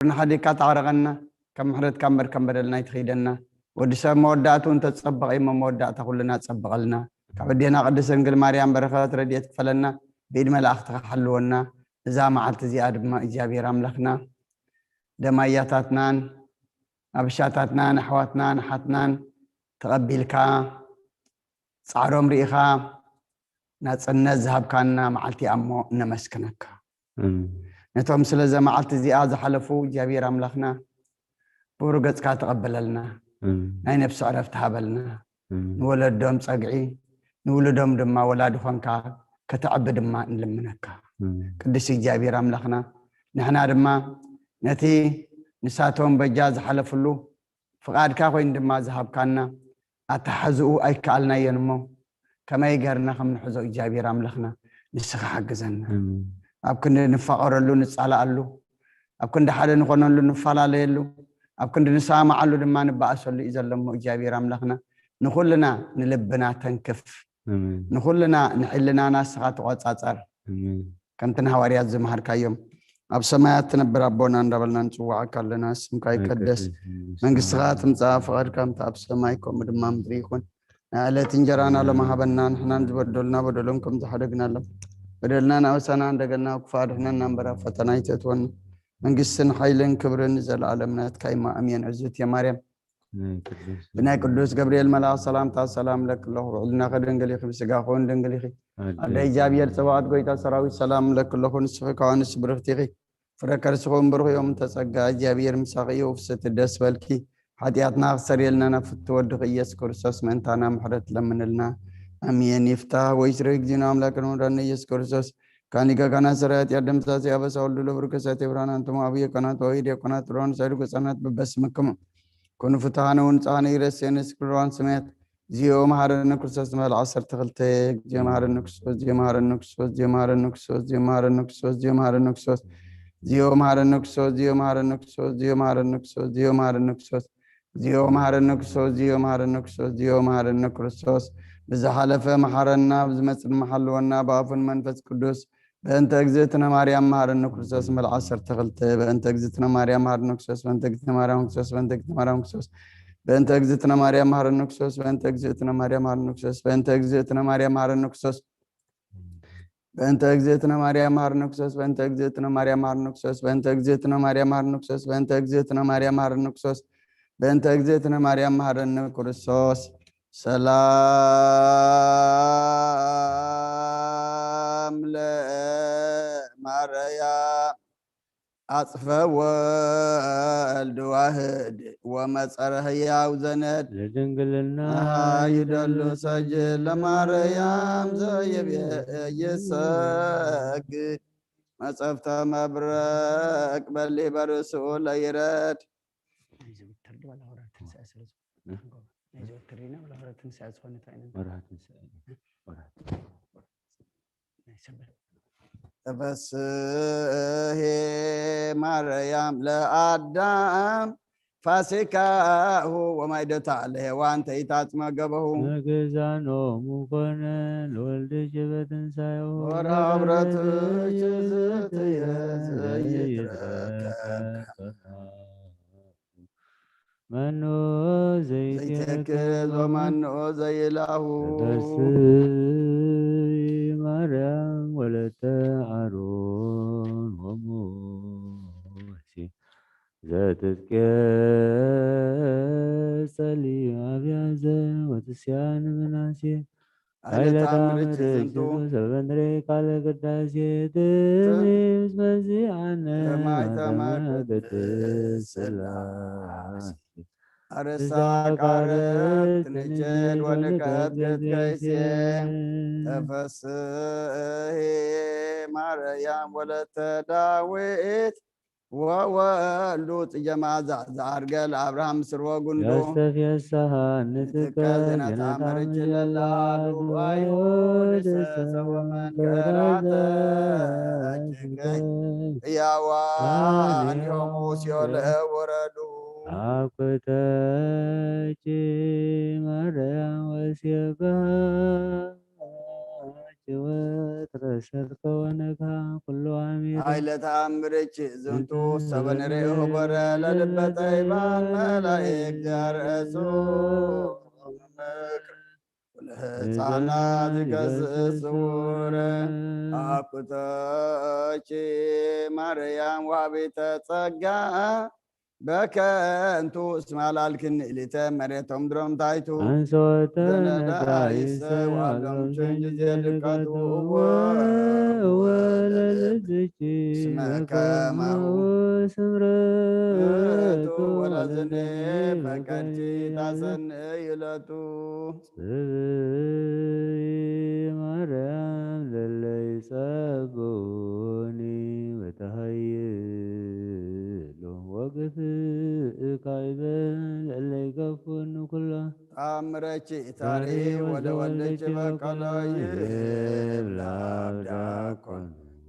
ንሓዲካ ታዕረቐና፣ ካብ ምሕረትካ እምበር ከም በደልና ኣይትኽይደና። ወዲ ሰብ መወዳእቱ እንተጸበቐ እሞ መወዳእታ ኩልና ጸበቐልና። ካብ ኣዴና ቅድስት ድንግል ማርያም በረኸት ረድኤት ክፈለና፣ ብኢድ መላእኽትኻ ሓልወና። እዛ መዓልቲ እዚኣ ድማ እግዚኣብሔር ኣምላኽና ደም ኣያታትናን ኣብሻታትናን ኣሕዋትናን ኣሓትናን ተቐቢልካ፣ ጻዕሮም ርኢኻ፣ ናጽነት ዝሃብካና መዓልቲ እያ እሞ እነመስግነካ። ነቶም ስለዛ መዓልቲ እዚኣ ዝሓለፉ እግዚኣብሔር ኣምላኽና ብሩህ ገጽካ ተቐበለልና። ናይ ነፍሲ ዕረፍቲ ሃበልና። ንወለዶም ጸግዒ፣ ንውሉዶም ድማ ወላዲ ኾንካ ከተዕቢ ድማ ንልምነካ። ቅዱስ እግዚኣብሔር ኣምላኽና፣ ንሕና ድማ ነቲ ንሳቶም በጃ ዝሓለፍሉ ፍቓድካ ኮይኑ ድማ ዝሃብካና፣ ኣተሓዝኡ ኣይከኣልናዮን እሞ፣ ከመይ ገርና ከም ንሕዞ እግዚኣብሔር ኣምላኽና ንስኻ ሓግዘና። ኣብ ክንዲ ንፋቐረሉ ንጻላኣሉ፣ ኣብ ክንዲ ሓደ ንኾነሉ ንፈላለየሉ፣ ኣብ ክንዲ ንሰማማዓሉ ድማ ንበኣሰሉ እዩ ዘሎ እሞ እግዚኣብሔር ኣምላኽና ንኹልና ንልብና ተንክፍ። ንኹልና ንሕልናና ንስኻ ተቖጻጸር። ከምቲ ንሃዋርያት ዝመሃርካዮም፣ ኣብ ሰማያት ትነብር ኣቦና እንዳበልና ንጽውዓካ ኣለና። ስምካ ይቀደስ፣ መንግስትኻ ትምጻእ፣ ፍቓድካ ከምቲ ኣብ ሰማይ ከምኡ ድማ ምድሪ ይኹን። ናይ ዕለት እንጀራና ሎሚ ሃበና፣ ንሕናን ዝበደሉና በደሎም ከም ዝሓደግናሎም፣ በደልና ናበሳና እንደገና ክፉእ ኣድሕነና እምበር ኣብ ፈተና ኣይተእትወና። መንግስትን ሓይልን ክብርን ንዘለኣለም ናትካ እሞ ኣሜን። እግዝእትየ ማርያም ናይ ቅዱስ ብናይ ቅዱስ ገብርኤል መልኣኽ ሰላምታ ሰላም ለኪ ኣለኹ። ብዕልናኺ ድንግል ኢኺ፣ ብስጋኺ እውን ድንግል ኢኺ። ኣደ እግዚኣብሔር ጽባኦት ጎይታ ሰራዊት ሰላም ለኪ ኣለኹ። ንስኺ ካብ ኣንስቲ ብርኽቲ ኢኺ፣ ፍረ ከርስኺ እውን ብሩኽ እዩ። እም ተጸጋ እግዚኣብሔር ምሳኺ እዩ። ውፍስቲ ደስ በልኪ፣ ሓጢኣትና ክሰርየልና ናብ ፍትው ወድኺ ኢየሱስ ክርስቶስ ምእንታና ምሕረት ለምንልና። ኣሜን። ይፍታህ ወይ ስረ እግዚእነ ኣምላክን ወዳነ ኢየሱስ ክርስቶስ ካኒ ገጋና ሰራያት ያደምሳሴ ኣበሳ ወልዱ ለብሩ ከሳቴ ብርሃን አንትሞ አብየ ቀናት ወይ ዲያቆናት ብርሃን ሳይዱ ገጻናት በበስምክሙ ኩኑ ፍትሃነ ወንጻነ ይረሴነ ስክልዋን ስሜት ዚኦ መሐረነ ክርስቶስ ንበል ዓሰርተ ክልተ ዚኦ መሐረነ ክርስቶስ ዚኦ መሐረነ ክርስቶስ ዚኦ መሐረነ ክርስቶስ ዚኦ መሐረነ ክርስቶስ ዚኦ መሐረነ ክርስቶስ ዚኦ መሐረነ ክርስቶስ ዚኦ መሐረነ ክርስቶስ ዚኦ መሐረነ ክርስቶስ ዚኦ መሐረነ ክርስቶስ ዚኦ መሐረነ ክርስቶስ ዚኦ መሐረነ ክርስቶስ ብዝሓለፈ መሐረና ብዝመጽእ ድማ ሓልወና ብኣፉን መንፈስ ቅዱስ በእንተ እግዝእትነ ማርያም መሐረነ ክርስቶስ ንበል ዓሰርተ ክልተ በእንተ እግዝእትነ ማርያም መሐረነ ክርስቶስ በእንተ እግዝእትነ ማርያም ክርስቶስ በእንተ እግዝእትነ ማርያም በእንተ እግዝእትነ ማርያም መሐረነ ክርስቶስ በእንተ እግዝእትነ ማርያም መሐረነ ክርስቶስ በእንተ እግዝእትነ ማርያም መሐረነ ክርስቶስ በእንተ እግዝእትነ ማርያም መሐረነ ክርስቶስ በእንተ እግዝእትነ ማርያም መሐረነ ክርስቶስ በእንተ እግዝእትነ ማርያም መሐረነ ክርስቶስ በእንተ እግዝእትነ ማርያም መሐረነ ክርስቶስ በእንተ እግዝእትነ ማርያም መሐረነ ክርስቶስ ሰላም ለማርያም አጽፈ ወልድ ዋህድ ወመጸረ ህያው ዘነድ ለድንግልና ይደሉ ሰጅድ ለማርያም ዘይቤ ይሰግድ መጸፍተ መብረቅ በሊ በርእስኡ ለይረድ ናይ ዘወትር ድባል ኣውራድ ትንሳኤ ስለ ዝኾነ ናይ ዘወትር ዲና ብላ ኣውራድ ትንሳኤ ዝኾነ እንታይ ኢና ወርሃ ትንሳኤ ወርሃ ናይ ሰንበት ተፈስሄ ማርያም ለአዳም ፋሲካሁ ወማይደታ ለሔዋን ተይታጽመ ገበሁ መግዛኖሙ ኮነ ለወልድኪ በትንሳኤሁ ወራብረትኪ ዝትየ ዘይትረከብ መኖ ዘይትየክል ዘይትየክል ወመኖ ዘይላሁ ተፈስሒ ማርያም ወለተ አሮን ወሙሴ ዘትትቄጸሊ አብያዘ ወትስያን ምናሴ ኃይለ ተአምር ዝንቱ። ሰበንሬ ቃለ ቅዳሴ ትምስ መዚአነ ለማይተማ ቅድስት ስላሴ። አርሳ ቃርት ንጭድ ወንቀት ገዝገይሴ። ተፈስሒ ማርያም ወለተ ዳዊት ወወልዱ ጽጌ መዓዛ ዘዐርገ ለአብርሃም ምስርወ ጉንዱ። ያስተፍየሳሃ ንጥቀ ንጥቀ ዜና ዜና ተአምር ተአምር ችለላ ለላ ዱባዩ ለላ ደሰ ደሰ ወመንከራተ ወመንከራተ እጅገ እጅገ ያዋ ያዋ አኒሆሙ ሲኦል ወረዱ። አኩተኪ ማርያም ወሴባኪ ወትረ ሰርቀ ወነግሃ ኩሉ ኣሚሩ። ኃይለ ተአምርኪ ዝንቱ ሰበ ንሬኦ ሆረ ለልበ ጠይባን መላእክት ያርእሱ ምክር ኩለ ህፃናት ይገስጽ ስውረ። አኩቶኪ ማርያም ዋቢተ ጸጋ በከንቱ እስመ አልዓልክኒ እሊተ መሬቶም ድሮም ታይቱ። አንሶተ ዘነዳ ነዳይሰ ይሰዋሎም ዋሎም ቸንጅ ቸንጅ ዜድቀቱ ዜድቀቱ ወለልብኪ ወለልብኪ እስመ በከማሁ ከማሁ ስምረቱ ወለዝኔ ወለዝኔ ፈቀድኪ ፈቀድኪ ታሰንእ ይለቱ። ጽብይ ማርያም ለለይ ጸብኡኒ በተሃይሉ ወግፍእ ካይበ ለለይ ገፉኒ ኩሎ ተአምረኪ ታሪ ወደ ወልድኪ በቀሎ ይብላ ዲያቆን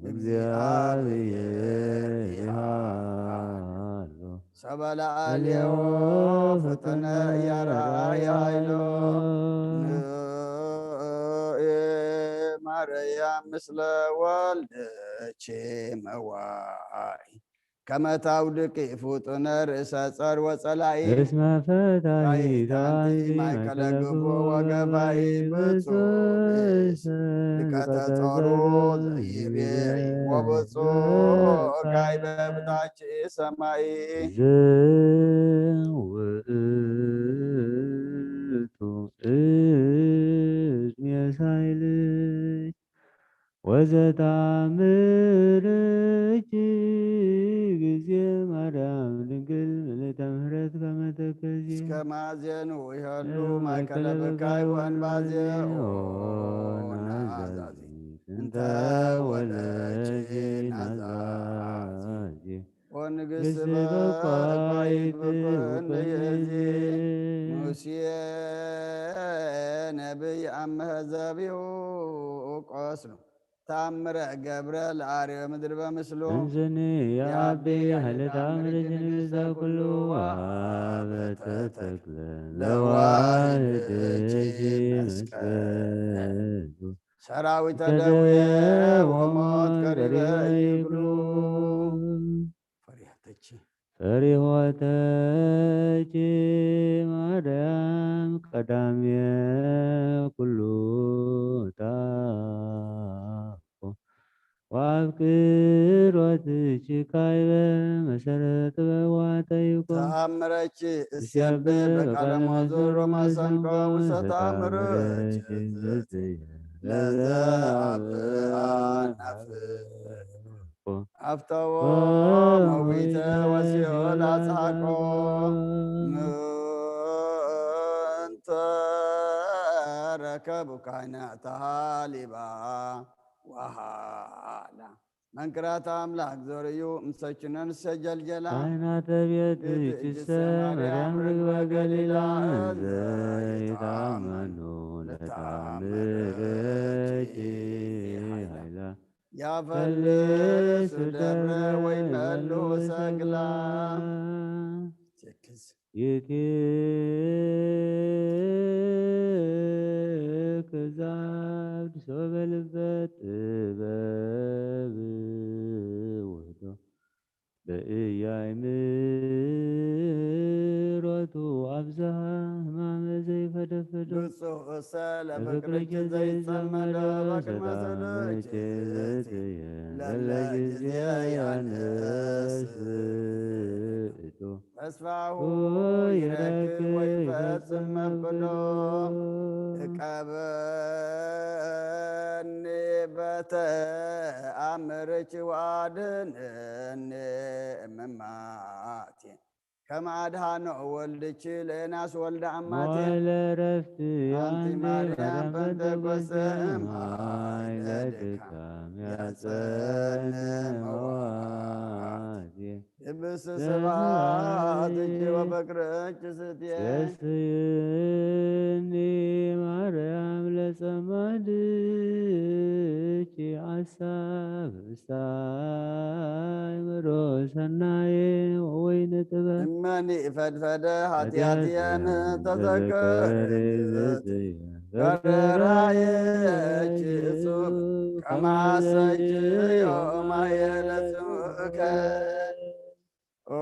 እግዚአብሔር ይሃሉ ሰበ ለአልዮ ፍጥነ ያርአየ ኃይሎ። ንኢ ማርያም ምስለ ወልድኪ መዋኢ ከመ ታውድቂ ፍጡነ ርእሰ ጸር ወጸላኢ። እስመ ፈታሂት ታይት አንቲ አንቲ ማእከለ ማእከለ ግቦ ግቦ ወገባኢ ወገባኢ ብፁዕ ብፁዕ ብእስ ብእስ ልከተጾሩ ልከተጾሩ ዘይቤ ዘይቤ ወብፁዕ ወብፁዕ ካይበ ብታች ሰማይ። ዝውእቱ እዝሜ ሳይልች ወዘታምርኪ ጊዜ ማርያም ድንግል ምልዕተ ምሕረት ከመ ተከዚ እስከ ማዜኑ ይሃሉ ማእከለ ብካይ ወእንባዜ ኦ ናዛዚ እንተ ወለኪ ናዛዚ። ወንግስ ግስ በባይት በባይት ብኩን ጊዜ ብኩን ሙሴ ነቢይ አመ ዘቢሁ ቆስሉ ታምረ ገብረ ለአርዮ ምድር በምስሉ። እንዝኒ የአቢ ኃይለ ተአምርኪ ንግሥተ ኩሉ ወሀበተ ተክለ ለዋህድኪ መስቀሉ። ሰራዊተ ደዌ ወሞት ቀሪበ ይብሉ። ፈሪሃተኪ ፈሪሆተኪ ማርያም ቀዳሜ ኩሉ ታኮ ወአፍቅሮትኪ ካይበ መሰረት ጥበብ ዋጠይቆ። ተአምረኪ እስየብህ በቃለ ሞዙር ወመሰንቆ ውስተ ተአምርኪ ለዘ አብአ ናፍቆ አፍተዎ መዊተ ወሲኦል አጽሐቆ። ምንተ ረከቡ ካህነ ተሃሊባ ወሃላ መንክራት አምላክ ዘርእዩ ምሰችነን ሰጀልጀላ። ካህናተ ቤት ቤት እጅሰ እጅሰ ማርያም ርግበ ገሊላ ዘይታመኑ ለተአምርኪ ለተአምርኪ ኃይላ ያፈልሱ ደብረ ወይመሉ ሰግላ። ይትክዛብድ ሶበ ልበ ጥበብ ውህዶ በእያይ ምሮቱ አብዝሃ ህማመ ዘይፈደፍዶ ብፁዕ እሰ ለፍቅርኪ ዘይጸመደ በቅድመ ስልኪ ለለ ጊዜ ያነስእቶ ተስፋሁ ይረክብ ወይፈጽም መብሎ። እቀበኒ በተአምርኪ ወአድንኒ እምማቴ ከመ አድኃኖ ወልድኪ ለዮናስ ወልደ አማቴ። መዋዕለ ዕረፍቲ አንቲ አንቲ ማርያም ማርያም ጴንጠቆስጠ ጴንጠቆስጠ እምኃይለ እምኃይለ ድካም ድካም ያጸንዕ ያጸንዕ መዋዕል። መዋዕል። ይብስ ስብሐትኪ ወፍቅርኪ ስቴ። ሴስየኒ ማርያም ለጸማድኪ አሳብ እስታይ ምሮ ሰናየ ወወይነ ጥበብ እመኒ ፈድፈደ ኃጢአትየን ተዘከር። ርራየኪ እጹብ ከማሰኪ ዮም ኣየለ ስምከ። ኦ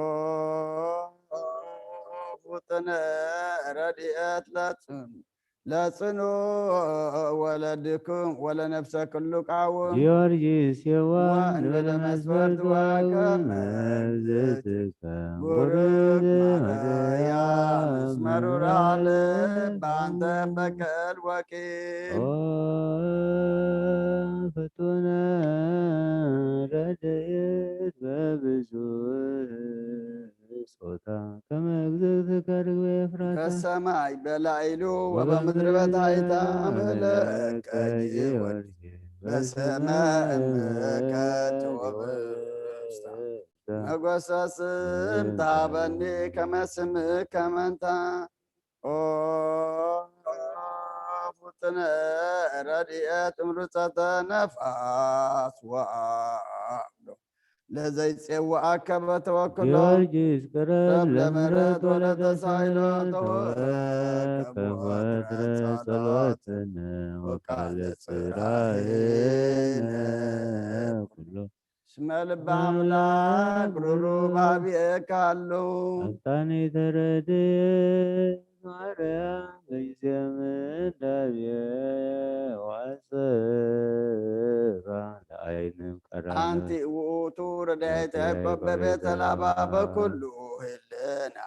ፍጡነ ረድኤት ለጽን ለጽኑ ወለድኩም ወለነፍሰ ኩሉ ቃውም። ጊዮርጊስ የዋህ ወእንበለ መስፈርት ወከመ እግዝእትከ ቡርክ ማርያም እስመ ሩራ ልብ አንተ ፈቀል ወኪል። ኦ ፍጡነ ረድኤት በብዙ ጾታ ከመ እግዝእትከ ርግበ ኤፍራታ። በሰማይ በላዕሉ ወበምድር በታሕታ መለከ ጊዮርጊስ በስመ እምከ ትወብስታ። መጎሰ ስም ታበኒ ከመ ስምከ መንታ። ኦ ፍጡነ ረድኤት እምርጸተ ነፋስ ወአምሎ ለዘይጼውአከ በተወክሎ። ጊዮርጊስ ቅረብ ለምሕረት ወለተሳይሎ ተወከብ ወትረ ጸሎትነ ወቃለ ጽራይነ ኩሎ። እስመ ልበ አምላክ ሩሩ ባብኤካ አሉ። አብታኒ ተረድኤት ማርያም በጊዜ ምንዳቤ ዋጽራ ለአይንም ቀራንዮ። አንቲ ውእቱ ረድኤተ ያዕቆብ በቤተ ላባ በኩሉ ህልና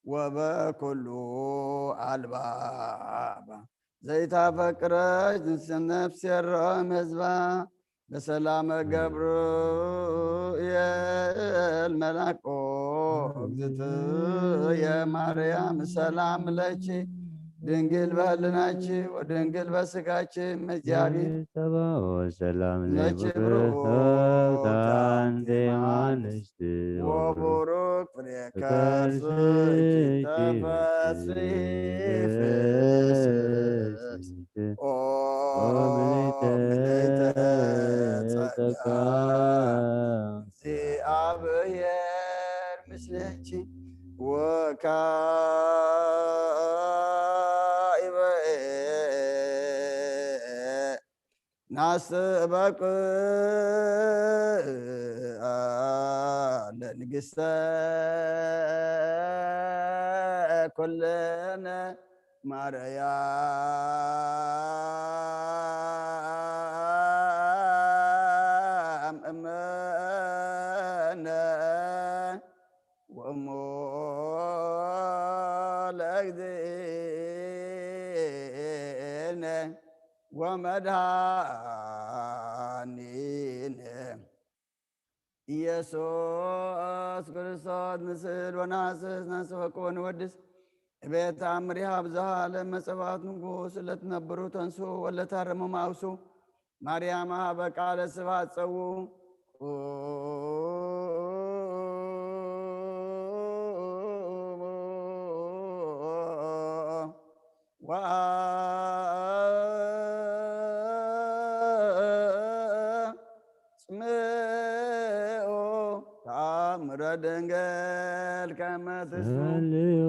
ወበኩሉ አልባባ። ዘይታፈቅረች ነፍስ የረም ህዝባ በሰላመ ገብርኤል መልአኮ። እግዝእትየ ማርያም ሰላም ለኪ ድንግል በህልናኪ ወድንግል በስጋኪ እመ እግዚአብሔር። ጸባኦት ሰላም ለኪ ለኪ ብሩክ ብሩክ አንቲ አንቲ እምአንስት ወቡሩክ ፍሬ ከርስኪ ተፈስሒ ፍስሕት። ኦ ምልዕተ ጸጋ እግዚአብሔር ምስሌኪ ወካዕበ ናስተበቅ ለንግስተ ኩልነ ማርያም እምነ ወእሞ ለእግዚእነ ወመድኃኒነ ኢየሱስ ክርስቶስ። ንስእል ወናስስ ነስበክ ወንወድስ እቤት አምሪሃ ብዙሃ ለመጸባት ንጉስ ለትነብሩ ተንሱ ወለታረሙ ማውሱ ማርያም ሀበ ቃለ ስብሐት ጸውዑ። ወአጽምዑ ተአምረ ድንግል ከመ ትስምዑ። ጸልዩ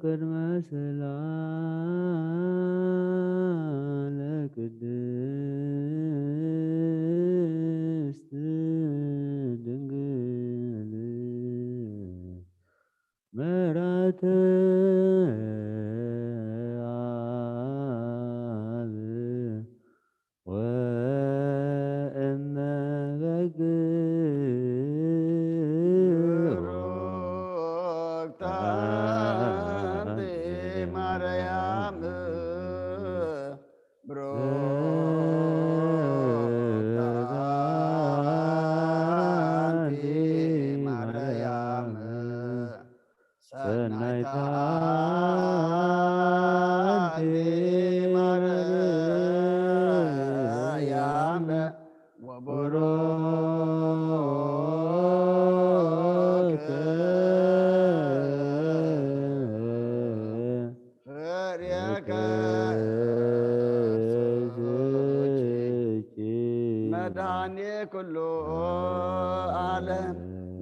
ቅድመ ስላ ለቅድስት ድንግል ምሕረተ አብ ወእመ በግ ብሩክት አንቲ ማርያም፣ ብሩክት አንቲ ማርያም፣ ሰናይት አንቲ ማርያም፣ ወቡሩክ ፍሬ ከርሥኪ መድኃኔ ኩሉ ዓለም።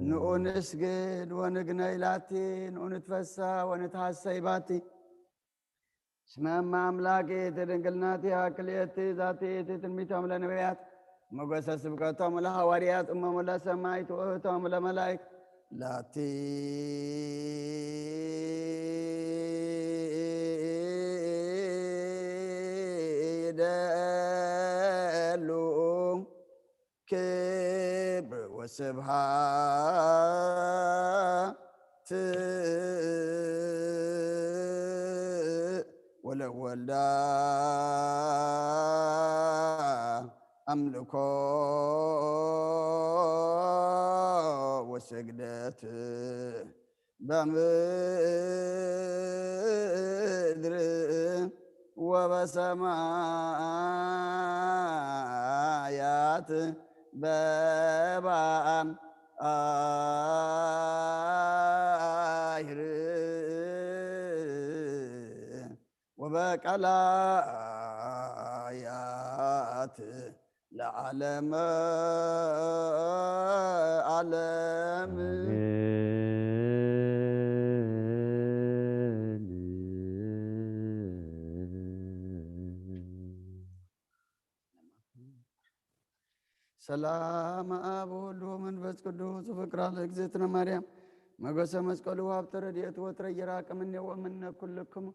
ንኡ ንስግድ ወንግነይ ላቲ፣ ንኡ ንትፈሳ ወንትሃሰይ ባቲ። እስመ እመ አምላክ ይእቲ ድንግል ናቲሃ ክልኤቲ ዛቲ ይእቲ ትንቢቶም ለነቢያት፣ ሞገሰ ስብከቶም ለሐዋርያት፣ እሞሙ ለሰማይት ውእቶሙ ለመላእክት። ላቲ ይደሉ ክብር ወስብሐት ወለወልዳ አምልኮ ወስግደት በምድር ወበሰማያት በበአም አይር ወበቀላያት ለዓለመ ዓለም። ሰላም አብ ወወልድ ወመንፈስ ቅዱስ ፍቅራ ለእግዝእትነ ማርያም መገሰ መስቀሉ ሀብተ ረድኤት ወትረ ይራቅ እምኔ ወእምነ ኩልክሙ።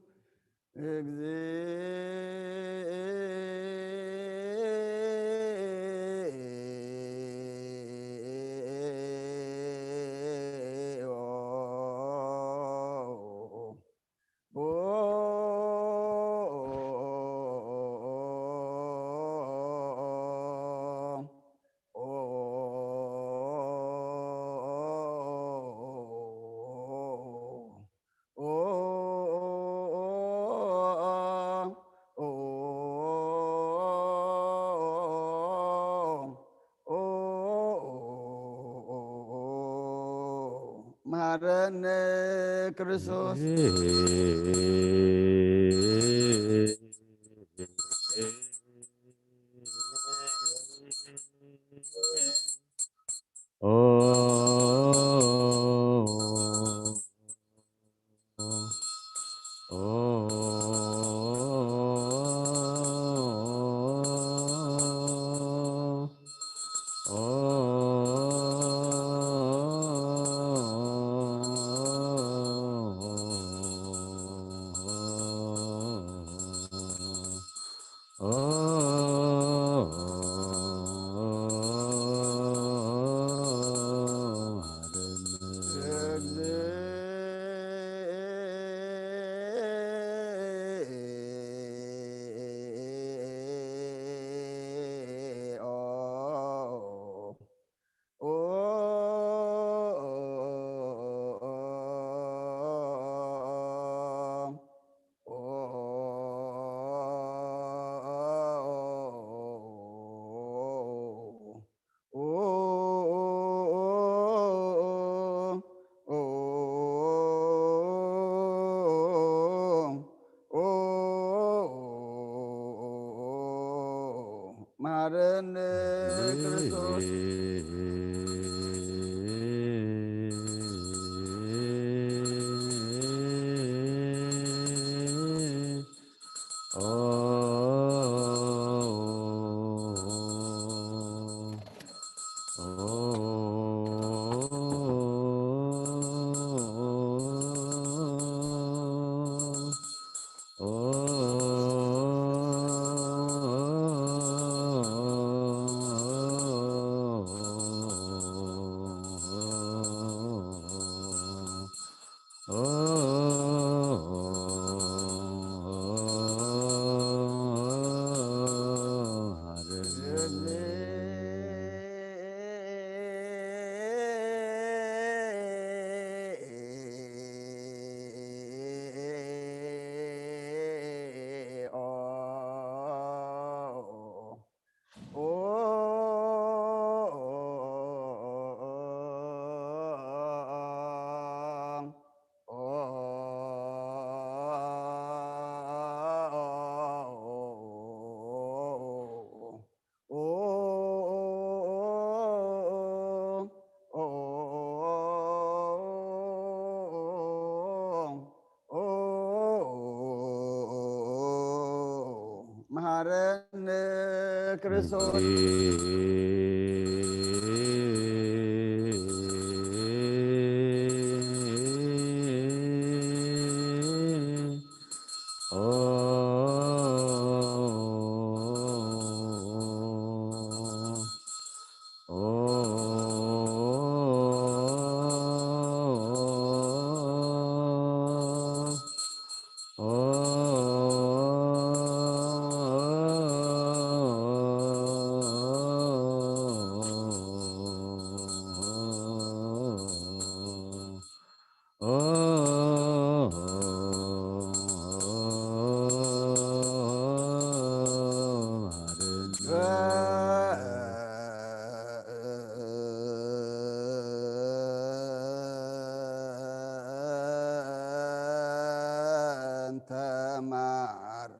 መሐረነ ክርስቶስ። መሐረነ ክርስቶስ። ክርስቶስ። በእንተ ማርያም።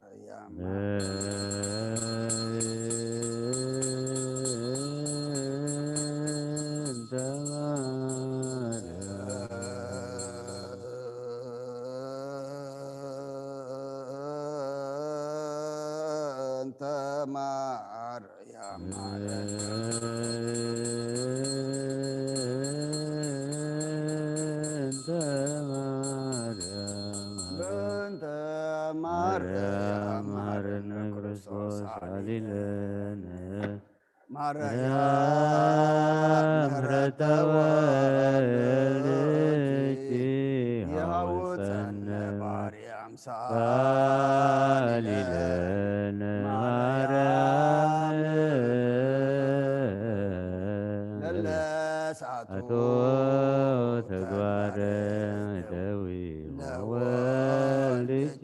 በእንተ ማርያም። በእንተ ማርያም። በእንተ ማርያም። ማረነ ክርስቶስ አሊለነ። ማርያም ምሕረተ ወልድኪ ይሃውፀነ ባርያም ሳሊለነ። ማርያም ለለሳቱ ተግባረ ደዊ ለወልድኪ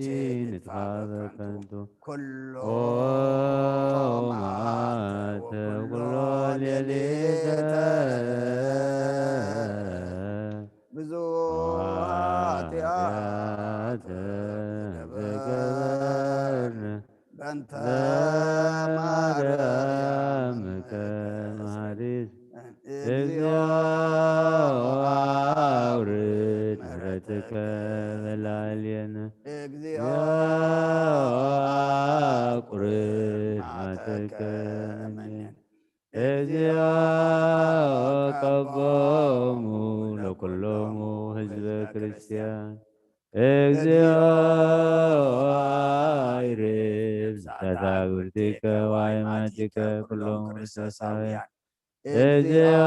ንትኻበ ከንቱ ኩሎ መዓልተ ኩሎ ሌሊተ ብዙሕ ኃጢአት ተገበርነ በእንተ ማርያም ከመሃሪት እግዚኦ አውርድ ምሕረትከ በላዕሌነ። እግዚኦ አቁርብ መዓተከ እምኔነ። እግዚኦ ቀቦሙ ለኩሎሙ ህዝበ ክርስቲያን። እግዚኦ አይርብ ዛታብርቲከ ዋይማቲከ ኩሎም ክርስቶሳውያን። እግዚኦ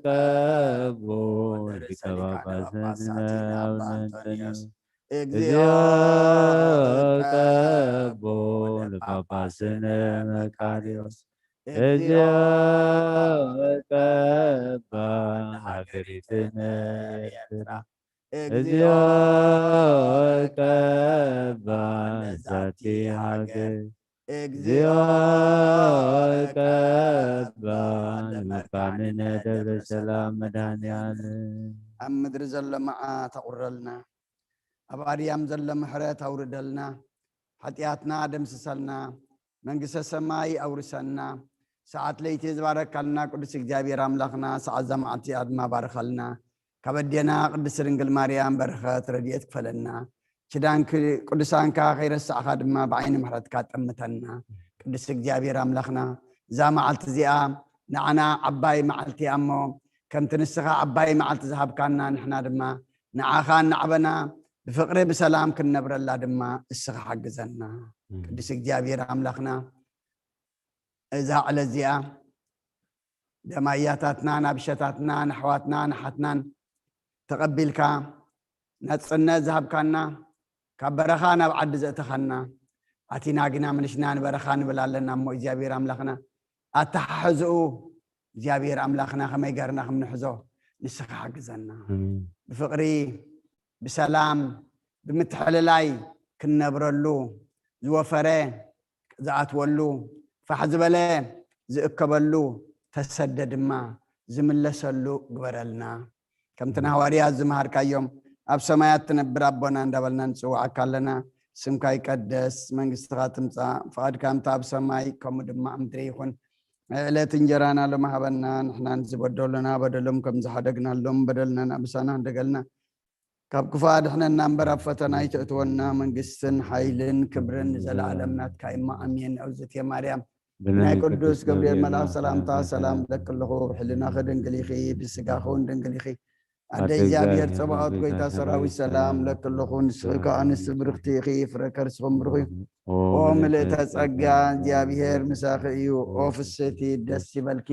ቀቦ ሊቀ ጳጳሳትነ አቡነ እንጦንዮስ። እግዚኦ ቀቦ ለጳጳስነ መቃርዮስ። እግዚኦ ቀባ ሀገሪትነ ኤርትራ። እግዚኦ ቀባ ለዛቲ ሀገር። እግዚኦ ቀባ ለመካንነ ደብረ ሰላም መድኃኔዓለም። ኣብ ምድሪ ዘሎ መዓት ኣቑረልና፣ ኣብ ኣርያም ዘሎ ምሕረት ኣውርደልና፣ ሓጢኣትና ደምስሰልና፣ መንግስተ ሰማይ ኣውርሰና። ሰዓት ለይቲ ዝባረካልና ቅዱስ እግዚኣብሔር ኣምላኽና፣ ሰዓት እዛ መዓልቲ እዚኣ ድማ ባርኸልና። ካብ ኣዴና ቅድስት ድንግል ማርያም በረኸት ረድኤት ክፈለና። ኪዳን ክ-፣ ቅዱሳንካ ከይረሳዕኻ ድማ ብዓይኒ ምሕረትካ ጠምተና። ቅዱስ እግዚኣብሔር ኣምላኽና፣ እዛ መዓልቲ እዚኣ ንዓና ዓባይ መዓልቲ እያ እሞ፣ ከምቲ ንስኻ ዓባይ መዓልቲ ዝሃብካና፣ ንሕና ድማ ንዓኻ እናዕበና ብፍቕሪ ብሰላም ክንነብረላ ድማ እስኻ ሓግዘና። ኣሜን። ቅዱስ እግዚኣብሔር ኣምላኽና፣ እዛ ዕለት እዚኣ ደም ኣያታትናን ኣቢሻታትናን ኣሕዋትናን ኣሓትናን ተቐቢልካ፣ ናጽነት ዝሃብካና፣ ካብ በረኻ ናብ ዓዲ ዘእተኻና፣ ኣቲና ግና ምልሽና ንበረኻ ንብል ኣለና እሞ፣ እግዚኣብሔር ኣምላኽና፣ ኣተሓሕዝኡ እግዚኣብሔር ኣምላኽና ከመይ ገርና ከም ንሕዞ ንስኻ ሓግዘና። ኣሜን። ብፍቕሪ፣ ብሰላም፣ ብምትሕልላይ ክንነብረሉ፣ ዝወፈረ ዝኣትወሉ፣ ፋሕ ዝበለ ዝእከበሉ፣ ተሰደ ድማ ዝምለሰሉ ግበረልና። ከምቲ ንሃዋርያት ዝመሃርካዮም፣ ኣብ ሰማያት ትነብር ኣቦና እንዳበልና ንጽውዓካ ኣለና። ስምካ ይቀደስ፣ መንግስትኻ ትምጻእ፣ ፍቓድካ ከምቲ ኣብ ሰማይ ከምኡ ድማ ኣብ ምድሪ ይኹን። ዕለት እንጀራና ሎሚ ሃበና፣ ንሕናን ዝበደሉና በደሎም ከም ዝሓደግናሎም በደልና ናብሳና እንደገልና፣ ካብ ክፉእ ኣድሕነና እምበር ኣብ ፈተና ኣይተእትወና። መንግስትን ሓይልን ክብርን ንዘለኣለም ናትካ እማ፣ ኣሜን። እግዝእትየ ማርያም፣ ብናይ ቅዱስ ገብርኤል መልኣኽ ሰላምታ ሰላም እብለኪ ኣለኹ። ብሕልናኺ ድንግል ኢኺ፣ ብስጋኺ እውን ድንግል ኢኺ። ኣደ እግዚኣብሔር ጸባኦት፣ ጎይታ ሰራዊት፣ ሰላም እብለኪ ኣለኹ። ንስኺ ከኣ ኣንስቲ ብርኽቲ ኢኺ፣ ፍረ ከርስኹም ብሩኽ እዩ። ኦ ምልእተ ጸጋ፣ እግዚኣብሔር ምሳኺ እዩ። ኦ ፍስህቲ፣ ደስ ይበልኪ።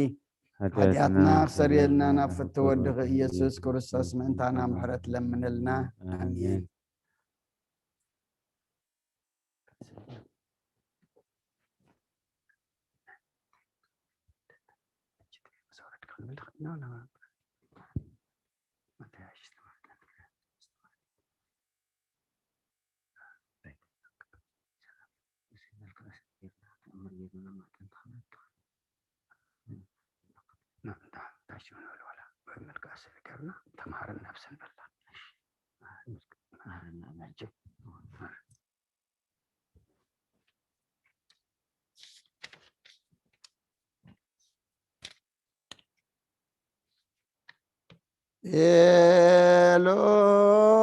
ሓጢኣትና ክሰርየልና ናብ ፍትው ወድኺ ኢየሱስ ክርስቶስ ምእንታና ምሕረት ለምንልና። ኣሜን። ተምሃርን ነብስን በላ።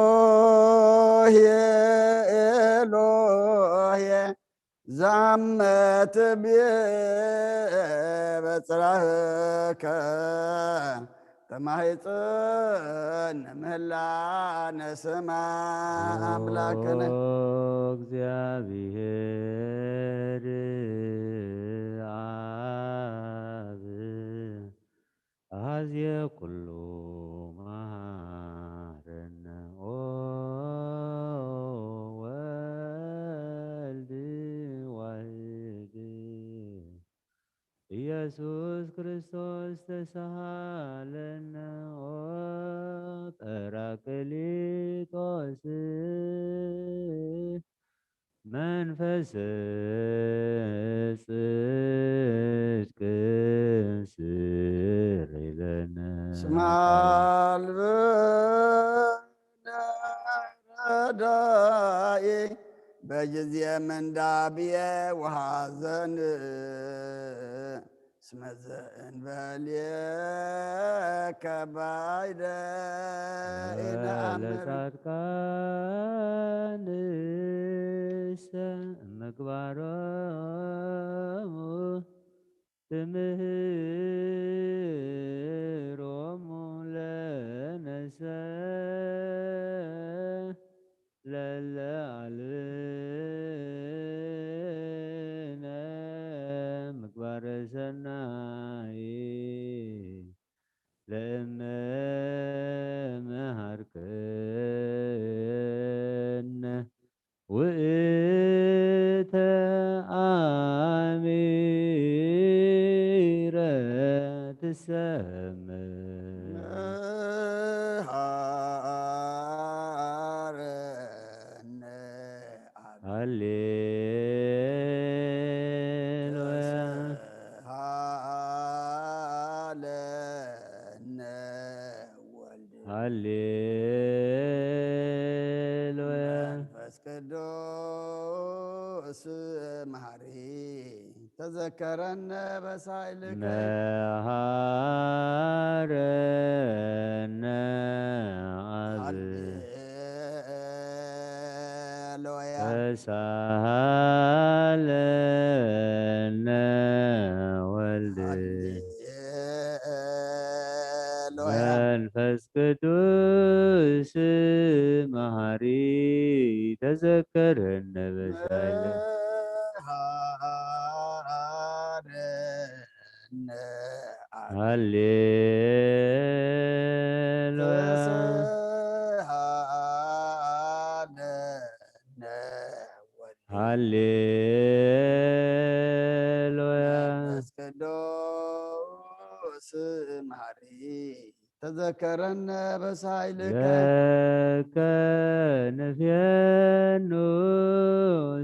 ኤሎሄ፣ ኤሎሄ፣ ዛመ ትቤ በጽራህከ ተማሂጽን ምህላ ነስማ ኣምላክነ። ኦ እግዚኣብሔር ኣብ ኣዝየ ኩሉ መሃረነ። ኦ ወልድ ዋህድ ኢየሱስ ክርስቶስ ተሳሃለነ። ኦ ጳራቅሊጦስ መንፈስ ጽድቅ ስር ኢለነ። ስማ ልብነ ረዳኢ በጊዜ ምንዳብየ ወሐዘን። እስመ ዘእንበሌከ ባይደ ኢነአምር። ለጻድቃንሰ ምግባሮሙ ትምህሮሙ ለነሰ ለለ አልብነ ምግባረ ሰናይ ለእመ መሃርከነ ውእተ አሚረ ትሰምዕ። ሃሌሉያ። ተስሃለነ ወልድ ሃሌሉያ። መንፈስ ቅዱስ መሐሪ ተዘከረነ በሳይልከ። መሃረነ አብ ሃሌሉያ። ተሳሃለነ ወልድ ሃሌሉያ። መንፈስ ቅዱስ መሐሪ ተዘከረነ በሳይለ። መሃረነ አብ ሃሌሉያ። ተሳሃለነ ወልድ ሃሌሉያ። መንፈስ ቅዱስ መሐሪ ተዘከረነ በሳይልከ። ለከ ንፌኑ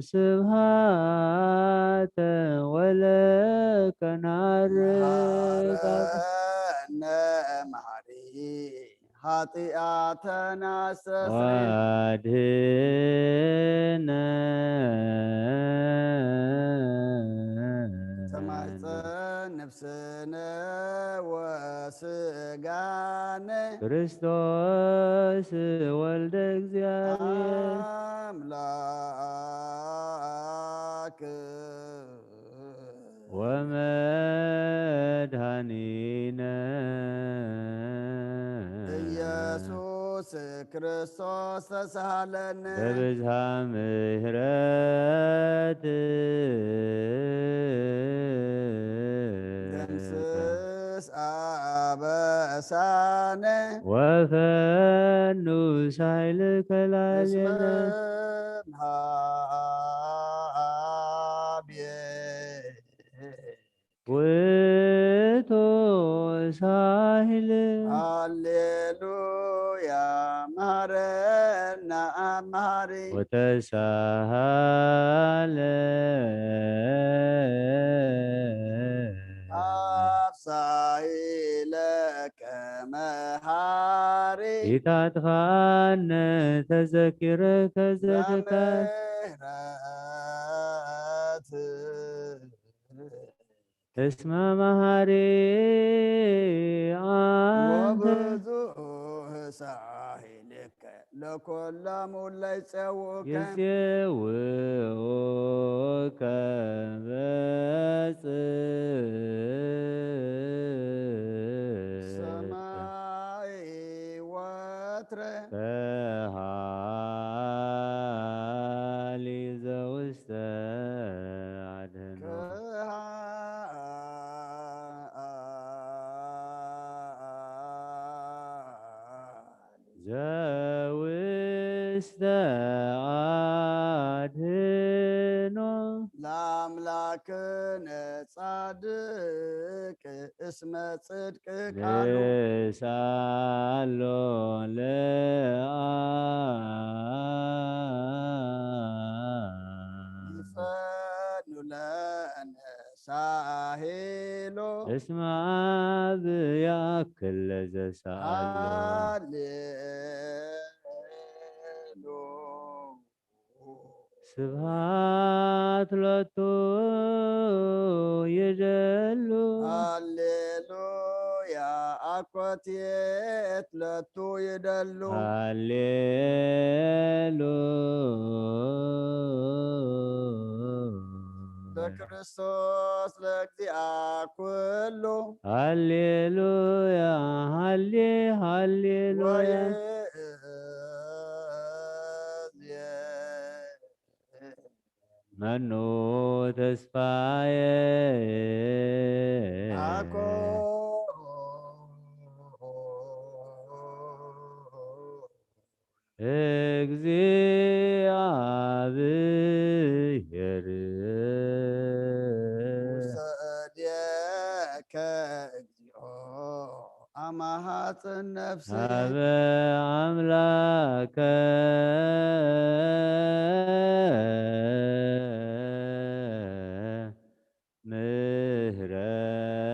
ስብሃተ ወለከ ናርካ። መሐረነ መሐሪ ኃጢአተና አስተስርይ። ወአድህነነ ተማጸን ነፍስነ ወስጋነ ክርስቶስ ወልደ እግዚአብሔር አምላክ ክርስቶስ ተሳሃለነ። በብዝሃ ምሕረት ደምስስ ኣበሳነ። ወፈኑ ሳይልከ ላዕሌነ እስመ እምሃብየ ውእቱ ሳህል ሃሌሉያ። መሃረና መሃሪ ወተሳሃለ ኣፍሳሂለከ መሃሪ ኢታጥፋነ ተዘኪረከ ዘደካ ምሕረት እስመ መሃሪ ኣንተ ወብዙህ ሳሂልከ ለኮሎም ለይጸውከ ይጼውኡከ በጽ ሰማይ ወትረ ተሃሊ ዘውስተ ኣድህኖ ዘውስተ ኣድህኖ ለአምላክነ ጻድቅ እስመ ጽድቅ ቃሉ ንስኣሎ ለኣ ይፈኑ ለነ ሳሄሎ እስመ ኣብ ያክል ለዘሰኣሎ ሃሌሉ ስብሃት ሎቱ ይደሉ ሃሌሉያ። አኮቴት ለቱ ይደሉ ሃሌሉ በክርስቶስ ለእግዚአ ኩሉ ሃሌሉያ ሃሌ ሃሌሉያ ወይእዜ መኑ ተስፋዬ አኮ እግዚአብሔር ውሰድየከ እግዚኦ አማሃፅን ነፍሲ ሀበ አምላከ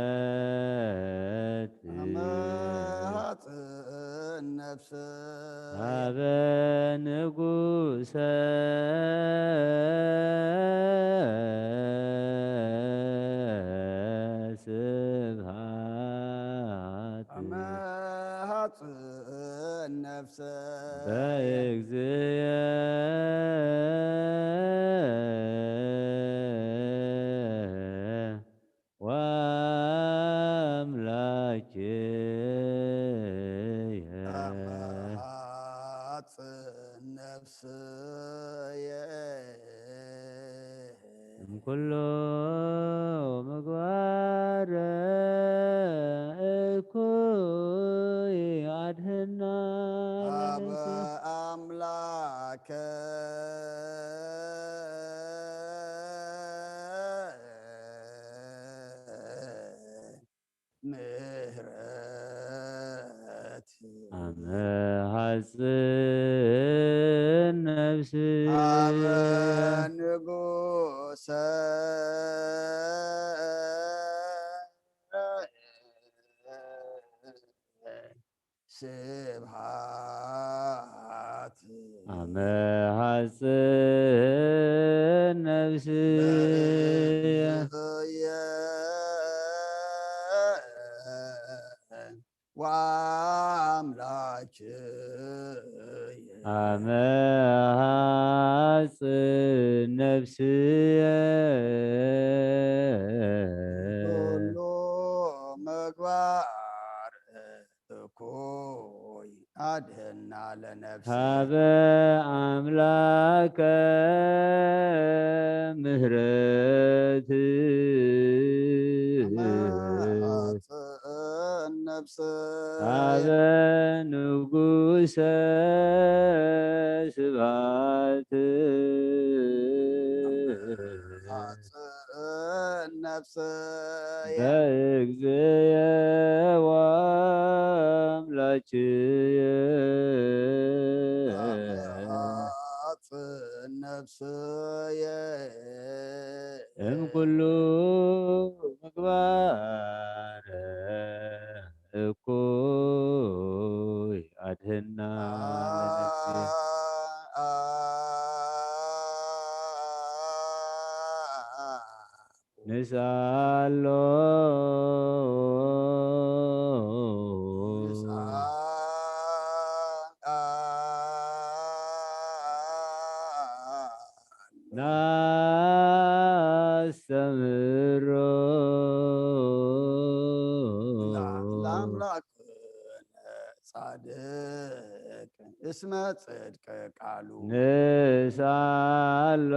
ምህረት አማሃፅን ነፍሲ ሀበ ንጉሰ ስብሃት አማሃፅን ነፍሲ በእግዚእ ወአምላኬ አማሃፅን ነፍስየ እምኩሉ ምግባር እኩይ አድህና አበ ለነፍስየ። አምላከ ምህረት አመሃጽን ነፍስ አበ ንጉሰ ስብሃት አመሃጽን ነፍስ ለእግዚእየ ወአምላክየ አመሃጽን ነፍስየ ኩሉ ምግባር እኩይ አድህና ለነፍስ ሀበ አምላከ ምህረት አጽእን ነፍስ ሀበ ንጉሰ ስብሐት አጽእን ነፍስ በእግዚእ ወአምላክየ አጽእን ነፍስየ እምኩሉ ምግባር እኩይ አድህና ለነፍስየ። ንስኣሎ ናስተምህሮ ለአምላክ ጻድቅ እስመ ጽድቅ ቃሉ ንስኣሎ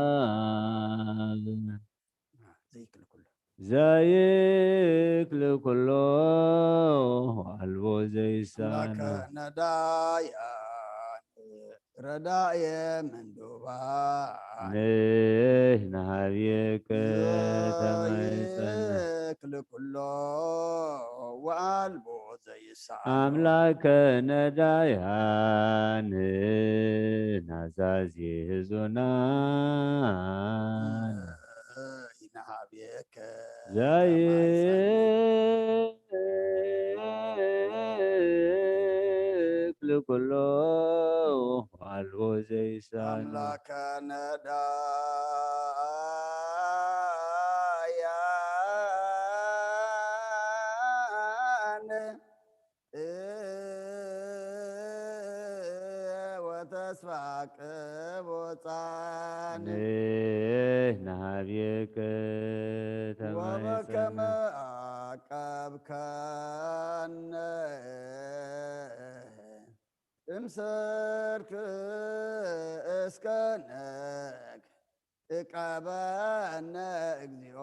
ለአብ ዘይክል ኩሎ ዘይክል ኩሎ አልቦ ዘይሳነ አምላከ ነዳያን ረዳየ ምንዱባን ንህናብየከ ተማይጸነ ዘይክል ኩሎ ወአልቦ ዘይሳነ አምላከ ነዳያን ናዛዚ ህዙናን ይንሃብየከ ዘይክል ኩሎ አልቦ ዘይሳነ አምላከ ነዳያን ወተስፋ ቅቦፃን ንህናብየከ ወበከመ ተማይፀነ አቀብከነ እምሰርክ እስከ ነግ እቀበነ እግዚኦ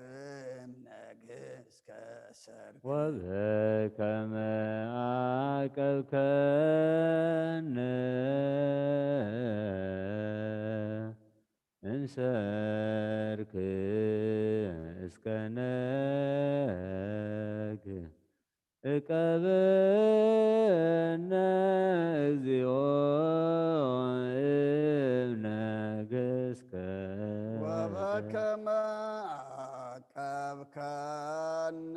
እምነግ እስከ ሰርክ ወበከመ አቀብከነ እምሰርክ እስከ ነግ እቀበነ እግዚኦ እምነግ እስከ ወበከመ አቀብከነ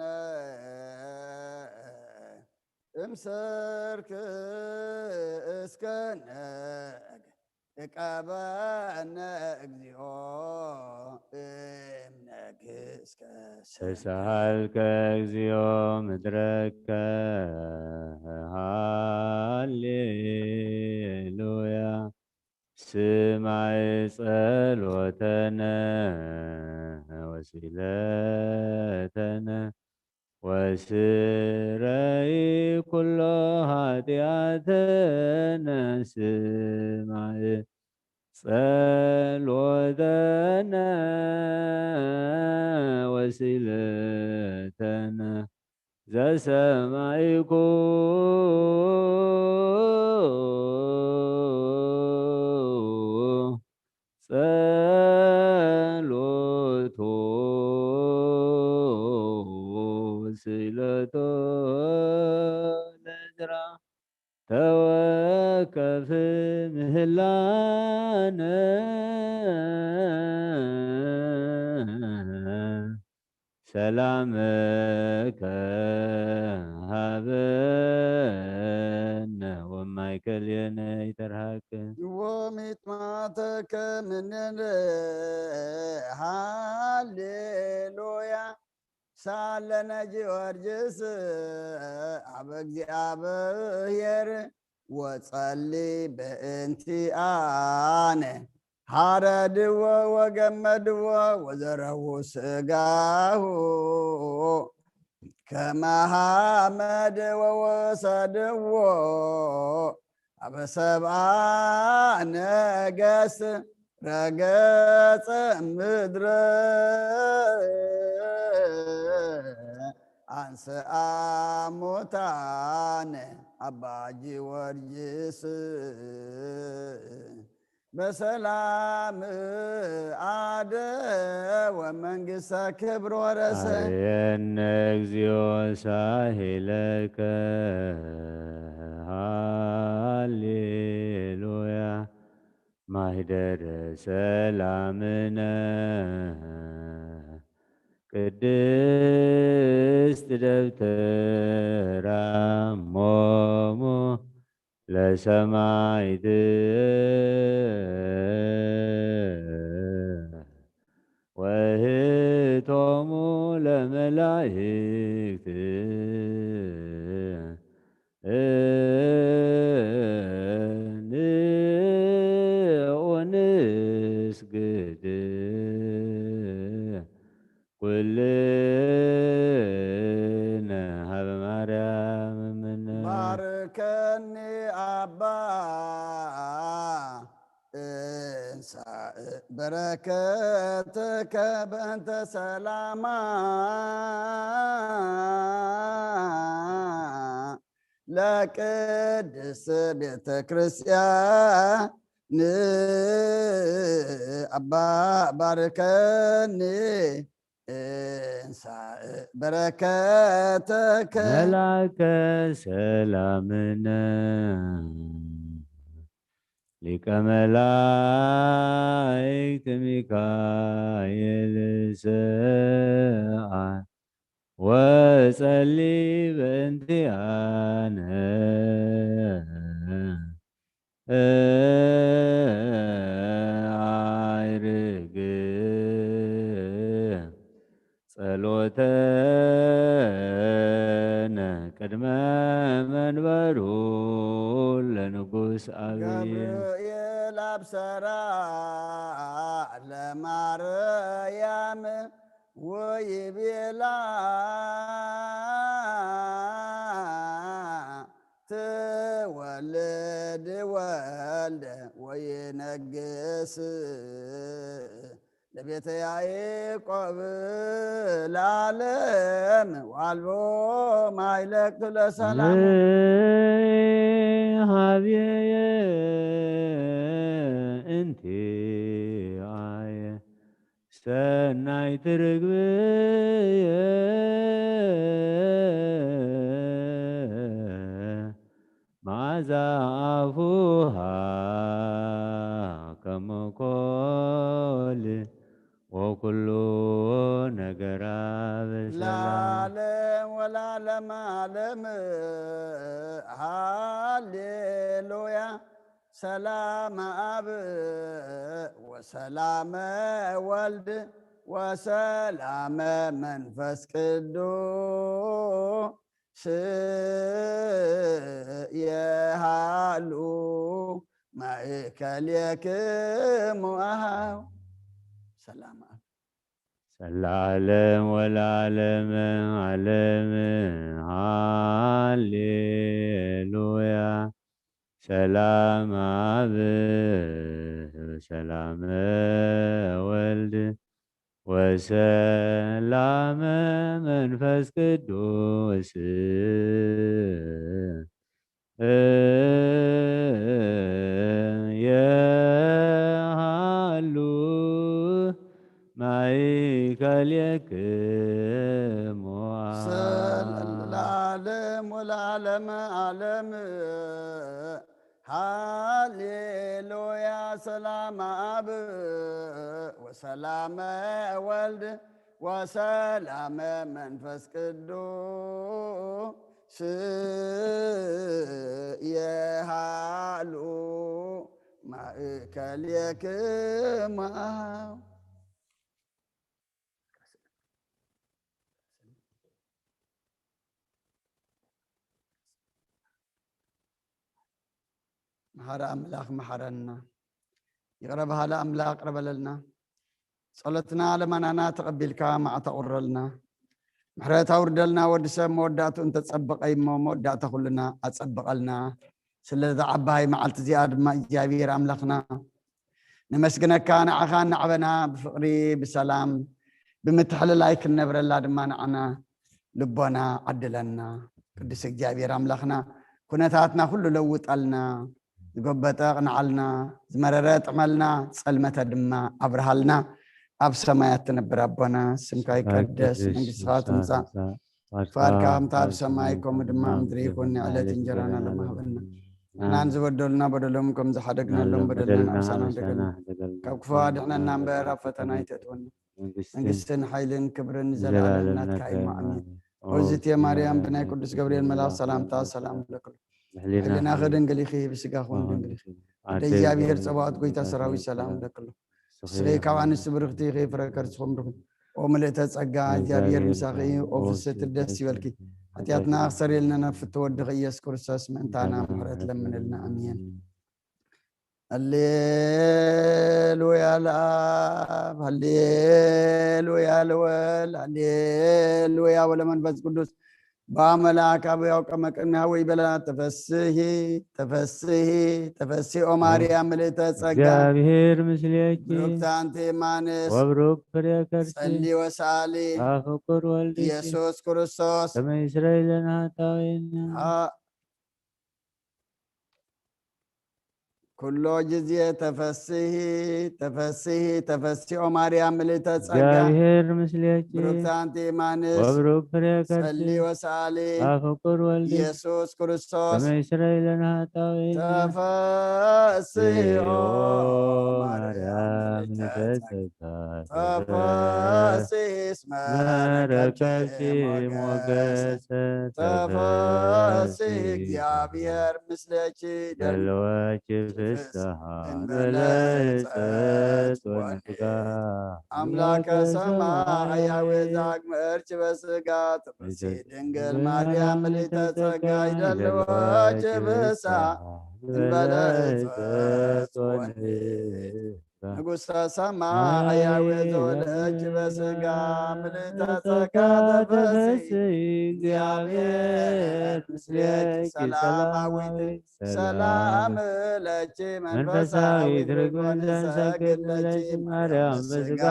እምሰርክ እስከ ነግ እቀበነ እግዚኦ እምነግ እስከ ሰርክ ተሳሃልከ እግዚኦ ምድረከ ሃሌሉያ ስማይ ጸሎተነ ወሲለተነ ወስረይ ኩሎ ኃጢአተነ ስማይ ጸሎተነ ወሲለተነ ዘሰማይኩ ጸሎቶ ስእለቶ ለዝራ ተወከፍ ምህላነ ሰላምከ ሃበነ ወማይከልየነ ይተርሃክ ወሚጥማተከ ምንን ሃሌሉያ ሳለነ ጊዮርጊስ ኣብ እግዚኣብሔር ወጸሊ በእንቲኣነ ሓረድዎ ወገመድዎ ወዘረዉ ስጋሁ ከመ ሓመድ ወወሰድዎ ኣብ ሰብኣ ነገስት ረገጸ ምድረ አንስአ ሙታነ አባ ጊዮርጊስ በሰላም አደ ወመንግስተ ክብር ወረሰ። አየነ እግዚኦ ሳሂለከ ሃሌሉያ ማህደረ ሰላምነ ቅድስት ደብተራ እሞሙ ለሰማይት ወህቶሙ ለመላእክት ንዑ ንስግድ ኩልነ ሀበ ማርያም እምነ። ባርከኒ አባ እንሳእ በረከትከ በእንተ ሰላማ ለቅድስት ቤተ ክርስቲያን አባ ባርከኒ እንሳእ በረከተከ። መላከ ሰላምነ ሊቀ መላእክት ሚካኤል ሰአል ወጸሊ በእንቲአነ አይርግ ጸሎተነ ቅድመ መንበሩ ለንጉስ አብይ። ገብርኤል አብሰራ ለማርያም ወይቤላ ትወልድ ወልደ ወይነግስ ለቤተ ያዕቆብ ለዓለም ዋልቦ ማይለቅቱ ለሰላም ሀብየ እንቲአየ ሰናይት ርግብየ መዓዛ አፉሃ ከመኮል ወኩሉ ነገራ በሰላም ለዓለም ወለዓለም ዓለም ሃሌሉያ። ሰላም አብ ወሰላመ ወልድ ወሰላመ መንፈስ ቅዱስ የሃሉ ማእከሌክሙ አሃው። ሰላም አብ ሰላለም ወለዓለመ ዓለም ሃሌሉያ። ሰላም አብ ወሰላመ ወልድ ወሰላመ መንፈስ ቅዱስ የሃሉ ማእከሌክሙ። ለዓለም ወለዓለመ ዓለም ሃሌሉያ። ሰላም አብ ወሰላመ ወልድ ወሰላመ መንፈስ ቅዱስ የሃሉ ማእከሌክሙ። መሓሪ ኣምላኽ መሓረና። ይቕረ በሃሊ ኣምላኽ ቅረ በለልና። ጸሎትና ለማናና ተቐቢልካ መዓት ኣቑረልና። ምሕረት ኣውርደልና። ወዲ ሰብ መወዳእቱ እንተጸበቐ እሞ መወዳእታ ኩልና ኣጸብቐልና። ስለዛ ዓባይ መዓልቲ እዚኣ ድማ እግዚኣብሔር ኣምላኽና ነመስግነካ። ንዓኻ እናዕበና ብፍቕሪ ብሰላም ብምትሕልላይ ክንነብረላ ድማ ንዓና ልቦና ዓድለና። ቅዱስ እግዚኣብሔር ኣምላኽና ኩነታትና ኩሉ ለውጠልና። ዝጎበጠ ኣቕንዓልና፣ ዝመረረ ጥዕመልና፣ ጸልመተ ድማ ኣብርሃልና። ኣብ ሰማያት ትነብር ኣቦና፣ ስምካ ይቀደስ፣ መንግስትኻ ትምጻእ፣ ፍቓድካ ከምታ ኣብ ሰማይ ከምኡ ድማ ኣብ ምድሪ ይኹን። ንዕለት እንጀራና ሎሚ ሃበና። ንሕናን ዝበደሉና በደሎም ከም ዝሓደግናሎም በደልና ንብሳና ደገልና። ካብ ክፉ ኣድሕነና እምበር ኣብ ፈተና ኣይተእትወና። መንግስትን ሓይልን ክብርን ንዘለኣለም ናትካ እዩ። ኣሜን። ኦዝቴ ማርያም ብናይ ቅዱስ ገብርኤል መልኣኽ ሰላምታ ሰላም ንብለክሉ። ሕልናኺ ድንግል ኢኺ፣ ብስጋኹን ድንግል ኢኺ። ኣደ እግዚኣብሔር ጸባኦት ጎይታ ሰራዊት ሰላም ንብለክሉ። ንስኺ ካብ ኣንስቲ ብርኽቲ ኢኺ፣ ፍረ ከርስኹም ብሩኽ እዩ። ኦ ምልእተ ጸጋ እግዚኣብሔር ምሳኺ እዩ። ኦ ፍስሕቲ ደስ ይበልኪ። ሓጢኣትና ክሰርየልና ናብ ፍትወ ወድኺ ኢየሱስ ክርስቶስ ምእንታና ምሕረት ለምንልና። ኣሜን። ሃሌሉያ ለኣብ፣ ሃሌሉያ ለወልድ፣ ሃሌሉያ ወለመንፈስ ቅዱስ። በአብ መልአክ አብ ያው ቀመ ቅድሚያ ወይ በላ ተፈስሂ፣ ተፈስሂ፣ ተፈስሂ ኦ ማርያም ምልእተ ጸጋ፣ እግዚኣብሔር ምስሌኪ፣ ብሩክት አንቲ እማንስ፣ ወብሩክ ፍሬ ከርሲ፣ ጸሊ ወሳሊ፣ አፍቁር ወልድኪ፣ ኢየሱስ ክርስቶስ፣ ከመ ይስረይ ለነ ኃጣውኢነ። አ-፣ ኩሎ ጊዜ ተፈስሂ፣ ተፈስሂ፣ ተፈስሂ ኦ ማርያም ምልእተ ጸጋ፣ እግዚኣብሔር ምስሌኪ፣ ብሩክት አንቲ እማንስ፣ ወብሩክ ፍሬ ከርሲ፣ ጸሊ ወሳሊ፣ አፍቁር ወልድ፣ ኢየሱስ ክርስቶስ፣ ከመ ይስረይ ለነ ኃጣውኢነ። ተፈስሂ ኦ ማርያም ምልእተ ጸጋ፣ ተፈስሂ እስመ ረከብኪ ሞገሰ፣ ተፈስሂ እግዚአብሔር ምስሌኪ፣ ደለወኪ ፍስሓ እንበለ ዕፀት ወንጋ። አምላከ ሰማያዊ ዛግመርኪ በስጋ፣ ተፈስሂ ድንግል ማርያም ምልዕተ ጸጋ፣ ይደልወኪ ፍስሓ እንበለ ዕፀት ወንጋ። ንጉሰ ሰማያዊ ዘወለድኪ በስጋ፣ ምልዕተ ጸጋ ተፈስሒ፣ እግዚአብሔር ምስሌኪ። ሰላማዊት ሰላም ለኪ መንፈሳዊት ርግብ እንሰግድ ለኪ፣ ማርያም በስጋ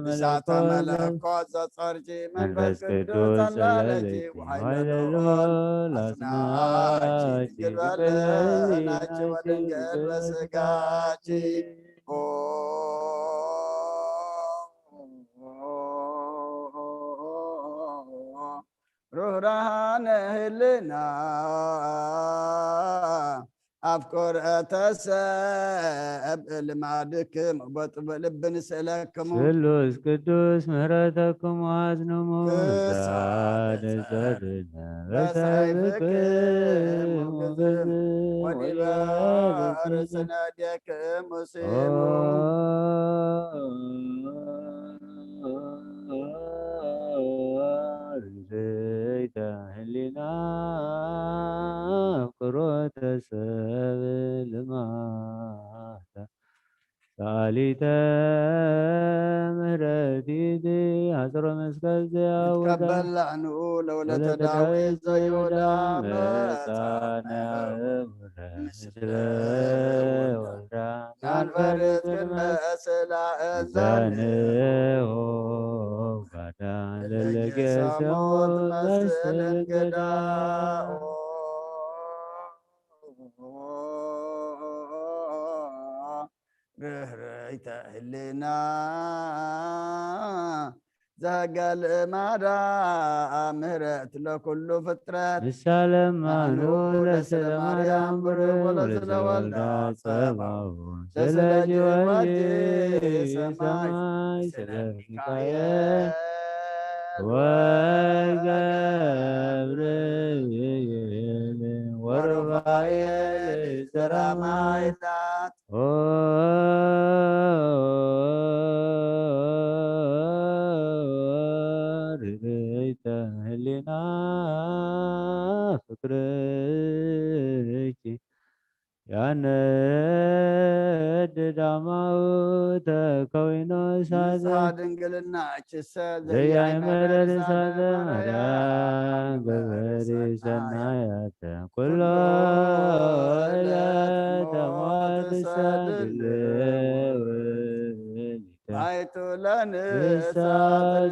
እሳተ መለኮት ዘጾርኪ፣ መንፈስ ቅዱስ ጸለለኪ፣ ወኃይለ ልዑል አጽናኪ፣ ድንግል በልናኪ ወድንግል በስጋኪ። ኦ ርኅራኄነ ህልና አፍቆረተ ሰብ ልማድክም ወጥበብ ልብ ንስእለክሙ። ስሉስ ቅዱስ ምህረተክሙ አጽንሙ። ክሳደ ጸርነ በሰይፍክሙ ግዝም ወዲበ ርእስነ እዴክሙ ስኢኑ። ርህርህተ ህሊና ፍቁሮተ ሰብ ልማዳ ሰአሊተ ምህረት ይእቲ ሐጽሮ መስቀል ዘያውዳ። ይትቀበል ለዕንኡ ለወለተ ዳዊት ዘይሁዳ መጻነ ምስለ ወልዳ ናንፈርስ ቅድመ ስላ እዛንሁ ጋዳ ለለገሰ ሞት መስል እንግዳ። ርህርህተ ህልና ዘህገ ልማዳ ምህረት ለኩሉ ፍጥረት። ንሳለማኑ ለስለ ማርያም ብሩክ ወለስለ ወልዳ ጸባኦት ስለ ጊዮርጊስ ሰማይ ስለ ሚካኤል ወገብርኤል ወሩፋኤል ሰራማይላት። ኦ ርህርህተ ህሊና ፍቅርኪ ያነድድ አማ እሳተ ንጽሐ ድንግልናችሰ ዘያይመረ ዘይያይመረ እሳተ እሳተ ማርያም ማርያም ገበሪ ገበሪ ሰናያተ ሰናያተ ኩሎ ኩሎ ዕለተ ዕለተ ሞት ሞት ሰድል ሰድል ማይቱ ለንሳ ለንሳ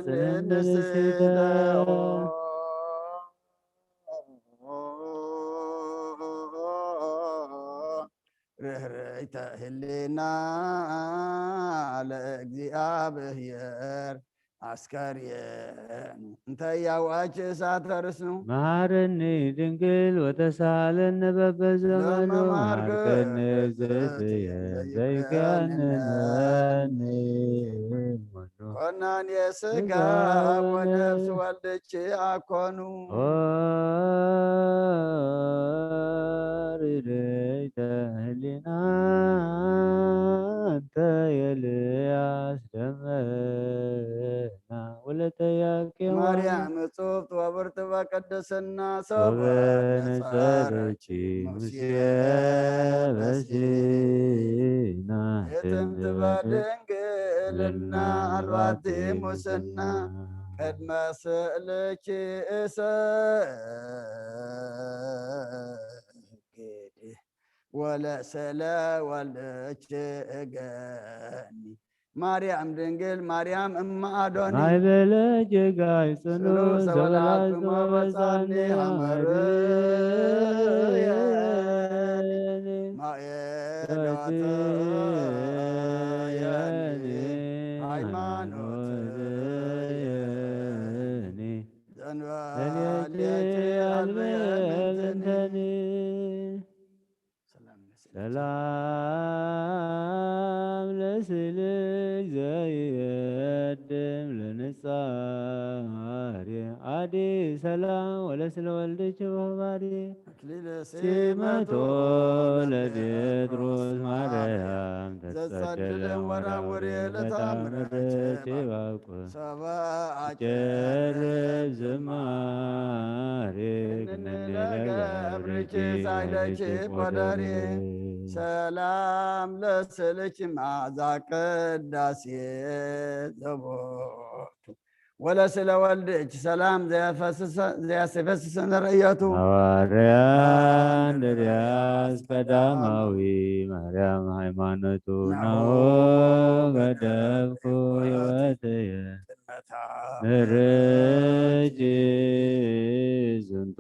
ጽንንስተ ጽንንስተ ርህርይተ ህሊና ለእግዚኣብሔር ኣስከሬኑ እንተ ያዋች እሳተ ርስኑ መሃረኒ ድንግል ወተሳለኒ በበዘመኑ ለመማርክ ማርከኒ እግዝእትየ ዘይከንነኒ ዘይከንነኒ። ኮናን የስጋ ስጋ ወነፍስ ወልድች ኣኮኑ። ኦ ርድእተ ህሊና እንተ ኤልያስ ደመና ወለተ ያቄዋ ማርያም እጹብት ወብርት በቅድስና ሶበ ሶበ ነጸረች ነጸረች ሙሴ ሙሴ በሲና በሲና የትንትበ የትንትበ ድንግልና ድንግልና አልባቲ አልባቲ ሙስና ሙስና። ቅድመ ስእልኪ እሰግድ ወለስለ ወልድኪ እገኒ። ማርያም ድንግል ማርያም እመ ኣዶኒ። ማይ በለ ጌጋይ ጽኑ ጽኑ ሰበላት ሰበላት መበጻኒ መበጻኒ ሐመርየኒ። ሐመርየኒ። ማኤዳተየኒ ሃይማኖትየኒ። ሃይማኖትየኒ። ዘንበሌኪ ዘንበሌኪ አልበየ አልበየ ምንትኒ። ምንትኒ። ሰላም ለስእለኪ። ሰላም ለስእልኪ ዘይእድም ለንጻሪ አዲ ሰላም ወለስለ ወልድኪ በህባሪ። አክሊለ ሲመቶ ሲመቶ ለጴጥሮስ ለጴጥሮስ ማርያም ማርያም ተጸደለ ተጸደለ ወራወሬ ወራወሬ ለታምረች ለታምረች ባቁ። ሰባ አጨርብ አጨርብ ዝማሬ ዝማሬ ክንንለገብርኪ ክንንለገብርኪ ሳይለኪ ሳይለኪ ቆደሬ። ቆደሬ። ሰላም ለስልኪ መዓዛ ቅዳሴ ዘቦቱ ወለስለ ወልድኪ ሰላም ዘያፈስሰ-፣ ዘያስፈስሰ ንርእየቱ። ሐዋርያ እንድርያስ ቀዳማዊ ማርያም ሃይማኖቱ ናሁ ናሁ ገደፍኩ ሕይወትየ። መታ ምርጭ ዝንቱ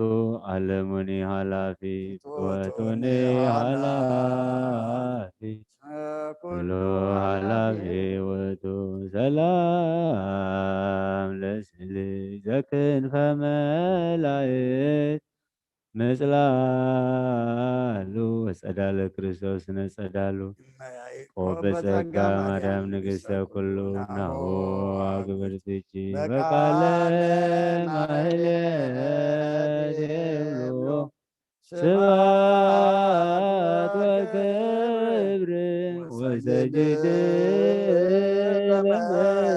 ዓለሙኒ ኃላፊ ሕይወቱኒ ኃላፊ ኩሉ ኃላፊ ውእቱ። ሰላም ለስእልኪ ዘክንፈ መላእክት ምጽላሉ ወጸዳለ ክርስቶስ ነጸዳሉ። እመ ያዕቆብ ኦ በጸጋ በጸጋ ማርያም ማርያም ንግሥተ ንግሥተ ኩሉ ኩሉ ናሁ ናሁ አግብርትኪ በቃለ በቃለ ማህሌት ማህሌት ይብሉ። ይብሉ። ስብሐት ስብሐት ወክብር ወክብር ወሰጅድ ወሰጅድ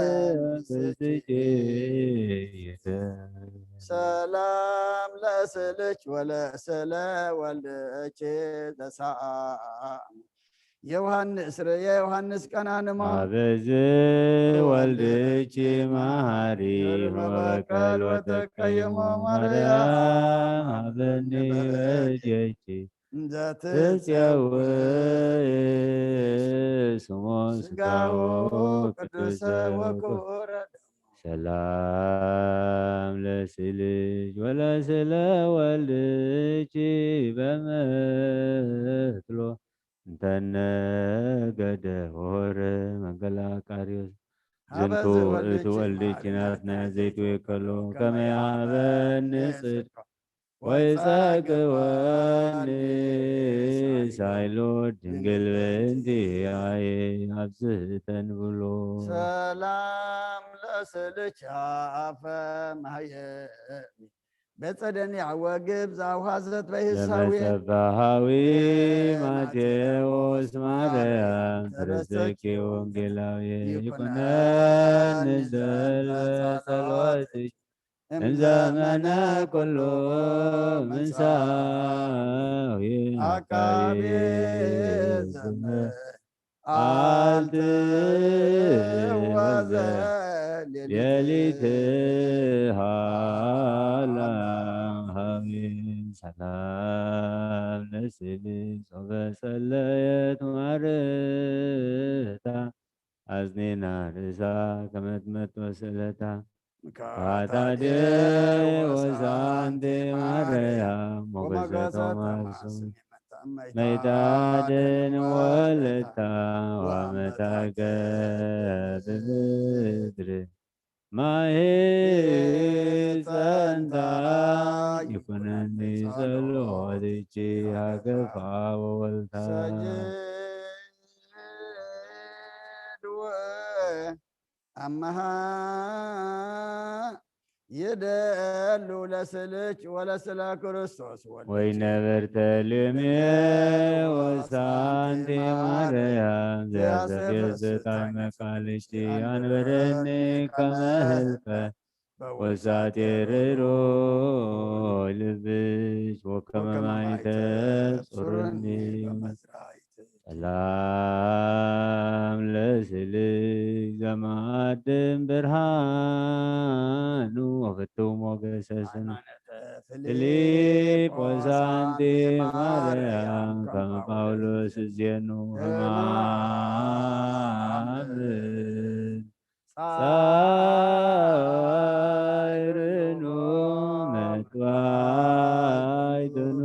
ለመንግሥትኪ። ሰላም ለስልኪ ወለስለ ወልድኪ ዘሳም ዮሐንስ ርእየ ዮሐንስ ቀናንሞ። አበዝ ወልድኪ መሐሪ ወበቀል ወተቀይሞ ማርያም ሀበኒ በእዴኪ እንዘ ትጼውዕ ስሞ ስጋሁ ቅዱሰ ወክቡረ ደሞ። ሰላም ለስልኪ ወለስለ ወልድኪ በምትሎ እንተነገደ ሆረ መንገላ ቃርዮስ። ዝንቱ ውእቱ ወልድኪ ናትናኤል ዘይትዌከሎ ከመ ይሃበኒ ጽድቆ ወይጸግወኒ ሳይሎ ድንግል በእንቲአየ አብዝህተን ብሎ። ሰላም ለስልኪ አፈ ማህየሚ በጸደኒ ወግብ ዘአውሃዘት በሂሳዊ ለመጸባሃዊ ማቴዎስ ማርያም ተረሰኪ ወንጌላዊ ይኩነኒ ይኩነኒ ዘልፈ ጸሎትኪ እምዘመነ እምዘመነ ኩሉ ኩሉ ምንሳዊ አቃቤ አቃቤ ዘመን። ዘመን። ኣልት ወዘ ሌሊት ሃላ ሃቤ። ሰላም ለስሊ ሶበ ጸለየት ማርታ፣ ኣዝኒና ርእሳ ከመትመት ወስእለታ። ካታዴ ወሳንቲ ማርያም ሞገሰ ቶማሱ መይታደን ወለታ ዋመታገ ብምድሪ ማሄ ጸንታ ይኩነኒ ጸሎትኪ ሃገፋ ወወልታ። ሰጅድ ወ ኣመሃ ይደሉ ለስልች ወለስለ ክርስቶስ ወልድ ወይ ነበር ተልሜ ወሳንቲ ማርያም ዘያሰገዝ ዘያሰገዝ ጣዕመ ቃልሽ ኣንብረኒ ከመ ህልፈ ወሳቴ ርሮ ልብሽ ወከመ ማይተ ጹርኒ በመዝራይት። ሰላም ለስልክ ዘማድም ብርሃኑ ወፍቱ ሞገሰ ስም ፊልጶስ ኣንቲ ማርያም ከመ ጳውሎስ እዜኑ ህማም ጻይርኑ መጥባይትኑ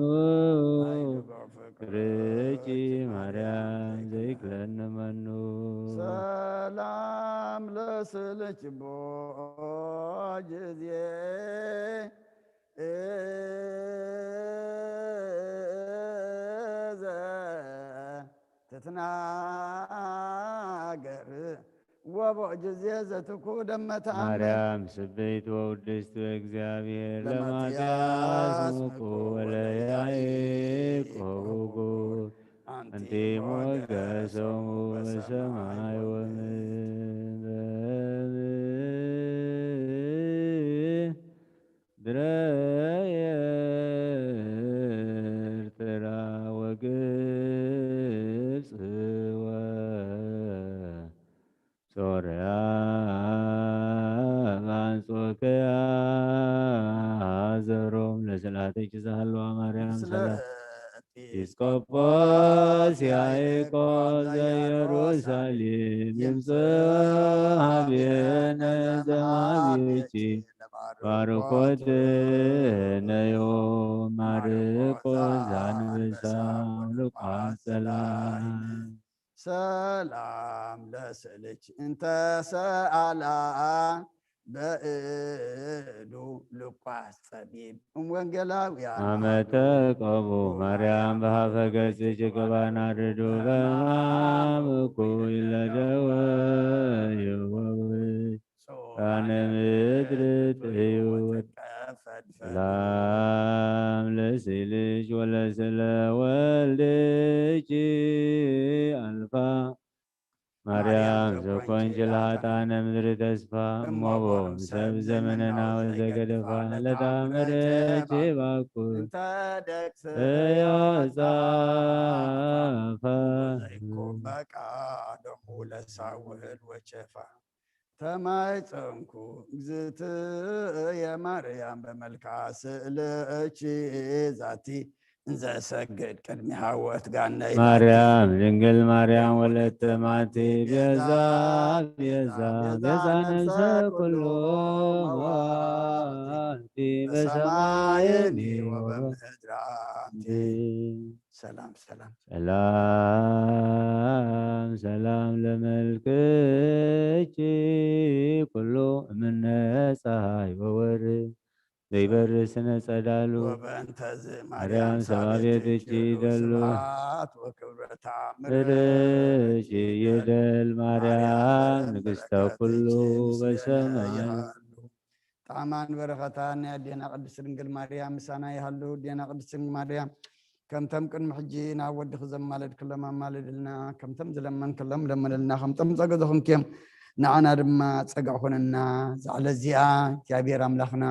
ፍቅርኪ ማርያም ዘይክለኒ መኑ። ሰላም ለስልኪ ቦ ጊዜ እዘ ትትናገር ወቦ ጊዜ ዘትኩ ደመታ ማርያም ስብሕት ወውድስት እግዚአብሔር ለማትያስ ለማትያስ ምኩ ምኩ ወለያዕቆብ ውጉድ አንቲ ሞገሶሙ በሰማይ ወምድር። ድረ ኤርትራ ወግብጽ ወሶርያ በአንጾክያ ዘሮም ለስላተኪ ዘሃለዋ ማርያም ምስለ ሰላም ኤጲስቆጶስ ያዕቆብ ዘኢየሩሳሌም ይምጽእ ሀቤነ ዘማቤኪ ባርኮትነ ዮም ማርቆስ ዘአንበሳ ሉቃስ ጸላኢ። ሰላም ለስእልኪ እንተ ሰአላ በእዱ ሉቃስ ጸቢብ እምወንጌላውያን አመተ ቀቡ ማርያም በሃፈ ገጽኪ ቅባና ርዱ በማም እኩይ ለደወ ይወውይ ቃነ ምድር ጥዩ። ሰላም ለስእልኪ ወለስለ ወልድኪ አልፋ ማርያም ዘኮንኪ ለኃጥኣነ ምድሪ ተስፋ እሞቦ ሰብ ዘመነና ወዘገደፋ ለታምረኪ ባኩ እንተ ደቅሰ ያጻፋ ዘይኮበቃ ደሙ ለሳውል ወቸፋ ተማይጸንኩ እግዝእትየ ማርያም በመልክዓ ስእልኪ ዛቲ እንዘ እሰግድ ቅድሚሃ ወእትጋነይ ማርያም ድንግል ማርያም ወለተ ማቲ ቤዛ ቤዛ ቤዛ ነፍሰ ኩሉ አምዋቲ በሰማይኒ ወበምድር አንቲ። ሰላም ሰላም ሰላም ሰላም ለመልክኪ ኩሉ እምነ ፀሐይ ወወርህ ዘይበርህ ስነ ጸዳሉ ወበእንተዝ ማርያም ማርያም ሰባቤትኪ ሰባቤትኪ ደሉ ስብሐት ወክብረ ተአምርኪ ርኪ ይደል ማርያም ማርያም ንግሥተ በረከትኪ ኩሉ ምስሌነ በሰማይ። ይሃሉ። ጣዕማን በረኸታን ኣዴና ቅድስት ድንግል ማርያም ምሳና ይሃሉ። ኣዴና ቅድስት ድንግል ማርያም ከምተም ቅድሚ ሕጂ ናብ ወድኺ ዘማለድክሎም ኣማልድልና፣ ከምተም ዝለመንክሎም ለምንልና፣ ከምቶም ጸገ ዝኾንክዮም ንዓና ድማ ጸጋ ኹንና። ዛዕለ እዚኣ እግዚኣብሔር ኣምላኽና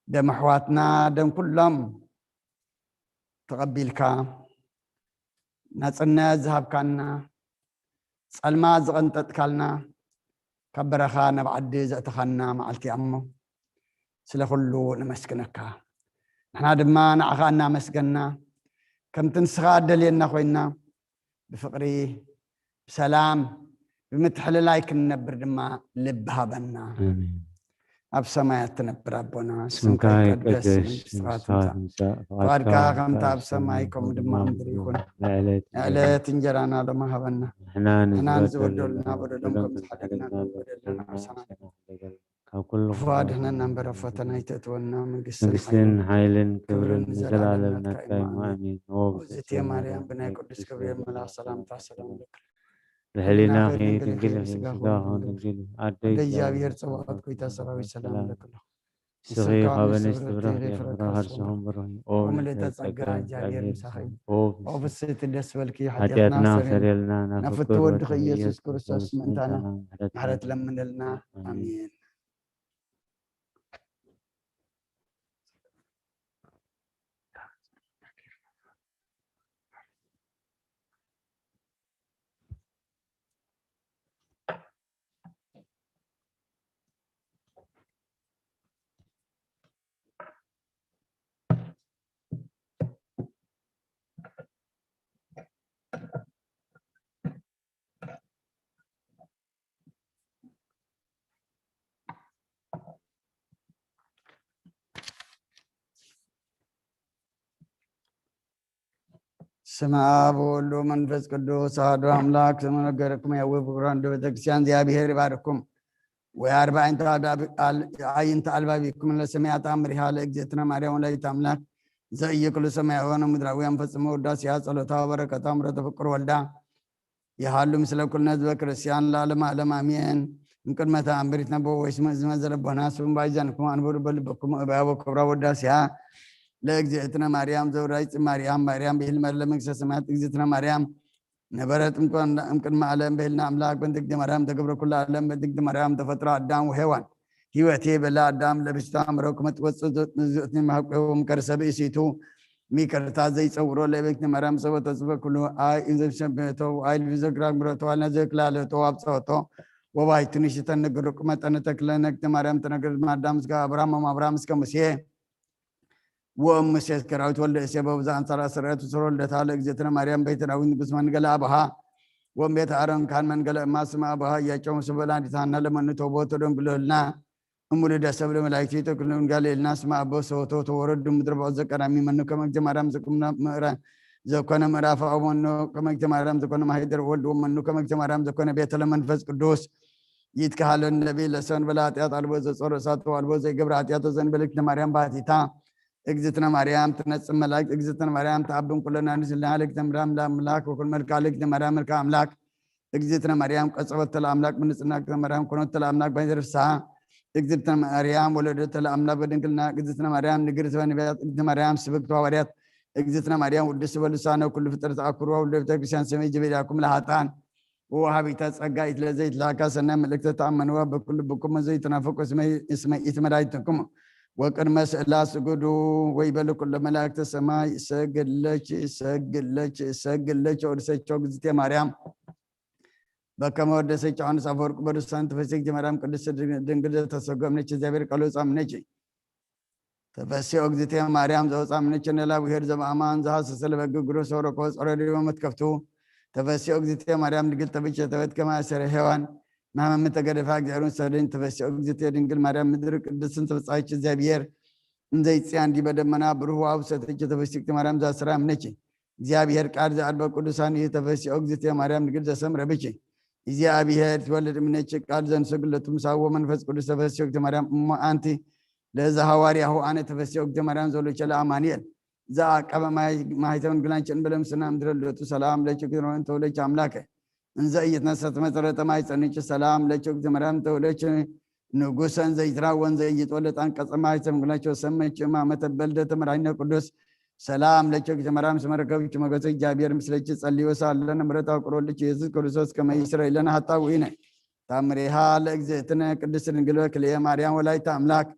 ደም ኣሕዋትና ደም ኩሎም ተቐቢልካ ናጽነት ዝሃብካና፣ ጸልማት ዝቐንጠጥካልና፣ ካብ በረኻ ናብ ዓዲ ዘእተኻና መዓልቲ እያ እሞ፣ ስለ ኩሉ ነመስግነካ። ንሕና ድማ ንዓኻ እናመስገና፣ ከምቲ ንስኻ እደልየና ኮይና፣ ብፍቕሪ፣ ብሰላም፣ ብምትሕልላይ ክንነብር ድማ ልቢ ሃበና። ኣሜን። ኣብ ሰማያት ትነብር ኣቦና፣ ስምካ ይቀደስ፣ መንግስትኻ ትምጻእ፣ ፍቓድካ ከምታ ኣብ ሰማይ ከምኡ ድማ ኣብ ምድሪ ይኹን። ንዕለት እንጀራና ሎሚ ሃበና። ንሕና ንዝበደሉና በደሎም ከም ዝሓለና ንበደልና ዓርሰና። ካብ ኩሉ ክፉእ ኣድሕነና እምበር ኣብ ፈተና ኣይተእትወና። መንግስትን መንግስትን ሓይልን ክብርን ንዘለኣለም ናትካ እዩ። ኣሜን። ኦ እግዝእትየ ማርያም፣ ብናይ ቅዱስ ገብርኤል መልኣኽ ሰላምታ ሰላም እብለኪ። ብሕሊናኺ ድንግል ኢኺ፣ ብስጋኺ እውን ድንግል ኢኺ። ኣደ እግዚኣብሔር፣ ጸባኦት፣ ጎይታ ሰራዊት፣ ሰላም እብለኪ ኣለኹ። ንስኺ ካብ ኣንስቲ ብርኽቲ ኢኺ፣ ፍረ ከርስኺ እውን ብሩኽ እዩ። ኦ ምልእተ ጸጋ፣ እግዚኣብሔር ምሳኺ እዩ። ኦ ፍስሕቲ፣ ደስ በልኪ፣ ሓጢኣትና ኣስተሰርየልና፣ ናብ ፍትው ወድኺ ኢየሱስ ክርስቶስ ምእንታና ምሕረት ለምንልና። ኣሜን። ስመ አብ ወወልድ ወመንፈስ ቅዱስ አሐዱ አምላክ። ስመ ነገርኩም ያወብ ክቡራን ወደ ቤተክርስቲያን፣ እግዚአብሔር ይባርኩም። ወየአርብዕ አዕይንተ አልባቢኩም ለሰማያት አምሪሃ ለእግዝእትነ ማርያም ወላዲተ አምላክ ዘእየ ኩሉ ሰማያውያን ወምድራውያን ፈጽሞ ውዳሴያ ጸሎታ ወበረከታ ምሕረተ ፍቁር ወልዳ ይሃሉ ምስለ ኩልነ ህዝበ ክርስቲያን ለዓለመ ዓለም አሜን። እምቅድመ ተአምሪት ነበቦ ወይስመ ዝመዘለቦና ስም ባይዛንኩም አንብሩ በልበኩም እባያ ወክብራ ወዳሴያ ለእግዝእትነ ማርያም ዘውራይ ጽ ማርያም ማርያም ብሂል መድለ መንግስተ ሰማያት እግዝእትነ ማርያም ነበረት እምቅድመ ዓለም ብሂልና አምላክ በእንተ እግዝእትነ ማርያም ተገብረ ኩሉ ዓለም በእንተ እግዝእትነ ማርያም ተፈጥሮ አዳም ወሔዋን ህይወቴ በላ አዳም ለብሽታ አምረው ከመትወፅእ ዝእትን መሃቆም ከርሰ ብእሲቱ ሚከርታ ዘይፀውሮ ለቤት ማርያም ሰበ ተስበ ኩሉ አይ እንዘብሸበቶ አይ ልብዘግራ ግብረቶ አልነ ዘክላለቶ አብፀወቶ ወባይቱ ንሽተን ንግሩቅ መጠነ ተክለ ነግተ ማርያም ተነግር ማዳም እስከ አብርሃም አብርሃም እስከ ሙሴ ወእም ሙሴ እስከ ዳዊት ወልደ እሴ በብዛ አንጻር አሰራቱ ስሮ ልደታ ለእግዝእትነ ማርያም ቤተ ዳዊት ንጉስ መንገለ አብሃ ወእም ቤተ አሮን ካን መንገለ እማ ስማ አብሃ እያጨሙ ስበላ ዲታና ለመኑ ተቦ ተደንግሎልና እሙሉ ደሰብ ለመላእክቲ ተክሉ እንጋሌልና ስማ አቦ ሰወቶ ተወረዱ ምድረ በዖ ዘቀዳሚ መኑ ከመ እግዝእተ ማርያም ዘኩምና ምዕረ ዘኮነ ምዕራፍ አቡ መኑ ከመ እግዝእተ ማርያም ዘኮነ ማሂደር ወልድ ወመኑ ከመ እግዝእተ ማርያም ዘኮነ ቤተ ለመንፈስ ቅዱስ ይትከሃለኒ ነቢይ ለሰንበለ ኃጢአት አልቦ ዘጾረ እሳት አልቦ ዘይገብረ ኃጢአት ዘንበለ እግዝእትነ ማርያም ባሕቲታ እግዝእትነ ማርያም ትነጽእ መላእክት እግዝእትነ ማርያም ተአብን ኩለና ንስልና ለእግዝእትነ ማርያም ለአምላክ ወኩል መልክዓ ለእግዝእትነ ማርያም መልክዓ አምላክ እግዝእትነ ማርያም ቀጸበተ ለአምላክ ብንጽህና እግዝእትነ ማርያም ኮኖተ ለአምላክ ባሕቲተ ፍስሓ እግዝእትነ ማርያም ወለደተ ለአምላክ በድንግልና እግዝእትነ ማርያም ንግርት በነቢያት እግዝእትነ ማርያም ስብክት ሐዋርያት እግዝእትነ ማርያም ውድስት በልሳነ ኩሉ ፍጥረት አኩርዋ ወልደ ቤተክርስቲያን ሰመይ ጀቤዳኩም ለሃጣን ወወሃቢተ ጸጋ ኢትለዘ ይትላካ ሰናይ መልእክተ ተአመንዋ በኩሉ ብኩም ዘይትናፍቁ እስመ ኢትመዳይትኩም ወቅድመ ስእላ ስጉዱ ወይበሉ ኩሎ መላእክተ ሰማይ ሰግለች ሰግለች ሰግለች ወድሰቸው እግዝእትየ ማርያም በከመ ወደሰች ዮሐንስ አፈወርቅ በርሳን ተፈሲክ ማርያም ቅድስት ድንግል ተሰጎምነች እግዚአብሔር ቃሉ ጻምነች ተፈሲ ኦግዝእትየ ማርያም ዘወፃ ምንችን ለእግዚአብሔር ዘበአማን ዘሐሰሰ ለበግ ግሩ ሰውረኮ ጸረ ዲበ መትከፍቱ ተፈሲ ኦግዝእትየ ማርያም ድንግል ተብቼ ተበት ከማእሰረ ሔዋን ማመም ተገደፋ እግዚአብሔርን ሰደኝ ተፈሲ ኦግዝእትየ ድንግል ማርያም ምድር ቅድስትን ተፈጻይች እግዚአብሔር እንዘይጽያን ዲበ ደመና ብሩህ ዋው ሰተች ተፈሲክቲ ማርያም ዛስራ ምነች እግዚአብሔር ቃል ዘአልበ ቅዱሳን ይህ ተፈሲ ኦግዝእትየ ማርያም ድንግል ዘሰምረ ብች እግዚአብሔር ትወልድ ምነች ቃል ዘንሰግለቱ ምሳዎ መንፈስ ቅዱስ ተፈሲ ኦግዝእትየ ማርያም እሞ አንቲ ለዘሐዋርያሁ አነ ተፈሲ ኦግዝእትየ ማርያም ዘሎቸ ለአማኑኤል ዘአቀበ ማይተውን ግላንቸን በለምስና ምድረ ልደቱ ሰላም ለችግሮን ተወለች አምላከ እንዘ እይትነሰት መሰረተ ማይ ጸንች ሰላም ለችግ ማርያም ተወለች ንጉሰን ዘይትራወን ዘይትወለድ አንቀጸ ማይ ተምግላቸው ሰመች እማመተ በልደ ተመራይነ ቅዱስ ሰላም ለችግ ማርያም ስመረከብች መገሰ እግዚአብሔር ምስለች ጸልዮ ሳለነ ምረት አቁሮልች ኢየሱስ ክርስቶስ ከመ ይስረይ ለነ ኃጣውኢነ ታምሬሃ ለእግዝእትነ ቅድስት ድንግል በክልኤ ማርያም ወላዲተ አምላክ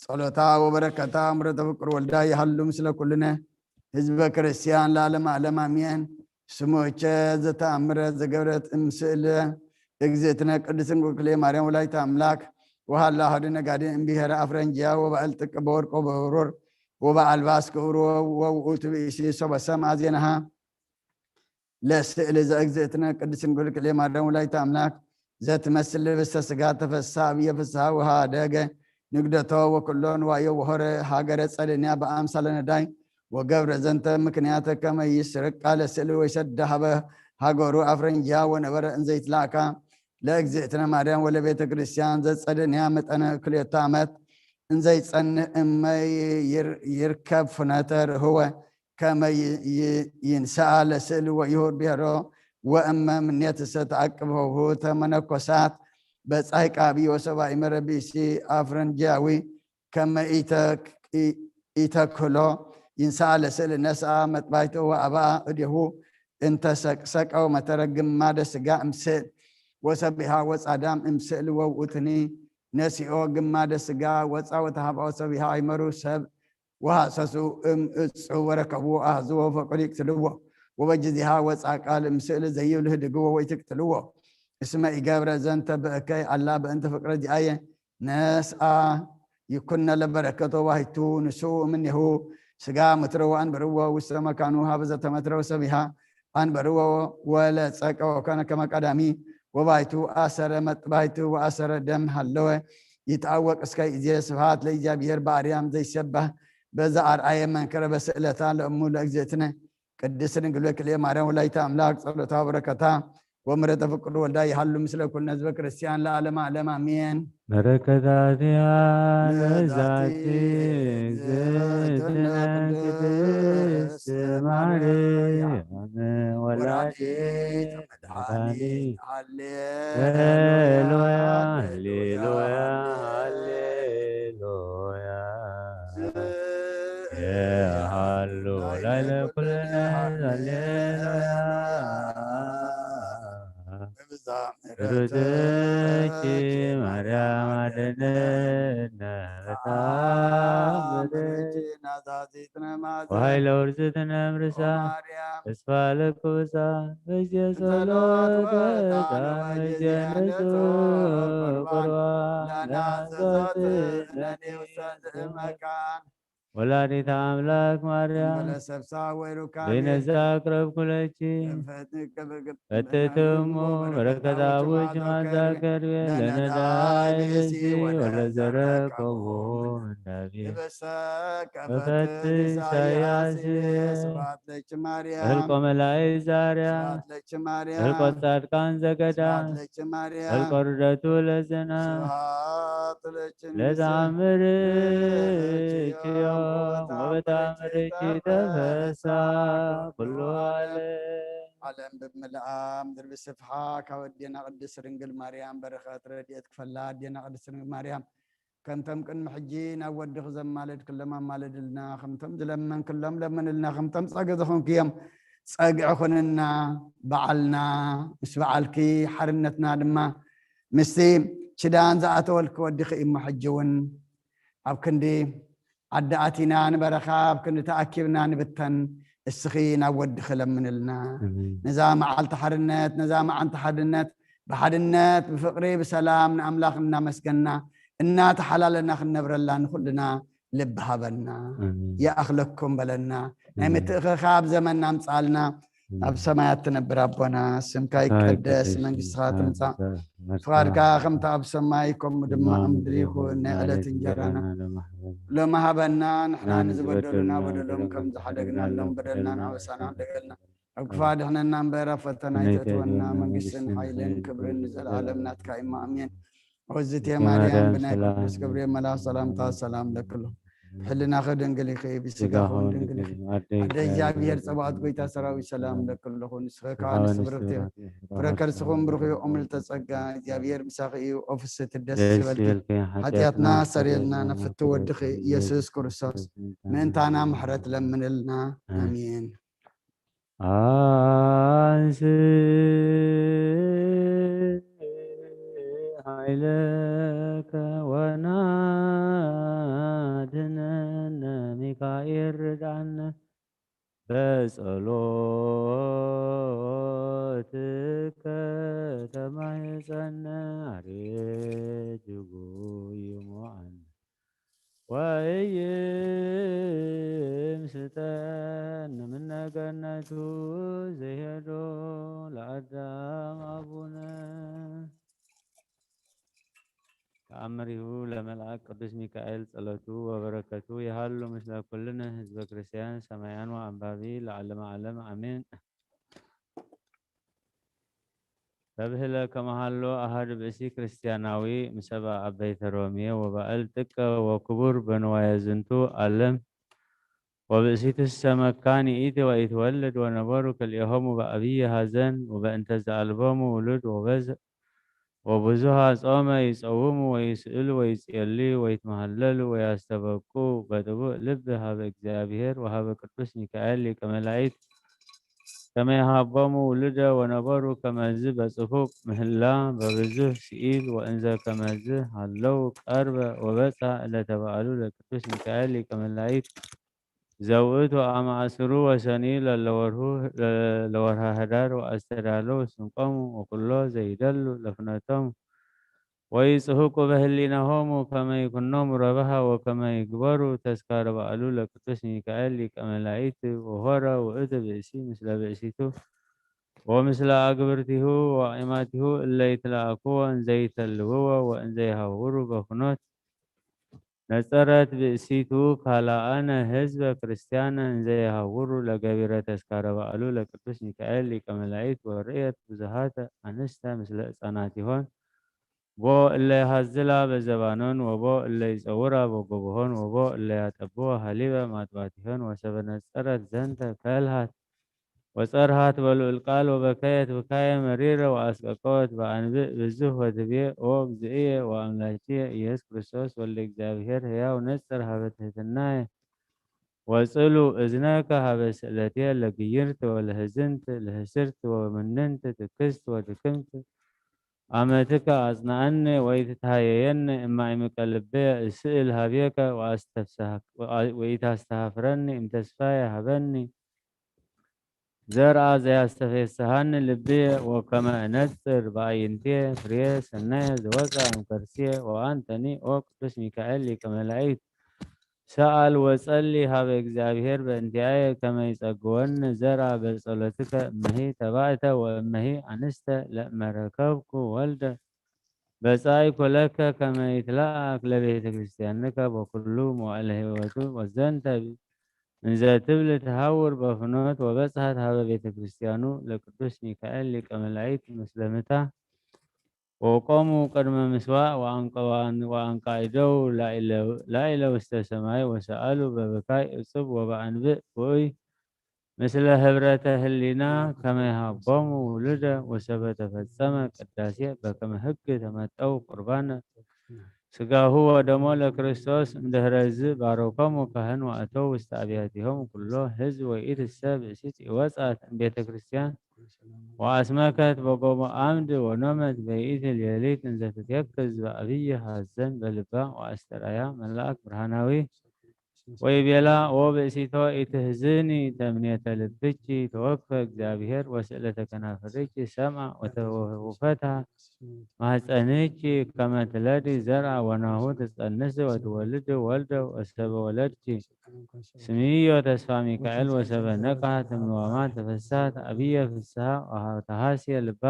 ጸሎታ ወበረከታ ምሕረተ ፍቁር ወልዳ ይሃሉ ምስለ ኩልነ ህዝበ ክርስቲያን ለዓለመ ዓለም አሜን። ስሞቸ ዘተኣምረ ዘገብረት እምስእለ እግዝእትነ ቅድስት ድንግል ክልኤ ማርያም ወላዲተ ኣምላክ ወሃላ ሀደ ነጋዴ እምብሄረ ኣፍረንጅያ ወባእል ጥቀ በወርቆ በብሩር ወበኣልባስ ክብሩ ወውእቱ ብእሲ ሶበ ሰምአ ዜናሃ ለስእሊ ዘእግዝእትነ ቅድስት ድንግል ክልኤ ማርያም ወላዲተ ኣምላክ ዘትመስል ልብሰ ስጋ ተፈሳ ኣብየ ፍስሃ ወሃደገ ንግደቶ ወኩሎ ንዋዮ ወሆረ ሃገረ ጸደንያ በኣምሳለ ነዳይ ወገብረ ዘንተ ምክንያተ ከመ ይስርቃ ለስእሊ ወይሰዳ ሀበ ሃገሩ ኣፍረንጅያ ወነበረ እንዘይትላእካ ለእግዝእትነ ማርያም ወለቤተ ክርስቲያን ዘጸደንያ መጠነ ክልኤተ ዓመት እንዘይጸንህ እመ ይር- ይርከብ ፍነተ ርህወ ከመ ይ- ይ- ይንስኣ ለስእሊ ወይሁድ ብሔሮ ወእመ ምኔትሰ ተኣቅብ ህውሁተ መነኮሳት በጻይ ቃቢ ወሰብኣይ መረቢሲ ኣፍረንጅያዊ ከመ ኢተ- ኢ- ኢተክሎ ይንስኣ ለስእሊ ነስኣ መጥባይተ ወኣበኣ እዴሁ እንተ ሰቅሰቀው መተረ ግማደ ስጋ እምስል ወሰቢሃ ወጻዳም እምስል ወውእቱኒ ነሲኦ ግማደ ስጋ ወጻ ወተሃብኦ ሰቢሃ ኣይመሩ ሰብ ወሃሰሱ እም እጹ ወረከብዎ ኣህዝዎ ፈቅዱ ይቅትልዎ ወበጅዚሃ ወጻ ቃል እምስል ዘይብል ህድግዎ ወይትቅትልዎ እስመ ኢገብረ ዘንተ ብእከይ ኣላ በእንተ ፍቅረ ዚኣየ ነስኣ ይኩነ ለበረከቶ ዋሂቱ ንሱ እምኔሁ ስጋ ምትረ ወኣንበርዎ ውስተ መካኑ ሀበ ዘተመትረ ወሰቢሃ ኣንበርዎ ወለጸቀ ወኮነ ከመ ቀዳሚ ወባይቱ ኣሰረ መጥባይቱ ወኣሰረ ደም ሃለወ ይትኣወቅ እስከ ኢዜ ስብሃት ለእግዚኣብሔር በኣርያም ዘይሰባህ በዛ ኣርኣየ መንከረ በስእለታ ለእሙ ለእግዝእትነ ቅድስት ድንግል ክልኤ ማርያም ወላዲተ ኣምላክ ጸሎታ በረከታ ወምሕረተ ፍቅር ወልዳ ይሃሉ ምስለ ኩልነ ህዝበ ክርስቲያን ለዓለመ ዓለም ኣሜን። በረከታቲሃ ለዛቲ እግዝእትነ ቅድስት ማርያም ወላዲተ መድኃኒት ሃሌሉያ ሃሌሉያ ሃሌሉያ የሃሉ ላዕለ ኩልነ ሃሌሉያ ርትኪ ማርያም አድነነ በተአምርኪ ናዛዚትነ ማዘ ወኃይለ ውርዝትነ እምርሳ ማርያም ተስፋ ለኩብሳ በዜ ጸሎት ጸሎት ወዕጣን ወበዜ በዜ ንጹሕ ንጹሕ ቁርባን ቁርባን ለናዘዛት ለናዘዛት ለኔውሰን ዝእመካን ወላዲተ አምላክ ማርያም እንበለ ሰብሳ ወይ ሩካቤ ዘይነዛ አቅረብኩለኪ። ፈትትሙ በረከታዊ ጅማት ዛከርቤ ለነዳይ ብእሲ ወለዘረከቡ እንዳቤ በፈት ኢሳያስ ስብሐት ለኪ ማርያም። ህልቆ መላእክት ዛርያ ስብሐት ለኪ ማርያም። ህልቆ ጻድቃን ዘገዳ ስብሐት ለኪ ማርያም። ህልቆ ርደቱ ለዘና ስብሐት ለኪ ለተአምር ኪዮም ወበተአምር ተፈሳ ኩሉ ዓለም። ዓለም ብምልኣ ምድሪ ብስፍሓ ካብ ኣዴና ቅድስት ድንግል ማርያም በረኸት ረድኤት ክፈላ ኣዴና ቅድስት ድንግል ማርያም ከምቶም ቅድሚ ሕጂ ናብ ወድኺ ዘማለድክሎም ኣማልድልና፣ ከምቶም ዝለመንክሎም ለምንልና፣ ከምቶም ጸገ ዝኾንክዮም ጸግዒ ኩንና። በዓልና ምስ በዓልኪ ሓርነትና ድማ ምስቲ ኪዳን ዝኣተወልኪ ወድኺ እዩ እሞ ሕጂ እውን ኣብ ክንዲ ዓዲ ኣቲና ንበረኻ ኣብ ክንዲ ተኣኪብና ንብተን እስኺ ናብ ወድኺ ለምንልና። ኣሜን። ነዛ መዓልቲ ሓርነት ነዛ መዓልቲ ሓርነት ብሓድነት ብፍቕሪ ብሰላም ንኣምላኽ እናመስገና እናተሓላለና ክንነብረላ ንኹልና ልቢ ሃበና። ኣሜን። ይኣኽለኩም በለና። ናይ ኣሜን። ምትእኽኻብ ዘመን ኣምጻልና። ኣብ ሰማያት ትነብር ኣቦና፣ ስምካ ይቀደስ፣ መንግስትኻ ትምጻእ፣ ፍቓድካ ከምቲ ኣብ ሰማይ ከምኡ ድማ ኣብ ምድሪ ይኹን። ናይ ዕለት እንጀራና ሎሚ ሃበና፣ ንሕና ንዝበደሉና በደሎም ከም ዝሓደግናሎም በደልናን ኣበሳና ሓደገልና፣ ኣብ ክፋ ድሕነና እምበር ኣብ ፈተና ኣይተእትወና፣ መንግስትን ሓይልን ክብርን ንዘለኣለም ናትካ እዩ። ኣሜን። ኦዝቴ ማርያም ብናይ ቅዱስ ገብርኤል መልኣኽ ሰላምታ ሰላም ለክሎ። ብሕልናኺ ድንግል ኢኺ፣ ብስጋኹ ድንግል ኢኺ። ኣደ እግዚኣብሔር ጸባኦት ጎይታ ሰራዊት ሰላም ለክሎ። ንስኺ ከኣ ንስብርት ኢኺ። ፍረ ከርስኹም ብሩኽ እዩ፣ እምልተ ጸጋ እግዚኣብሔር ምሳኺ እዩ። ኦ ፍስሕቲ ደስ ይበልኪ፣ ሓጢኣትና ሰሪልና ነፍቲ ወድኺ ኢየሱስ ክርስቶስ ምእንታና ምሕረት ለምንልና። ኣሜን። ኣሜን። አንስ ኃይለከ ወናድነነ ሚካኤል ርዳነ በጸሎት ወይምስጠን እምነ ገነቱ ዘይሄዶ ለአዳም አቡነ። ተአምሪሁ ለመልአክ ቅዱስ ሚካኤል ጸሎቱ ወበረከቱ ይሃሉ ምስለ ኩልነ ህዝበ ክርስቲያን ሰማያን ወአንባቢ ለዓለመ ዓለም አሜን። ተብህለ ከመሃሎ አሃዱ ብእሲ ክርስቲያናዊ ምሰባ አበይተ ሮሜ ወባእል ጥቀ ወክቡር በንዋየ ዝንቱ ዓለም ወብእሲትሰ መካን ይእቲ ወኢትወልድ ወነበሩ ክልኤሆሙ በአብይ ሐዘን ወበእንተ ዘአልቦሙ ውሉድ ወበዝ- ወብዙሃ ጾመ ይጸውሙ ወይስእሉ ወይጽየልዩ ወይትመሃለሉ ወያስተበቁ በጥቡእ ልብ ሀበ እግዚኣብሔር ወሀበ ቅዱስ ሚካኤል ሊቀ መላእክት ከመ ይሃቦሙ ውሉደ ወነበሩ ከመዝ በጽፉቅ ምህላ በብዙህ ስኢል ወእንዘ ከመዝ ሃለው ቀርበ ወበጽሐ እለ ተባዕሉ ለቅዱስ ሚካኤል ሊቀ መላእክት ዘውእቱ አመ አስሩ ወሰኒ ለለወርሁ ለወርሃ ህዳር ወአስተዳለው ስንቆሙ ወኩሎ ዘይደሉ ለፍነቶሙ ወይጽህቁ በህሊናሆሙ ከመ ይኩኖሙ ረብሃ ወከመ ይግበሩ ተስካረ በዓሉ ለቅዱስ ሚካኤል ሊቀ መላእክት ወሆረ ውእቱ ብእሲ ምስለ ብእሲቱ ወምስለ አግብርቲሁ ወአማቲሁ እለ ይትለአክዎ እንዘይተልውዎ ወእንዘይሃውሩ በፍኖት ነጸረት ብእሲቱ ካልአነ ህዝበ ክርስቲያነ እንዘይሃውሩ ለገቢረ ተስካረ በዓሉ ለቅዱስ ሚካኤል ሊቀ መላእክት ወርእየት ብዙሃተ አንስተ ምስለ ህፃናቲሆን ቦ እለ ያሃዝላ በዘባኖን ወቦ እለ ይጸውራ በጎብሆን ወቦ እለ ያጠብዎ ሃሊበ ማጥባቲሆን ወሰበ ነጸረት ዘንተ ከልሃት ወጸርሃት በልዑል ቃል ወበከየት ብካየ መሪረ ወአስቀቀወት በአንብእ ብዙህ ወትቤ ኦ እግዚእየ ወአምላኪየ ኢየሱስ ክርስቶስ ወልደ እግዚኣብሔር ሕያው ነጽር ሀበ ትህትናየ ወጽሉ እዝነከ ሀበ ስእለትየ ለግይርት ወለህዝንት ለህስርት ወምንንት ትክስት ወድክምት አመትከ አጽንአኒ ወኢትትሃየየኒ እማይምቀ ልብየ እስእል ሀብየከ ወኢታስተሃፍረኒ እምተስፋየ ሀበኒ ዘርአ ዘያስተፌስሃኒ ልብየ ወከመ እነጽር በአይንትየ ፍሬ ሰናየ ዘወፅአ እምከርስየ ወአንተኒ ኦ ቅዱስ ሚካኤል ሊቀ መላእክት ሰአል ወጸሊ ሀበ እግዚኣብሔር በእንቲአየ ከመ ይጸግወኒ ዘርአ በጸሎትከ እመሂ ተባእተ ወእመሂ አንስተ ለእመረከብኩ ወልደ በጻይኩ ለከ ከመ ይትለአክ ለቤተ ክርስቲያንከ በኩሉ መዋዕለ ህይወቱ ወዘንተ እንዘ ትብል ትሃውር በፍኖት ወበጽሐት ሀበ ቤተ ክርስቲያኑ ለቅዱስ ሚካኤል ሊቀ መላእክት ምስለ ምታ ወቆሙ ቅድመ ምስዋዕ ወአንቃኢደው ላኢለ ውስተ ሰማይ ወሰአሉ በብካይ እጹብ ወበአንብእ ውኡይ ምስለ ህብረተ ህሊና ከመ ይሃቦሙ ውሉደ ወሰበ ተፈጸመ ቅዳሴ በከመ ህግ ተመጠው ቁርባነ ስጋሁ ወደሞ ለክርስቶስ እምድህረዝ ባረኮሙ ካህን ወአተው ውስተ አብያቲሆም ኩሎ ህዝብ ወኢትሰ ብእሲት ይወጻት እምቤተ ክርስቲያን ወአስመከት በጎሞ አምድ ወኖመት በይእቲ ሌሊት እንዘ ትትየክዝ በአብይ ሐዘን በልባ ወአስተርአያ መልአክ ብርሃናዊ ወይቤላ ኦ ብእሲቶ ኢትህዝኒ ተምኔተ ልብኪ ተወክፈ እግዚኣብሔር ወስእለተ ከናፍርኪ ሰምዐ ወተወፈታ ማህፀንኪ ከመ ትለዲ ዘርአ ወናሁ ትጸንስ ወትወልድ ወልደ ወሰበ ወለድኪ ስምዮ ተስፋ ሚካኤል ወሰበ ነቅሐ ትምንዋማ ተፈሳት አብየ ፍስሐ ወተሃስየ ልባ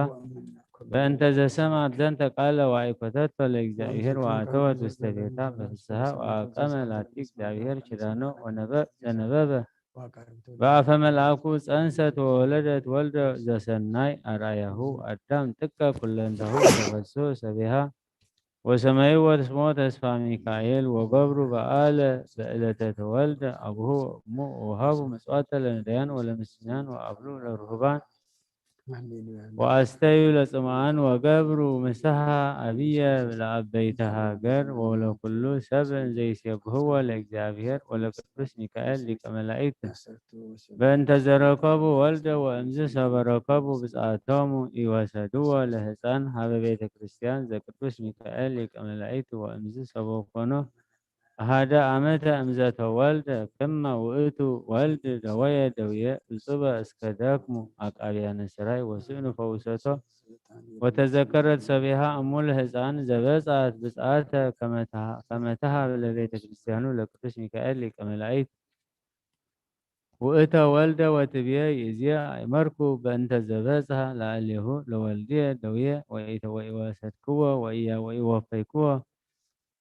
በእንተ ዘሰምዐት ዘንተ ቃለ ወአይኮተቶ ለእግዚአብሔር ወአተወት ውስተ ቤታ በፍስሐ ወአቀመ ላቲ እግዚአብሔር ኪዳኖ ወነበ ዘነበበ በአፈ መልአኩ ጸንሰት ወወለደት ወልደ ዘሰናይ አርአያሁ አዳም ጥቀ ኩለንታሁ ተፈስሑ ሰቢሃ ወሰመይዎ ስሞ ተስፋ ሚካኤል ወገብሩ በዓለ በዕለተ ተወልደ አቡሁ ወእሙ ወውሃቡ ምጽዋተ ለነዳያን ወለምስኪናን ወአብሉ ለርሁባን ወአስተዩ ለጽምአን ወገብሩ ምስሃ አብየ ለአበይተ ሃገር ወለኩሉ ሰብ እንዘይሴብህዎ ለእግዚአብሔር ወለቅዱስ ሚካኤል ሊቀ መላእክት በእንተ ዘረከቡ ወልደ ወእምዝ ሰበረከቡ ብጽአቶሙ ኢወሰድዎ ለህፃን ሀበ ቤተ ክርስቲያን ዘቅዱስ ሚካኤል ሊቀ መላእክት ወእምዝ ሰበኮኖ ኣሃደ ኣመተ እምዘተወልደ ክመ ውእቱ ወልድ ደወየ ደውየ እጹበ እስከ ደክሙ ኣቃብያነ ስራይ ወስእኑ ፈውሰቶ ወተዘከረት ሰቢሃ እሙል ህፃን ዘበጻት ብጽዓተ ከመ ተሃ- ከመ ተሃብ ለቤተ ክርስቲያኑ ለቅዱስ ሚካኤል ሊቀ መላእክት ውእተ ወልደ ወትብየ ይእዝየ ኣይመርኩ በእንተ ዘበጽሐ ላዕሌሁ ለወልድየ ደውየ ወኢተ ወኢወሰድክዎ ወኢያ ወኢወፈይክዎ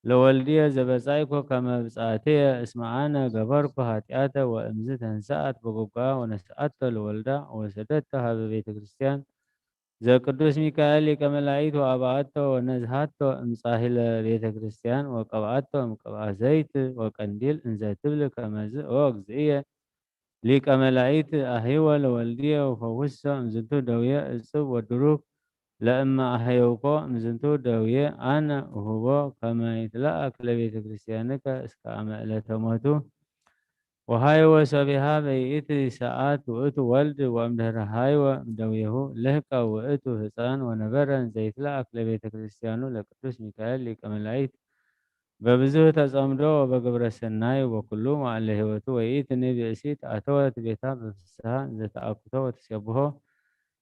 ለወልድየ ዘበጻይኮ ከመ ብጻትየ እስመ ኣነ ገበርኩ ኃጢአተ ወእምዝ ተንሰኣት በጎጎኣ ወነስኣቶ ለወልዳ ወሰደቶ ሀበ ቤተ ክርስቲያን ዘቅዱስ ሚካኤል ሊቀ መላእክት ወአብአቶ ወነዝሃቶ እምጻሂለ ቤተ ክርስቲያን ወቀብአቶ እምቅብአ ዘይት ወቀንዲል እንዘ ትብል ከመዝ ኦ እግዚእየ ሊቀ መላእክት አህይወ ለወልድየ ወፈውሶ እምዝንቱ ደውየ እጽብ ወድሩክ ለእመ አህየውኮ እምዝንቱ ደውየ አነ እሁቦ ከመ ይትለአክ ለቤተ ክርስቲያንከ እስከ አመ ዕለተ ሞቱ ወሃይወ ሰቢሃ በይእቲ ሰዓት ውእቱ ወልድ ወእምድህረ ሃይወ እምደዊሁ ልህቀ ውእቱ ህፃን ወነበረ እንዘይትለአክ ለቤተ ክርስቲያኑ ለቅዱስ ሚካኤል ሊቀ መላእክት በብዙህ ተጸምዶ ወበግብረ ሰናይ ወበኩሉ መዋዕለ ህይወቱ ወይእቲ ንብእሲት አተወት ቤታ በፍስሃ እንዘተአኩቶ ወተሴብሖ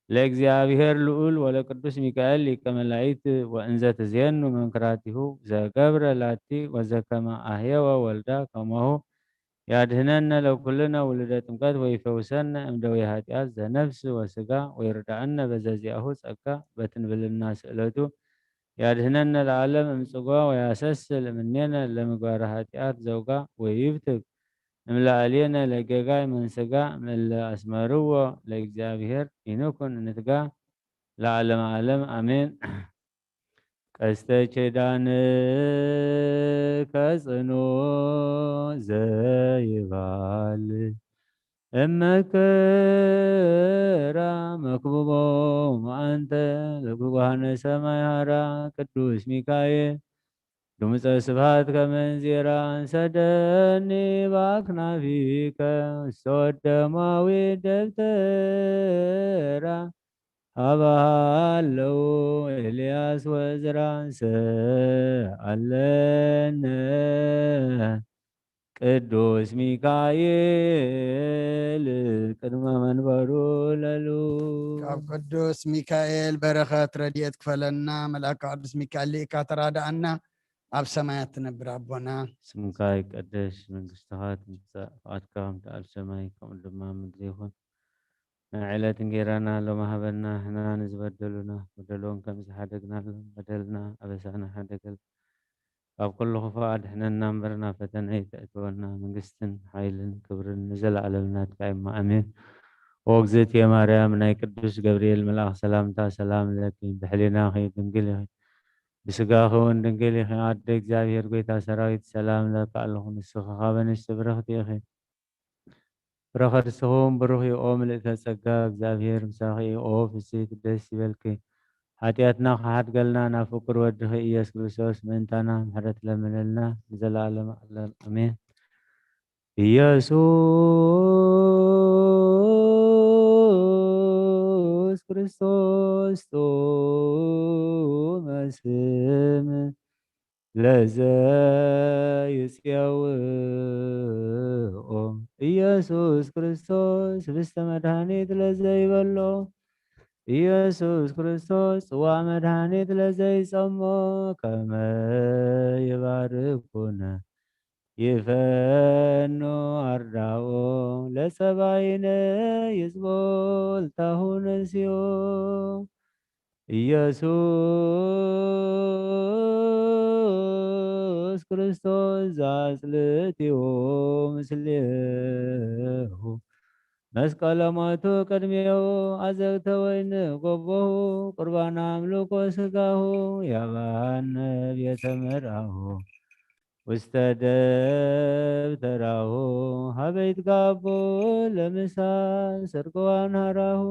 ለእግዚአብሔር ልዑል ወለቅዱስ ሚካኤል ሊቀ መላእክት ወእንዘ ትዜኑ መንክራቲሁ ዘገብረ ላቲ ወዘከመ አህየወ ወልዳ ከማሁ ያድህነነ ለኩልነ ውሉደ ጥምቀት ወይፈውሰነ እምደዌ ኃጢአት ዘነፍስ ወስጋ ወይርዳእነ በዘዚአሁ ጸጋ በትንብልና ስእለቱ ያድህነነ ለዓለም እምጽጓ ወያሰስል እምኔነ ለምግባረ ኃጢአት ዘውጋ ወይብትግ እምለአልየነ ለጌጋይ መንስጋ እምእለ አስመርዎ ለእግዚአብሔር ይንኩን እንትጋ ለዓለመ ዓለም አሜን። ቀስተ ኪዳን ከጽኑ ዘይባል እመከራ መክብቦም አንተ ለጉባነ ሰማይ ሀራ ቅዱስ ሚካኤል ድምፀ ስብሐት ከመንዚራ ሰደኒ በአክናፊከ ውስተ ወደማዊ ደብተራ ሀበሃለው ኤልያስ ወዝራ ሰአለነ ቅዱስ ሚካኤል ቅድመ መንበሩ ለሉ ካብ ቅዱስ ሚካኤል በረኸት ረድኤት ክፈለና። መልኣካ ቅዱስ ሚካኤል ሊእካ ተራዳኣና። ኣብ ሰማያት ትነብር ኣቦና ስምካ ይቀደስ መንግስትኻ ትምጻእ ፍቃድካ ከምቲ ኣብ ሰማይ ከምኡ ድማ ኣብ ምድሪ ይኹን ናይ ዕለት እንጌራና ሎም ሃበና ንሕና ንዝበደሉና በደሎም ከም ዝሓደግናሎም በደልና ኣበሳና ሓደገል ካብ ኩሉ ክፉእ ኣድሕነና እምበር ናብ ፈተነ ኣይተእትወና መንግስትን ሓይልን ክብርን ንዘለኣለም ናትካ እማ ኣሜን ኦግዝእትየ ማርያም ናይ ቅዱስ ገብርኤል መልኣኽ ሰላምታ ሰላም ለኪ ብሕሊናኺ ድንግል ኢኺ ብስጋኺ እውን ድንግል ኢኺ ኣደ እግዚኣብሔር ጎይታ ሰራዊት ሰላም ለኪ ኣለኹ ንስኺ ካብ ኣንስቲ ብርኽቲ ኢኺ ፍረ ከርስኹም ብሩኽ እዩ ኦ ምልእተ ጸጋ እግዚኣብሔር ምሳኺ እዩ ኦ ፍስሕቲ ደስ ይበልኪ ሓጢኣትና ክሓድገልና ናብ ፍቁር ወድኺ ኢየሱስ ክርስቶስ ምእንታና ምሕረት ለምነልና ንዘለኣለም ኣለም ኣሜን ኢየሱስ ክርስቶስ ጥዑመ ስም ለዘይጽየውኦ ኢየሱስ ክርስቶስ ህብስተ መድኃኒት ለዘይበሎ ኢየሱስ ክርስቶስ ጽዋ መድኃኒት ለዘይጸሞ ከመ ይባርኩነ ይፈኑ ኣርዳኦ ለጸባይነ ይጽቦልታሁ ነስዮ ኢየሱስ ክርስቶስ ዘአጽልእትዎ ምስሌሁ መስቀለ ሞቱ ቅድሜሁ አዘግተ ወይን ጎቦሁ ቁርባን አምልኮ ስጋሁ ያባነ ቤተ መርአሁ ውስተ ደብተራሁ ሀበይት ጋቦ ለምሳ ስርቅዋን ሀራሁ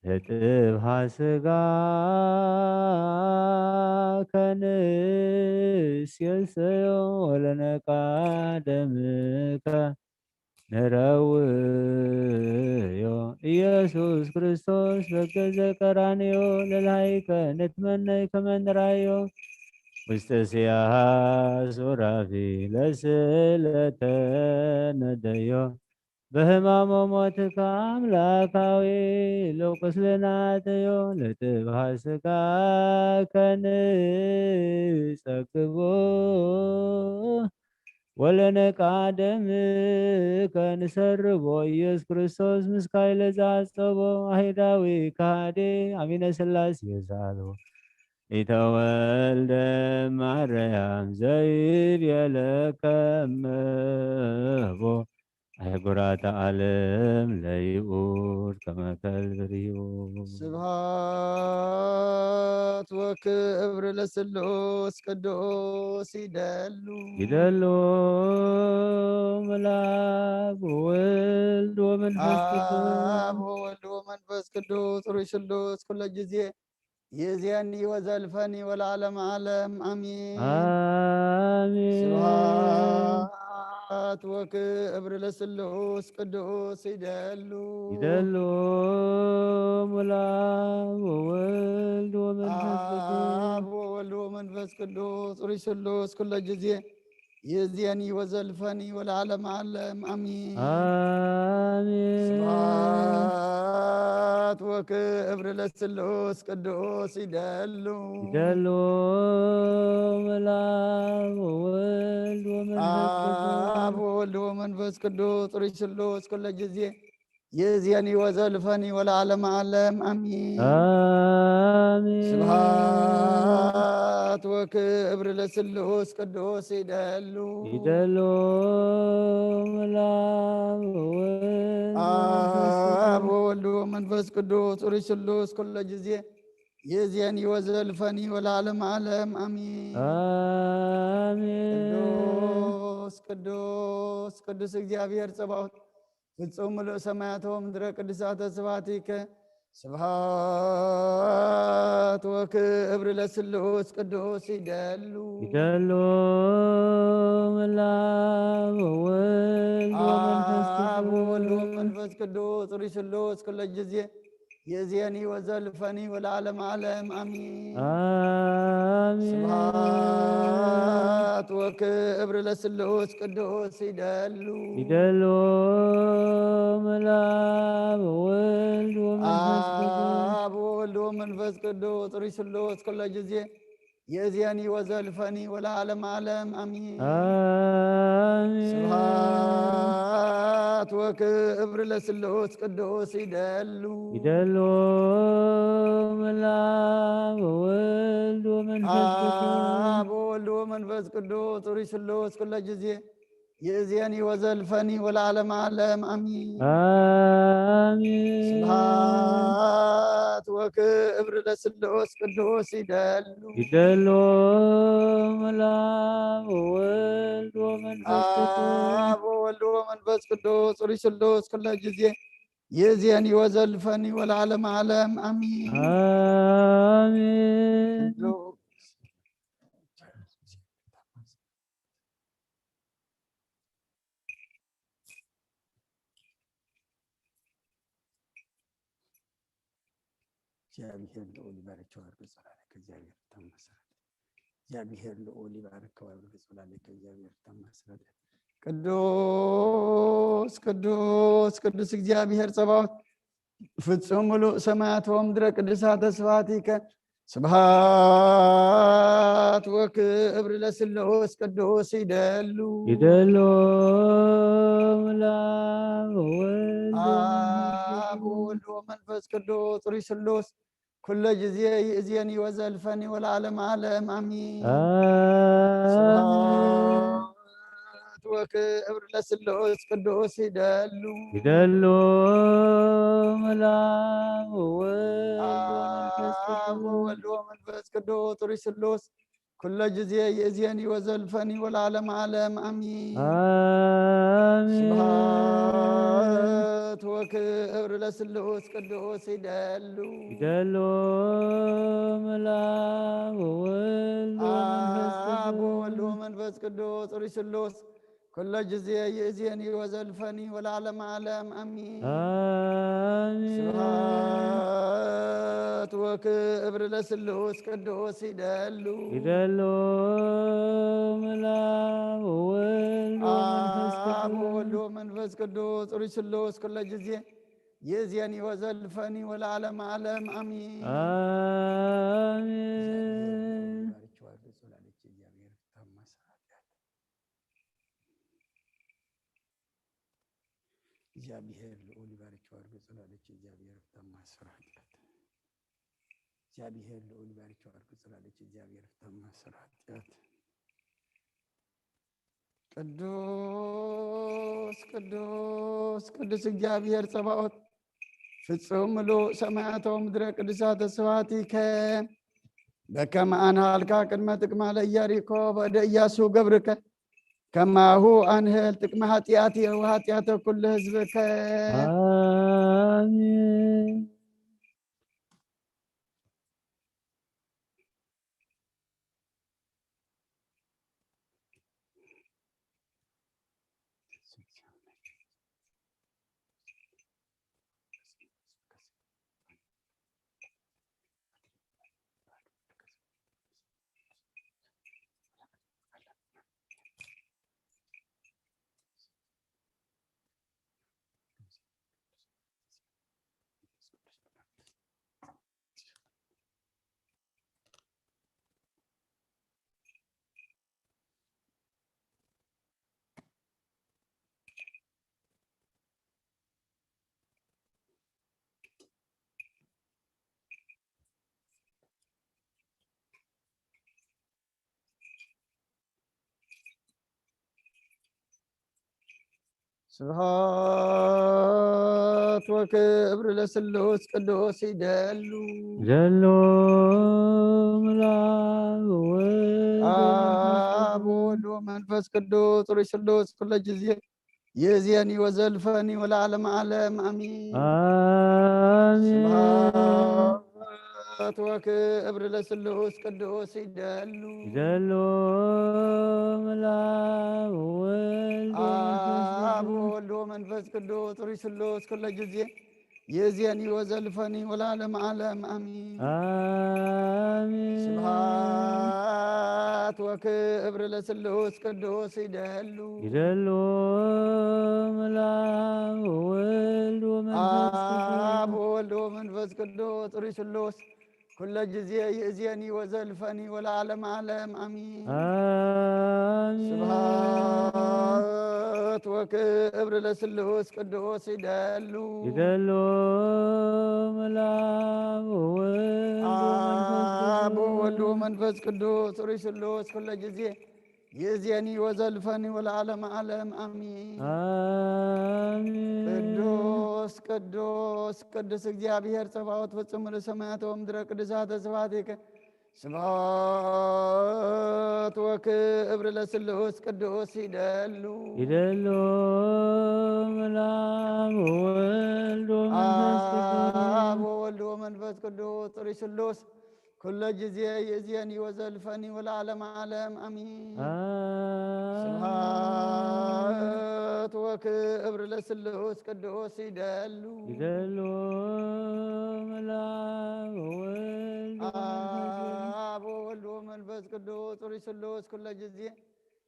ህጥብሃ ስጋ ከንስ የሰዮ ወለነቃ ደምከ ንረውዮ ኢየሱስ ክርስቶስ በገዘ ቀራንዮ ለልሃይከ ንትመነይ ከመንራዮ ምስጢስያ ሱራፊ ለስለተነደዮ፣ በህማሞ ሞትካ ኣምላካዊ ሎቁስልና ተዮ፣ ለጥብሃ ስጋ ከንጸግቦ ወለነቃደም ከንሰርቦ። ኢየሱስ ክርስቶስ ምስካይ ለዛጸቦ፣ ኣይሁዳዊ ከሃዲ ኣሚነ ስላሴ ዛሉ፣ ኢተወልደ ማርያም ዘይቤለከ እመቦ፣ ኣህጉራተ ዓለም ለይኡድ ከመ ከልቢ ርሂቡ። ስብሐት ወክብር ለስሉስ ቅዱስ ይደሉ። ይደሉ ምላብ ወወልድ ወመንፈስ ቅዱስ። አብ ወወልድ ወመንፈስ ቅዱስ ሩይ ስሉስ ኩለ ጊዜ ይእዜኒ ወዘልፈኒ ወለዓለመ ዓለም አሜን። አሜን። ስብሐት ወክብር ለስሉስ ቅዱስ ይደሉ። ይደሉ ምላብ ወወልድ ወመንፈስ ቅዱስ። አብ ወወልድ ወመንፈስ ቅዱስ ሩይ ስሉስ ኩለ ጊዜ ይእዜኒ ወዘልፈኒ ወለዓለመ ዓለም አሜን። አሜን። ስብሐት ወክብር ለስሉስ ቅዱስ ይደሉ። ይደሉ ምላብ ወወልድ ወመንፈስ ቅዱስ። አብ ወወልድ ወመንፈስ ቅዱስ ሩይ ስሉስ ኩለ ጊዜ ይእዜኒ ወዘልፈኒ ወለዓለመ ዓለም አሜን። አሜን። ስብሐት ወክብር ለስሉስ ቅዱስ ይደሉ። ይደሉ ምላብ ወወልድ ወመንፈስ አብ ቅዱስ። ወወልድ ወመንፈስ ቅዱስ ሩይ ስሉስ ኩለ ጊዜ ይእዜኒ ወዘልፈኒ ወለዓለመ ዓለም አሜን። አሜን። ቅዱስ ቅዱስ ቅዱስ እግዚኣብሔር ጸባኦት ፍጹም ምሉእ ሰማያት ወምድረ ቅዱሳተ ስብሐቲከ። ስብሐት ወክብር ለስሉስ ቅዱስ ይደሉ። ይደሉ ምላብ ወወልድ ወመንፈስ አብ ቅዱስ። ወወልድ ወመንፈስ ቅዱስ ሩይ ስሉስ ኩለ ጊዜ ይእዜኒ ወዘልፈኒ ወለዓለመ ዓለም አሜን። አሜን። ስብሐት ወክብር ለስሉስ ቅዱስ ይደሉ። ይደሉ ምላብ ወወልድ ወመንፈስ ቅዱስ። አብ ወወልድ ወመንፈስ ቅዱስ ሩይ ስሉስ ኩለ ጊዜ ይእዜኒ ወዘልፈኒ ወለዓለመ ዓለም አሜን። አሜን። ስብሐት ወክብር ለስሉስ ቅዱስ ይደሉ። ይደሉ ምላብ ወወልድ ወመንፈስ ቅዱስ። አብ ወወልድ ወመንፈስ ቅዱስ ሩይ ስሉስ ኩለ ጊዜ ይእዜኒ ወዘልፈኒ ወለዓለመ ዓለም አሜን። አሜን። ስብሐት ወክብር ለስሉስ ቅዱስ ይደሉ። ይደሉ ምላብ ወወልድ ወመንፈስ ቅዱስ። አብ ወወልድ ወመንፈስ ቅዱስ ሩይ ስሉስ ኩለ ጊዜ ይእዜኒ ወዘልፈኒ ወለዓለመ ዓለም አሜን። አሜን። እግዚአብሔር ልዑል ይባርክ። ወርቅ ጸላለከ እግዚአብሔር ተመስገን። እግዚአብሔር ልዑል ይባርክ። ወርቅ ጸላለከ እግዚአብሔር ተመስገን። ቅዱስ ቅዱስ ቅዱስ እግዚአብሔር ጸባኦት ፍጹም ምሉእ ሰማያት ወምድረ ቅዱሳተ ስብሐቲከ። ስብሐት ወክብር ለስሉስ ቅዱስ ይደሉ። ይደሉ ምላብ ወወልድ ወመንፈስ አብ ወወልድ ወመንፈስ ቅዱስ ሩይ ስሉስ ኩለ ጊዜ ይእዜኒ ወዘልፈኒ ወለዓለመ ዓለም አሜን። አሜን። ስብሐት ወክብር ለስሉስ ቅዱስ ይደሉ። ይደሉ ምላብ ወወልድ ወመንፈስ አብ ቅዱስ። ወወልድ ወመንፈስ ቅዱስ ሩይ ስሉስ ኩለ ጊዜ ይእዜኒ ወዘልፈኒ ወለዓለመ ዓለም አሜን። አሜን። ስብሐት ወክብር ለስሉስ ቅዱስ ይደሉ። ይደሉ ምላብ ወወልድ ወመንፈስ አብ ቅዱስ። ወወልድ ወመንፈስ ቅዱስ ሩይ ስሉስ ኩሎ ጊዜ ይእዜኒ ወዘልፈኒ ወለዓለመ ዓለም ኣሚን። ኣሚን። ስብሐት ወክብር ለስሉስ ቅዱስ ይደሉ። ይደሉ። ምን አብ ወወልድ ወመንፈስ አብ ቅዱስ። ወወልድ ወመንፈስ ቅዱስ ጽሩይ ስሉስ ኩሎ ጊዜ ይእዜኒ ወዘልፈኒ ወለዓለመ ዓለም ኣሚን። አሜን። እግዚአብሔር ልዑል ይባርክ ወርግ ጽላለች። እግዚአብሔር ፍታ ማስራት። እግዚአብሔር ልዑል ይባርክ ወርግ ጽላለች። እግዚአብሔር ፍታ ማስራት። ቅዱስ ቅዱስ ቅዱስ እግዚአብሔር ጸባኦት ፍጹም ምሉእ ሰማያት ወምድረ ቅዱሳተ ስብሐቲከ በከመ አንሃልካ ቅድመ ጥቅማ ለኢያሪኮ በእደ ኢያሱ ገብርከ ከማሁ አንህል ጥቅመ ኃጢአት ወኃጢአተ ኩሉ ህዝብከ። አሜን። ስብሐት ወክብር ለስሉስ ቅዱስ ይደሉ። ይደሉ። ምን አብ ወወልድ ወመንፈስ አብ ወወልድ ወመንፈስ ቅዱስ ጽሩይ ስሉስ ኩለ ጊዜ ይእዜኒ ወዘልፈኒ ወለዓለመ ዓለም አሚን። አሚን። ስብሐት ወክብር ለስሉስ ቅዱስ ይደሉ። ይደሉ። ምን አብ ወወልድ ወመንፈስ አብ ቅዱስ። ወወልድ ወመንፈስ ቅዱስ ጽሩይ ስሉስ ኩለ ጊዜ ይእዜኒ ወዘልፈኒ ወለዓለመ ዓለም አሚን። አሚን። ስብሐት ወክብር ለስሉስ ቅዱስ ይደሉ። ይደሉ። ምን አብ ወወልድ ወመንፈስ ቅዱስ። አብ ወወልድ ወመንፈስ ቅዱስ ጽሩይ ስሉስ ኩለ ጊዜ ይእዜኒ ወዘልፈኒ ወለዓለመ ዓለም አሚን። አሚን። ስብሐት ወክብር ለስሉስ ቅዱስ ይደሉ። ይደሉ። ምን አብ ወወልድ ወመንፈስ አብ ቅዱስ። ወወልድ ወመንፈስ ቅዱስ ጽሩይ ስሉስ ኩለ ጊዜ ይእዜኒ ወዘልፈኒ ወለዓለመ ዓለም አሚን። አሚን። ቅዱስ ቅዱስ ቅዱስ እግዚአብሔር ጸባኦት ፍጹም ምሉእ ሰማያት ወምድረ ቅዱሳተ ስብሐቲከ። ስብሐት ወክብር ለስሉስ ቅዱስ ይደሉ። ይደሉ። ምን አብ ወወልድ ወመንፈስ ቅዱስ። አብ ወወልድ ወመንፈስ ቅዱስ ጽሩይ ስሉስ ኩለ ጊዜ ይእዜኒ ወዘልፈኒ ወለዓለመ ዓለም አሚን። አሚን። ስብሐት ወክብር ለስሉስ ቅዱስ ይደሉ። ይደሉ። ምን አብ ወወልድ ወመንፈስ ቅዱስ። አብ ወወልድ ወመንፈስ ቅዱስ ጽሩይ ስሉስ ኩለ ጊዜ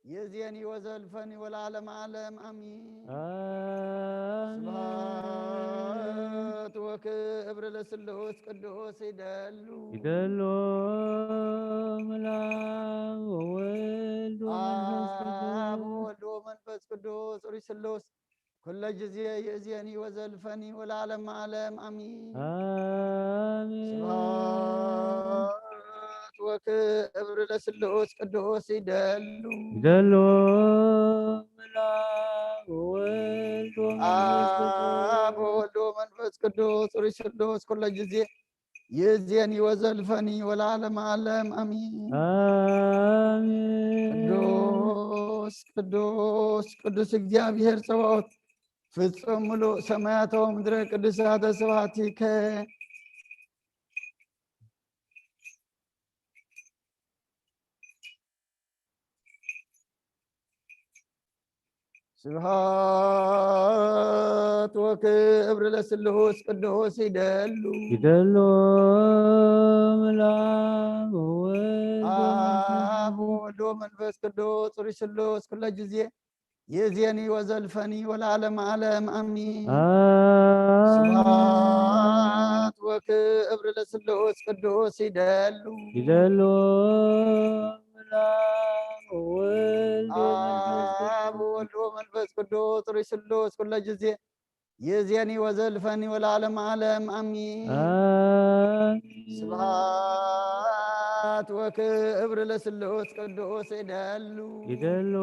ይእዜኒ ወዘልፈኒ ወለዓለመ ዓለም አሚን። አሚን። ስብሐት ወክብር ለስሉስ ቅዱስ ይደሉ። ይደሉ። ምን አብ ወወልድ ወመንፈስ ቅዱስ። አብ ወወልድ ወመንፈስ ቅዱስ ጽሩይ ስሉስ ኩለ ጊዜ ይእዜኒ ወዘልፈኒ ወለዓለመ ዓለም አሚን። አሚን። ስብሐት ወክብር ለስሉስ ቅዱስ ይደሉ። ይደሉ። ምን አብ ወወልድ ወመንፈስ ቅዱስ። አብ ወወልድ ወመንፈስ ቅዱስ ጽሩይ ስሉስ ኩለ ጊዜ ይእዜኒ ወዘልፈኒ ወለዓለመ ዓለም አሚን። አሚን። ቅዱስ ቅዱስ ቅዱስ እግዚአብሔር ጸባኦት ፍጹም ምሉእ ሰማያተ ወምድረ ቅዱሳተ ስብሐቲከ። ስብሐት ወክብር ለስሉስ ቅዱስ ይደሉ። ይደሎ መልአክ ወወልድ አብ ወወልድ ወመንፈስ ቅዱስ ጽሪ ስሉስ ኩለ ጊዜ የዜኒ ወዘልፈኒ ወለዓለም ዓለም አሚን። አሜን። ስብሐት ወክብር ለስሉስ ቅዱስ ይደሉ። ይደሎ መልአክ ወወልድ ወመንፈስ አብ ወወልድ ወመንፈስ ቅዱስ ጽሪ ስሉስ ኩለ ጊዜ የዜኒ ወዘልፈኒ ወለዓለም ዓለም አሚን። አሜን። ስብሐት ወክብር ለስሉስ ቅዱስ ይደሉ። ይደሎ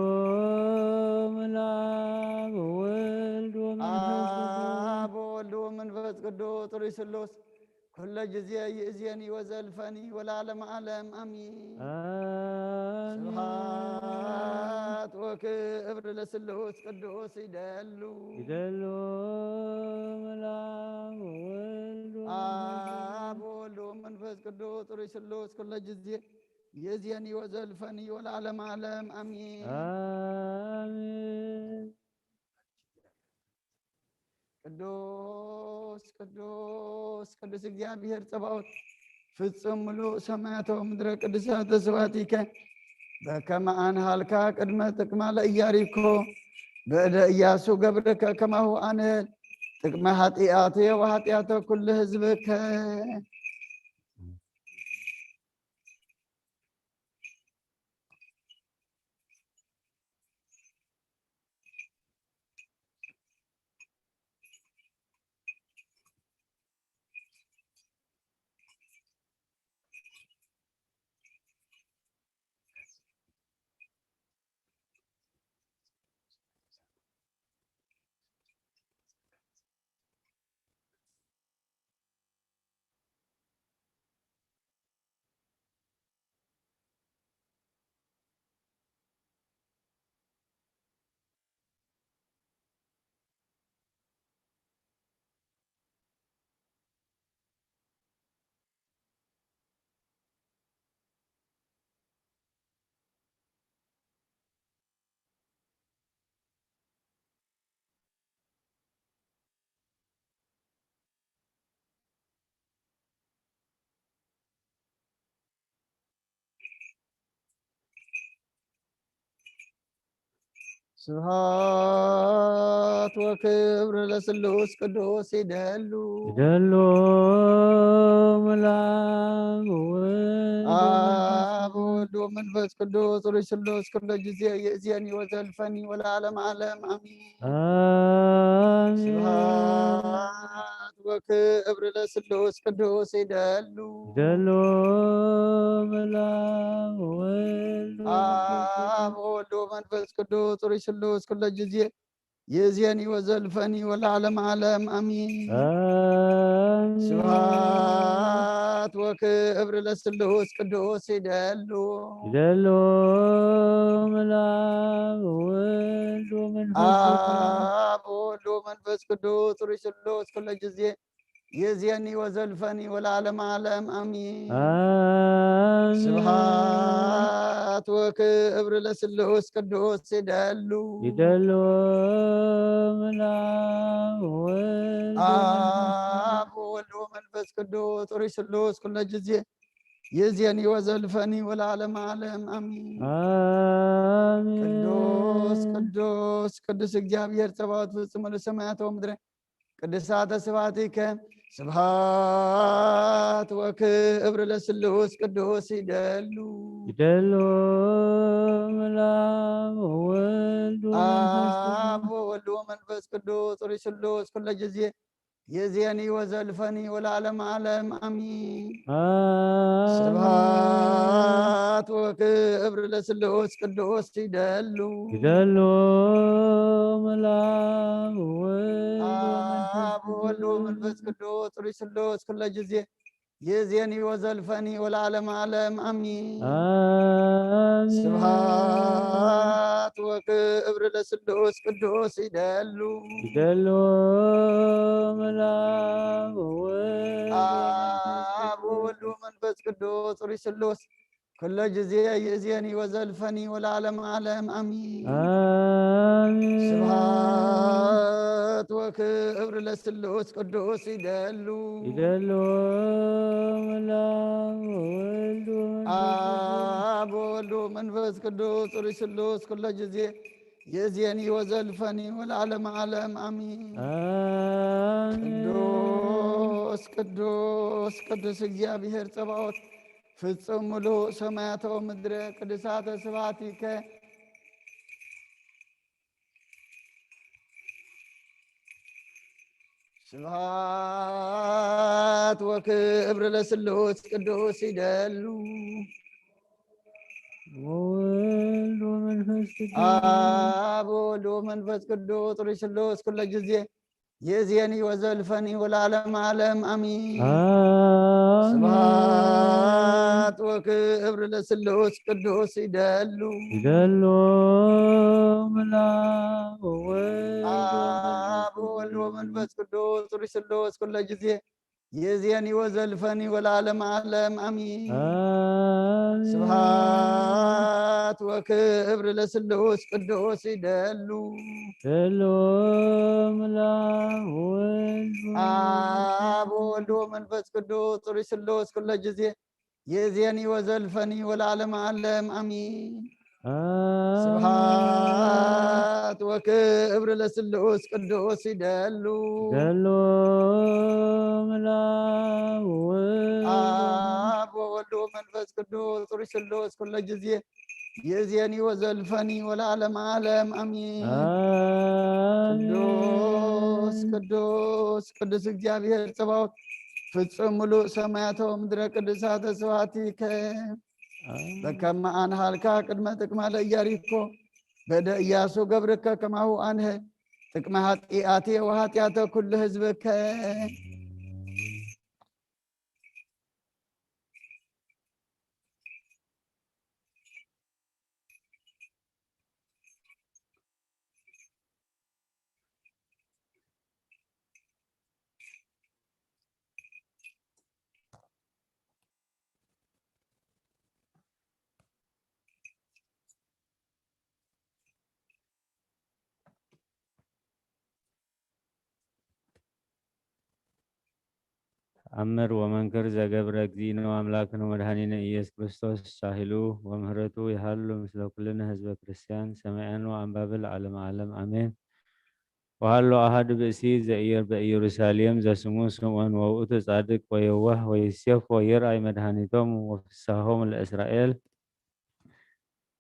መልአክ ወወልድ ወመንፈስ ቅዱስ አብ ወወልድ ወመንፈስ ቅዱስ ጽሪ ስሉስ ኩለ ጊዜ ይእዜኒ ወዘልፈኒ ወለዓለም ዓለም አሚን። አሜን። ስብሐት ወክብር ለስሉስ ቅዱስ ይደሉ። ይደሎ መልአክ ወወልድ ወመንፈስ አብ ወወልድ ወመንፈስ ቅዱስ ጽሪ ስሉስ ኩለ ጊዜ የዜኒ ወዘልፈኒ ወለዓለም ዓለም አሚን። አሜን። ቅዱስ ቅዱስ ቅዱስ እግዚኣብሔር ጸባኦት ፍጹም ምሉእ ሰማያተ ወምድረ ቅዱሳተ ስብሐቲከ በከመ አንሃልካ ቅድመ ጥቅማ ለኢያሪኮ በእደ ኢያሱ ገብርከ ከማሁ አንህል ጥቅመ ኃጢአትየ ወኃጢአተ ኩሉ ህዝብከ። ስብሐት ወክብር ለስሉስ ቅዱስ ይደሉ። ይደሎ መልአክ ወወልድ አብ ወወልድ ወመንፈስ ቅዱስ ጽሪ ስሉስ ኩለ ጊዜ ይእዜኒ ወዘልፈኒ ወለዓለም ዓለም አሚን። አሜን። ስብሐት ወክብር ለስሉስ ቅዱስ ይደሉ። ይደሎ መልአክ ወወልድ አብ ወወልድ ወመንፈስ ቅዱስ ጽሪ ስሉስ ኩለ ጊዜ ይእዜኒ ወዘልፈኒ ወለዓለም ዓለም አሚን። አሜን። ስብሐት ወክብር ለስሉስ ቅዱስ ይደሉ። ይደሎ መልአክ ወወልድ ወመንፈስ ቅዱስ አብ ወወልድ ወመንፈስ ቅዱስ ጽሪ ስሉስ ኩለ ጊዜ ይእዜኒ ወዘልፈኒ ወለዓለም ዓለም አሚን። አሜን። ስብሐት ወክብር ለስሉስ ቅዱስ ይደሉ። ይደሎ መልአክ ወወልድ አብ ወወልድ ወመንፈስ ቅዱስ ጽሪ ስሉስ ኩለ ጊዜ ይእዜኒ ወዘልፈኒ ወለዓለም ዓለም አሚን። አሜን። ቅዱስ ቅዱስ ቅዱስ እግዚኣብሔር ጸባኦት ፍጹም ምሉእ ሰማያተ ወምድረ ቅድሳተ ስብሐቲከ ስብሐት ወክብር ለስሉስ ቅዱስ ይደሉ። ይደሎ መልአክ ወወልድ ወመንፈስ ቅዱስ አብ ወወልድ ወመንፈስ ቅዱስ ጽሪ ስሉስ ኩለ ጊዜ ይእዜኒ ወዘልፈኒ ወለዓለም ዓለም አሚን። አሜን። ስብሐት ወክብር ለስሉስ ቅዱስ ይደሉ። ይደሎ መልአክ ወወልድ አብ ወወልድ ወመንፈስ ቅዱስ ጽሪ ስሉስ ኩለ ጊዜ ይእዜኒ ወዘልፈኒ ወለዓለም ዓለም አሚን። አሜን። ስብሐት ወክብር ለስሉስ ቅዱስ ይደሉ። ይደሎ መልአክ ወወልድ አብ ወወልድ ወመንፈስ ቅዱስ ጽሪ ስሉስ ኩሎ ጊዜ ይእዜኒ ወዘልፈኒ ወለዓለመ ዓለም ኣሚን። ኣሜን። ስብሐት ወክብር ለስሉስ ቅዱስ ይደሉ። ይደሉ። ወወልድ ወመንፈስ ቅዱስ። አብ ወወልድ ወመንፈስ ቅዱስ ጽሩይ ስሉስ ኩሎ ጊዜ ይእዜኒ ወዘልፈኒ ወለዓለመ ዓለም ኣሚን። ኣሜን። ቅዱስ ቅዱስ ቅዱስ እግዚኣብሔር ጸባኦት ፍጹም ምሉእ ሰማያተ ወምድረ ቅዱሳተ ስብሐቲከ። ስብሐት ወክብር ለስሉስ ቅዱስ ይደሉ። ወወልድ ወመንፈስ ቅዱስ። አብ ወወልድ ወመንፈስ ቅዱስ ጽሩይ ስሉስ ኩሎ ጊዜ ይእዜኒ ወዘልፈኒ ወለዓለመ ዓለም ኣሚን። ኣሜን። ስብሐት ወክብር ለስሉስ ቅዱስ ይደሉ። ይደሉ። ምላ ወወልድ አብ ወወልድ ወመንፈስ ቅዱስ ጽሩይ ስሉስ ኩሎ ጊዜ ይእዜኒ ወዘልፈኒ ወለዓለመ ዓለም ኣሚን። ኣሜን። ስብሐት ወክብር ለስሉስ ቅዱስ ይደሉ። ይደሉ። ምላ ወወልድ አብ ወወልድ ወመንፈስ ቅዱስ ጽሩይ ስሉስ ኩሎ ጊዜ ይእዜኒ ወዘልፈኒ ወለዓለመ ዓለም ኣሚን። ኣሜን። ስብሐት ወክብር ለስሉስ ቅዱስ ይደሉ። ይደሉ። ምላ ወወልድ አብ ወወልድ ወመንፈስ ቅዱስ ጽሩይ ስሉስ ኩሎ ጊዜ ይእዜኒ ወዘልፈኒ ወለዓለመ ዓለም ኣሚን። ኣሜን። ቅዱስ ቅዱስ ቅዱስ እግዚኣብሔር ጸባኦት ፍጹም ምሉእ ሰማያተ ወምድረ ቅዱሳተ ስብሐቲከ። በከመ አንሃልካ ቅድመ ጥቅማ ለኢያሪኮ በደ ኢያሱ ገብርከ ከማሁ አንሀ ጥቅመ ኃጢአቴ ወኃጢአተ ኩሉ ህዝብከ። ተኣምር ወመንክር ዘገብረ እግዚእነ ወአምላክነ ወመድኃኒነ ኢየሱስ ክርስቶስ ሳህሉ ወምህረቱ ይሃሉ ምስለ ኩልነ ህዝበ ክርስቲያን ሰማዕያን ወአንባቢ ለዓለመ ዓለም አሜን። ወሃሎ አሃዱ ብእሲ ዘኢየር በኢየሩሳሌም ዘስሙ ስምዖን ወውእቱ ጻድቅ ወየዋህ ወይሴፎ ይርአይ መድኃኒቶም ወፍሳሆም ለእስራኤል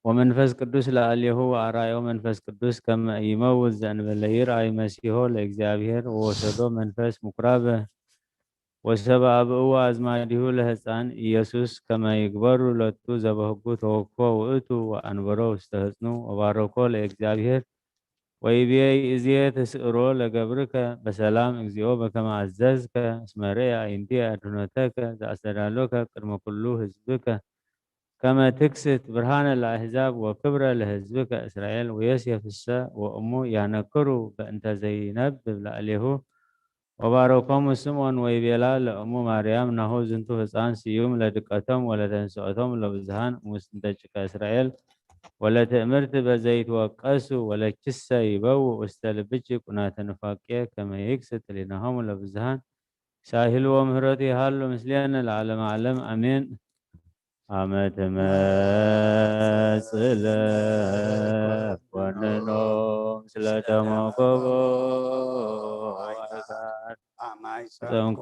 ወመንፈስ ቅዱስ ለአሌሁ ወአርአዮ መንፈስ ቅዱስ ከመ ኢይመውት ዘእንበለ ይርአይ መሲሖ ለእግዚአብሔር ወወሰዶ መንፈስ ምኩራበ ወሰብአ ብእወ አዝማዲሁ ለህፃን ኢየሱስ ከመ ይግበሩ ሎቱ ዘበህጉ ተወክፎ ውእቱ ወአንበሮ ውስተ ህፅኑ ወባረኮ ለእግዚአብሔር ወይቤ ይእዜ ተስእሮ ለገብርከ በሰላም እግዚኦ በከመ አዘዝከ እስመ ርኤ አዕይንትየ አድህኖተከ ዘአስተዳሎከ ቅድመ ኩሉ ህዝብከ ከመ ትክስት ብርሃነ ለአሕዛብ ወክብረ ለህዝብከ እስራኤል ወዮሴፍሰ ወእሙ ያነክሩ በእንተ ዘይነብብ ላዕሌሁ ወባረኮሙ ስምዖን ወይቤላ ለእሙ ማርያም ናሁ ዝንቱ ህፃን ስዩም ለድቀቶም ወለተንስኦቶም ለብዙሃን እሙስተ ደቂቀ እስራኤል ወለትእምርት በዘይትወቀሱ ወለኪሰ ይበው ውስተ ልብኪ ቁናተ ንፋቄ ከመ ይክስት ህሊናሆሙ ለብዙሃን ሳይህልዎ ምህረቱ ይሃሉ ምስሌነ ለዓለመ ዓለም አሜን። አመ ትመጽእ ለኮንኖ ምስለ ተመኮቦ አይታት ጸንኩ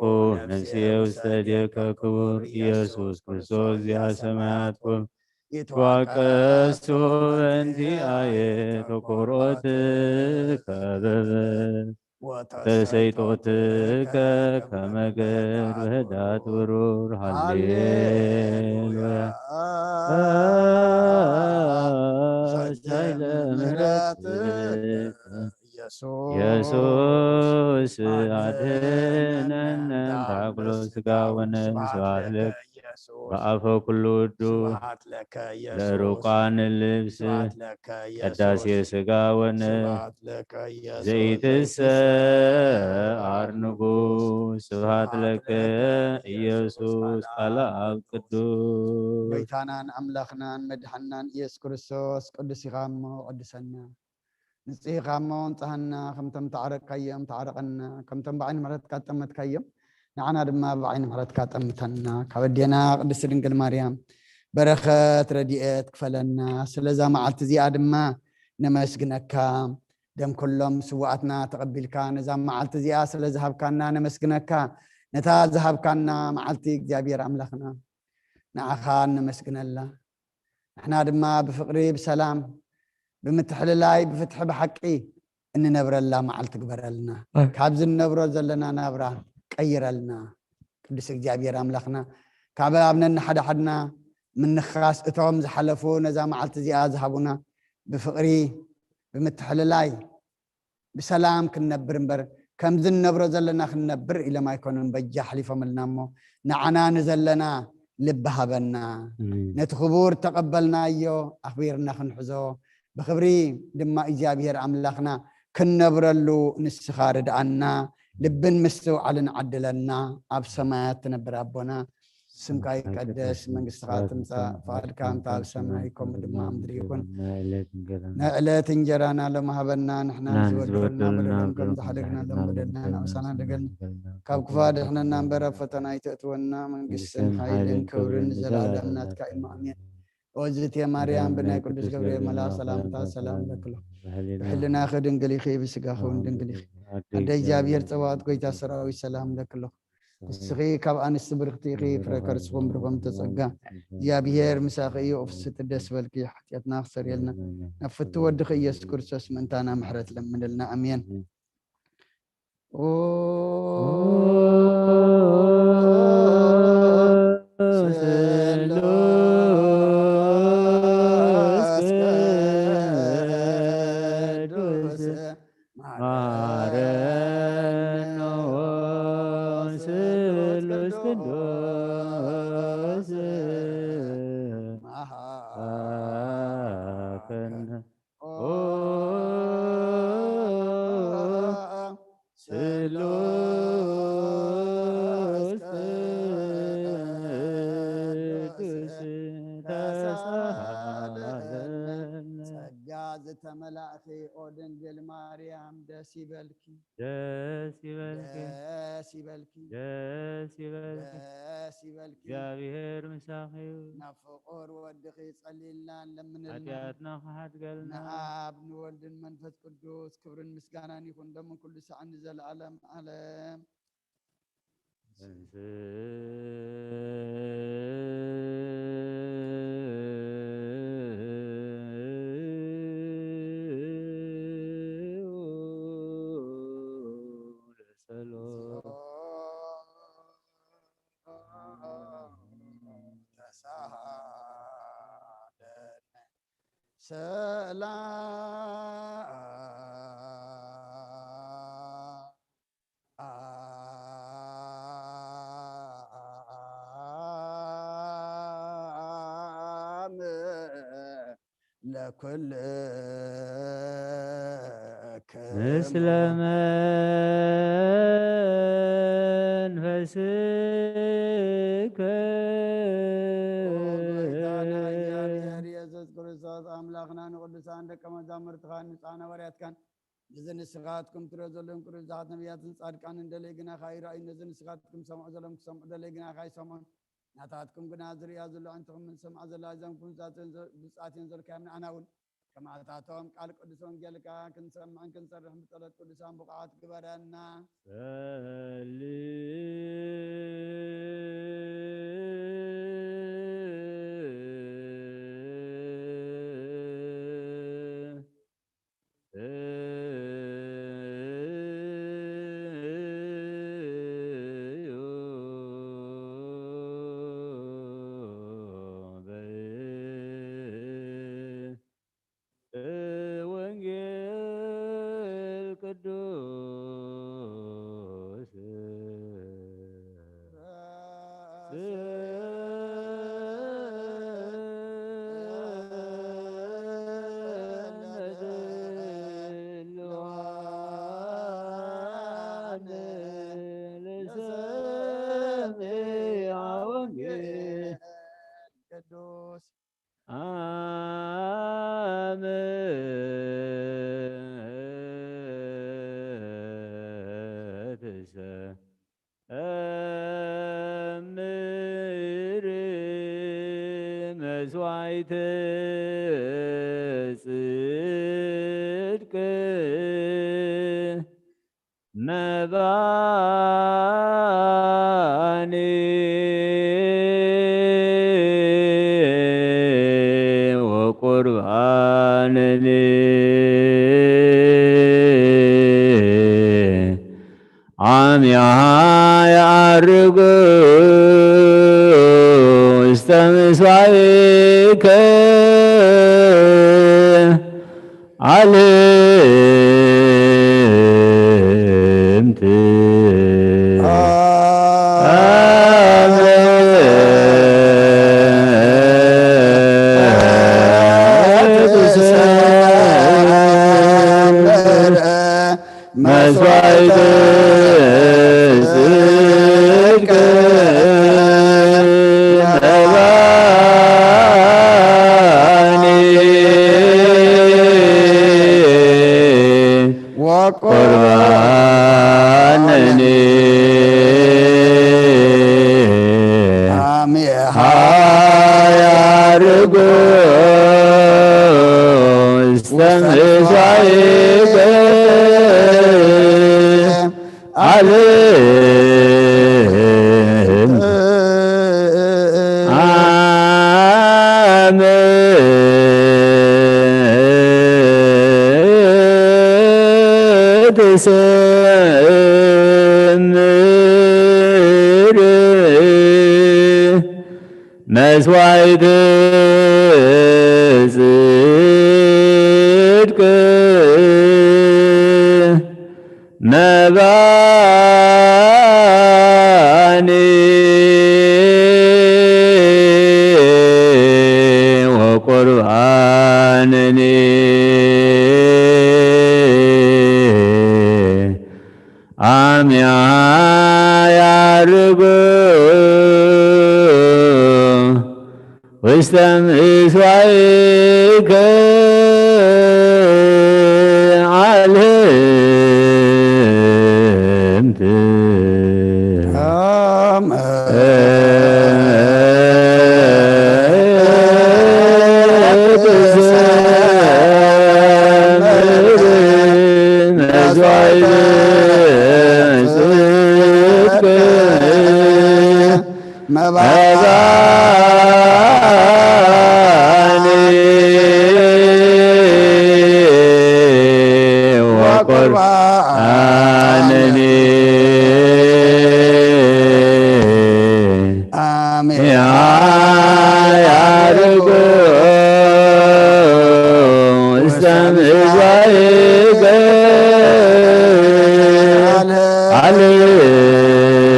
ነፍስየ ውስተ እዴከ ክቡር ኢየሱስ ክርስቶስ ዚአ ሰማያት ኩብ ይትዋቀሱ በእንቲአየ ተኮሮት ከበበ ተሰይጦትከ ከመገር በህዳት ብሩር ሃሌሉያ። ሰጃይ ለምህረት ኢየሱስ አድነነ ታኩሎ ስጋ ወነፍስ ስብሐት ለከ ኢየሱስ። በአፈ ኩሉ ውዱ ስብሐት ለከ ኢየሱስ። ለሩቃን ልብስ ስብሐት ለከ ኢየሱስ። ቅዳሴ ስጋ ወነ ስብሐት ለከ ኢየሱስ። ዘይትሰ አር ንጉስ ስብሐት ለከ ኢየሱስ ቃለ አብ ቅዱስ። ጎይታናን ኣምላኽናን መድሓናን ኢየሱስ ክርስቶስ ቅዱስ ኢኻ እሞ ቅድሰና። ንጽህ ኢኻ እሞ ንጽሃና፣ ከምቶም ተዓረቅካዮም ተዓረቀና፣ ከምቶም ብዓይኒ ምሕረትካ ጠመትካዮም ንዓና ድማ ብዓይኒ ምሕረትካ ጠምተና። ካብ ኣዴና ቅድስቲ ድንግል ማርያም በረኸት ረድኤት ክፈለና። ስለዛ መዓልቲ እዚኣ ድማ ነመስግነካ። ደም ኩሎም ስውኣትና ተቐቢልካ ነዛ መዓልቲ እዚኣ ስለ ዝሃብካና ነመስግነካ። ነታ ዝሃብካና መዓልቲ እግዚኣብሔር ኣምላኽና ንዓኻ ነመስግነላ። ንሕና ድማ ብፍቕሪ ብሰላም ብምትሕልላይ ብፍትሒ ብሓቂ እንነብረላ መዓልቲ ግበረልና። ኣሜን። ካብዚ እንነብሮ ዘለና ናብራ ቀይረልና። ቅዱስ እግዚኣብሔር ኣምላኽና ካብ ኣብ ነንሓድሓድና ምንኻስ እቶም ዝሓለፉ ነዛ መዓልቲ እዚኣ ዝሃቡና ብፍቕሪ ብምትሕልላይ ብሰላም ክንነብር እምበር ከምዚ እንነብሮ ዘለና ክንነብር ኢሎም ኣይኮኑን በጃ ሓሊፎምልና እሞ ንዓና ንዘለና ልቢ ሃበና። ኣሜን። ነቲ ክቡር ተቐበልናዮ ኣኽቢርና ክንሕዞ ብኽብሪ ድማ እግዚኣብሔር ኣምላኽና ክንነብረሉ ንስኻ ርድኣና። ልብን ምስትውዓልን ዓድለና። ኣብ ሰማያት ትነብር ኣቦና ስምካ ይቀደስ፣ መንግስትኻ ትምጻእ፣ ፍቓድካ እንተ ኣብ ሰማይ ከምኡ ድማ ኣብ ምድሪ ይኹን። ናይ ዕለት እንጀራና ሎሚ ሃበና፣ ንሕና ንዝበደሉና በደሎም ከም ዝሓደግና በደልና ንኣሳና ደገልና፣ ካብ ክፉ ኣድሕነና እምበር ኣብ ፈተና ኣይተእትወና፣ መንግስትን ሓይልን ክብርን ንዘለኣለም ናትካ እዩ። ኣሜን። ኦዝቴ ማርያም ብናይ ቅዱስ ገብርኤል መልኣክ ሰላምታ ሰላም ለክሎ። ብሕልናኺ ድንግል ኢኺ፣ ብስጋኺ እውን ድንግል ኢኺ። ኣደ እግዚኣብሔር ጸባኦት ጎይታ ሰራዊት ሰላም ለክሎ። ንስኺ ካብ ኣንስቲ ብርኽቲ ኢኺ፣ ፍረ ከርስኹም ብርኾም ተጸጋ። እግዚኣብሔር ምሳኺ እዩ። ፍስቲ ደስ በልኪ፣ ሓጢኣትና ክሰርየልና ናብ ፍቲ ወድኺ ኢየሱስ ክርስቶስ ምእንታና ምሕረት ለምንልና። ኣሜን። ኦ ስሉስ ቅዱስ ማረነ ስሉስ ቅዱስ መሐረነ። ኦ ስሉስ ቅዱስ ተሳሃለነ። ጸጋ ዝተመላእኺ ኦ ድንግል ማርያም ደስ ይበልኪ። ደስ ይበልኪ። ደስ ይበልኪ። ደስ ይበልኪ። ደስ ይበልኪ። እግዚኣብሔር ምሳኺ እዩ። ናብ ፍቑር ወድኺ ጸልይልና ለምንልና። ሓጢኣትና ክሓድገልና። ንኣብ ንወልድን መንፈስ ቅዱስ ክብርን ምስጋናን ይኹን ሎምን ኩሉ ሳዕን ንዘለዓለም ዓለም። ሰላም ለኩልክሙ። ምስለ መንፈስከ። ኦ ጎይታና እግዚኣብሔር ኢየሱስ ክርስቶስ ኣምላኽና ንቅዱሳን ደቀ መዛሙርትኻን ንጻን ሃዋርያትካን ነዚ ንስኻትኩም ትሪኦ ዘለኹም ቅዱሳት ነቢያትን ጻድቃንን ደለይ ግናኻ ይረኣዩ፣ ነዚ ንስኻትኩም ሰምዑ ዘለኹም ክሰምዑ ደለይ ግናኻ ይሰምዑን። ናታትኩም ግና ዝርእያ ዘሎ ኣዕንትኹም ዝሰምዓ ዘላ እዘንኩም ብጻት እየን ዘ-፣ ብጻት እየን ዘልካዮም ንኣና እውን ከማታቶም ቃል ቅዱስ ወንጌልካ ክንሰምዕን ክንሰርሕን ብጸሎት ቅዱሳን ብቑዓት ግበረና። ጸሊ ወንጌል ቅዱስ ትሰምር መስዋዕተ ጽድቅ መባኒ ወቁርባንኒ አሚሃ ያርጉ ውስተ ምስዋዕከ ዓለምት። መስዋዕት ጽድቅ መባኒ ወቁርባንኒ አሜሃ ያርጉ ውስተ ምስዋዕከ ዓለም አመ ትሰምር መስዋዕት ጽድቅ መባኒ ወቁርባንኒ አሚሃ ያርጉ ውስተ ምስዋዕከ ዓለምት። መባኒ ወቁርባንኒ አሜሃ ያርጉ ውስተ ምስዋዕከ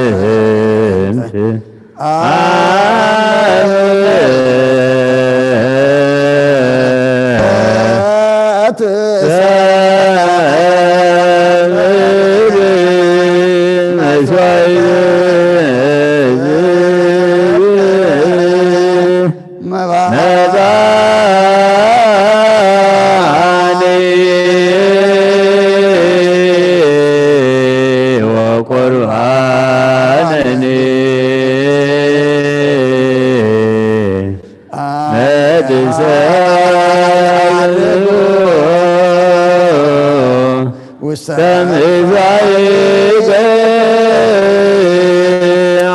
ዓለምት። አመ ትሰምር መስዋዕት መባኒ ወቁርባንኒ መትሰብሑ ውስተ ምድራይከ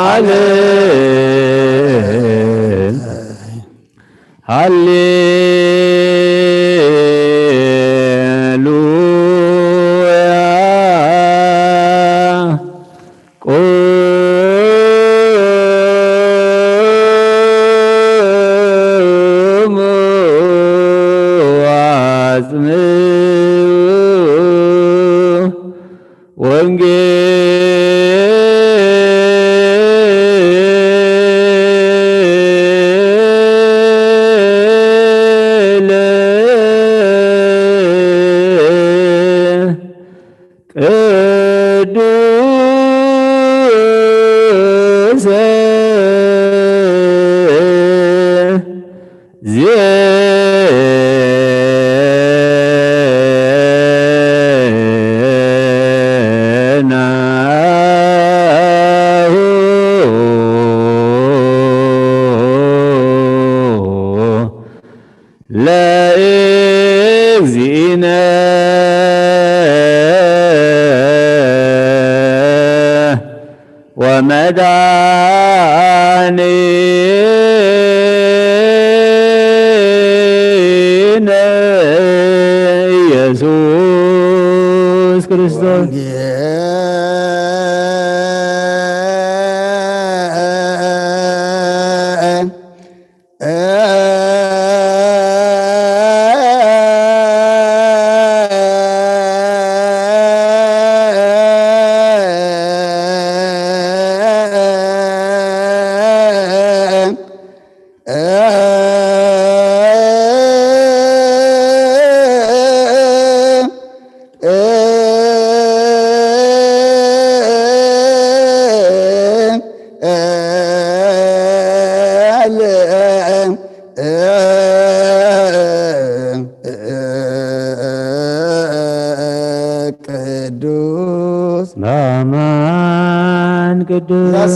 ዓለም። ሃሌሉያ። ቁሙ ወአጽምዑ ወንጌለ ቅዱሰ ዜማ ወመድኃኒነ ኢየሱስ ክርስቶስ። ቅዱስ በአማን ቅዱስ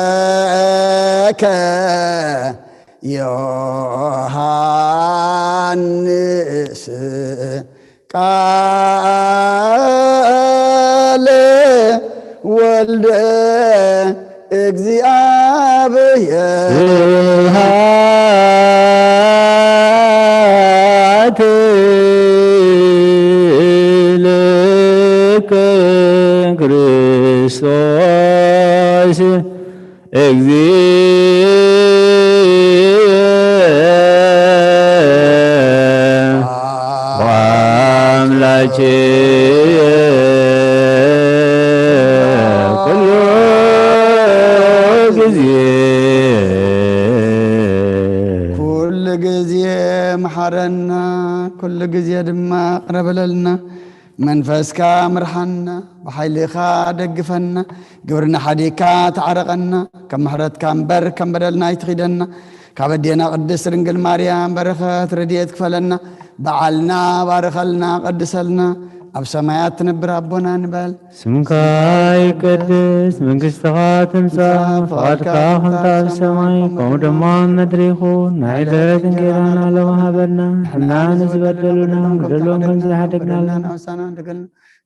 ዘሰበከ ዮሐንስ ቃለ ወልደ እግዚአብሔር። ስብሐት ለከ ክርስቶስ እግዚእ ወአምላኬ ኩሉ ጊዜ። ኩሉ ጊዜ መሓረና፣ ኩሉ ጊዜ ድማ ቅረበለልና። መንፈስካ ምርሓና፣ ብሓይልኻ ደግፈና፣ ግብርና ሓዲግካ ተዓረቐና፣ ከም ምሕረትካ እምበር ከም በደልና ኣይትኺደና፣ ካብ ኣዴና ቅድስት ድንግል ማርያም በረኸት ረድኤት ክፈለና፣ በዓልና ባርኸልና፣ ቀድሰልና፣ ኣብ ሰማያት ትነብር ኣቦና ንበል። ስምካ ይቀደስ፣ መንግስትኻ ትምጻእ፣ ፍቓድካ ከምታ ኣብ ሰማይ ከምኡ ድማ ኣብ ምድሪ ይኹን። ናይ ዕለት እንጌራና ሎሚ ሃበና፣ ንሕና ንዝበደሉና ንበድሎም ከም ዝሓደግናሎም፣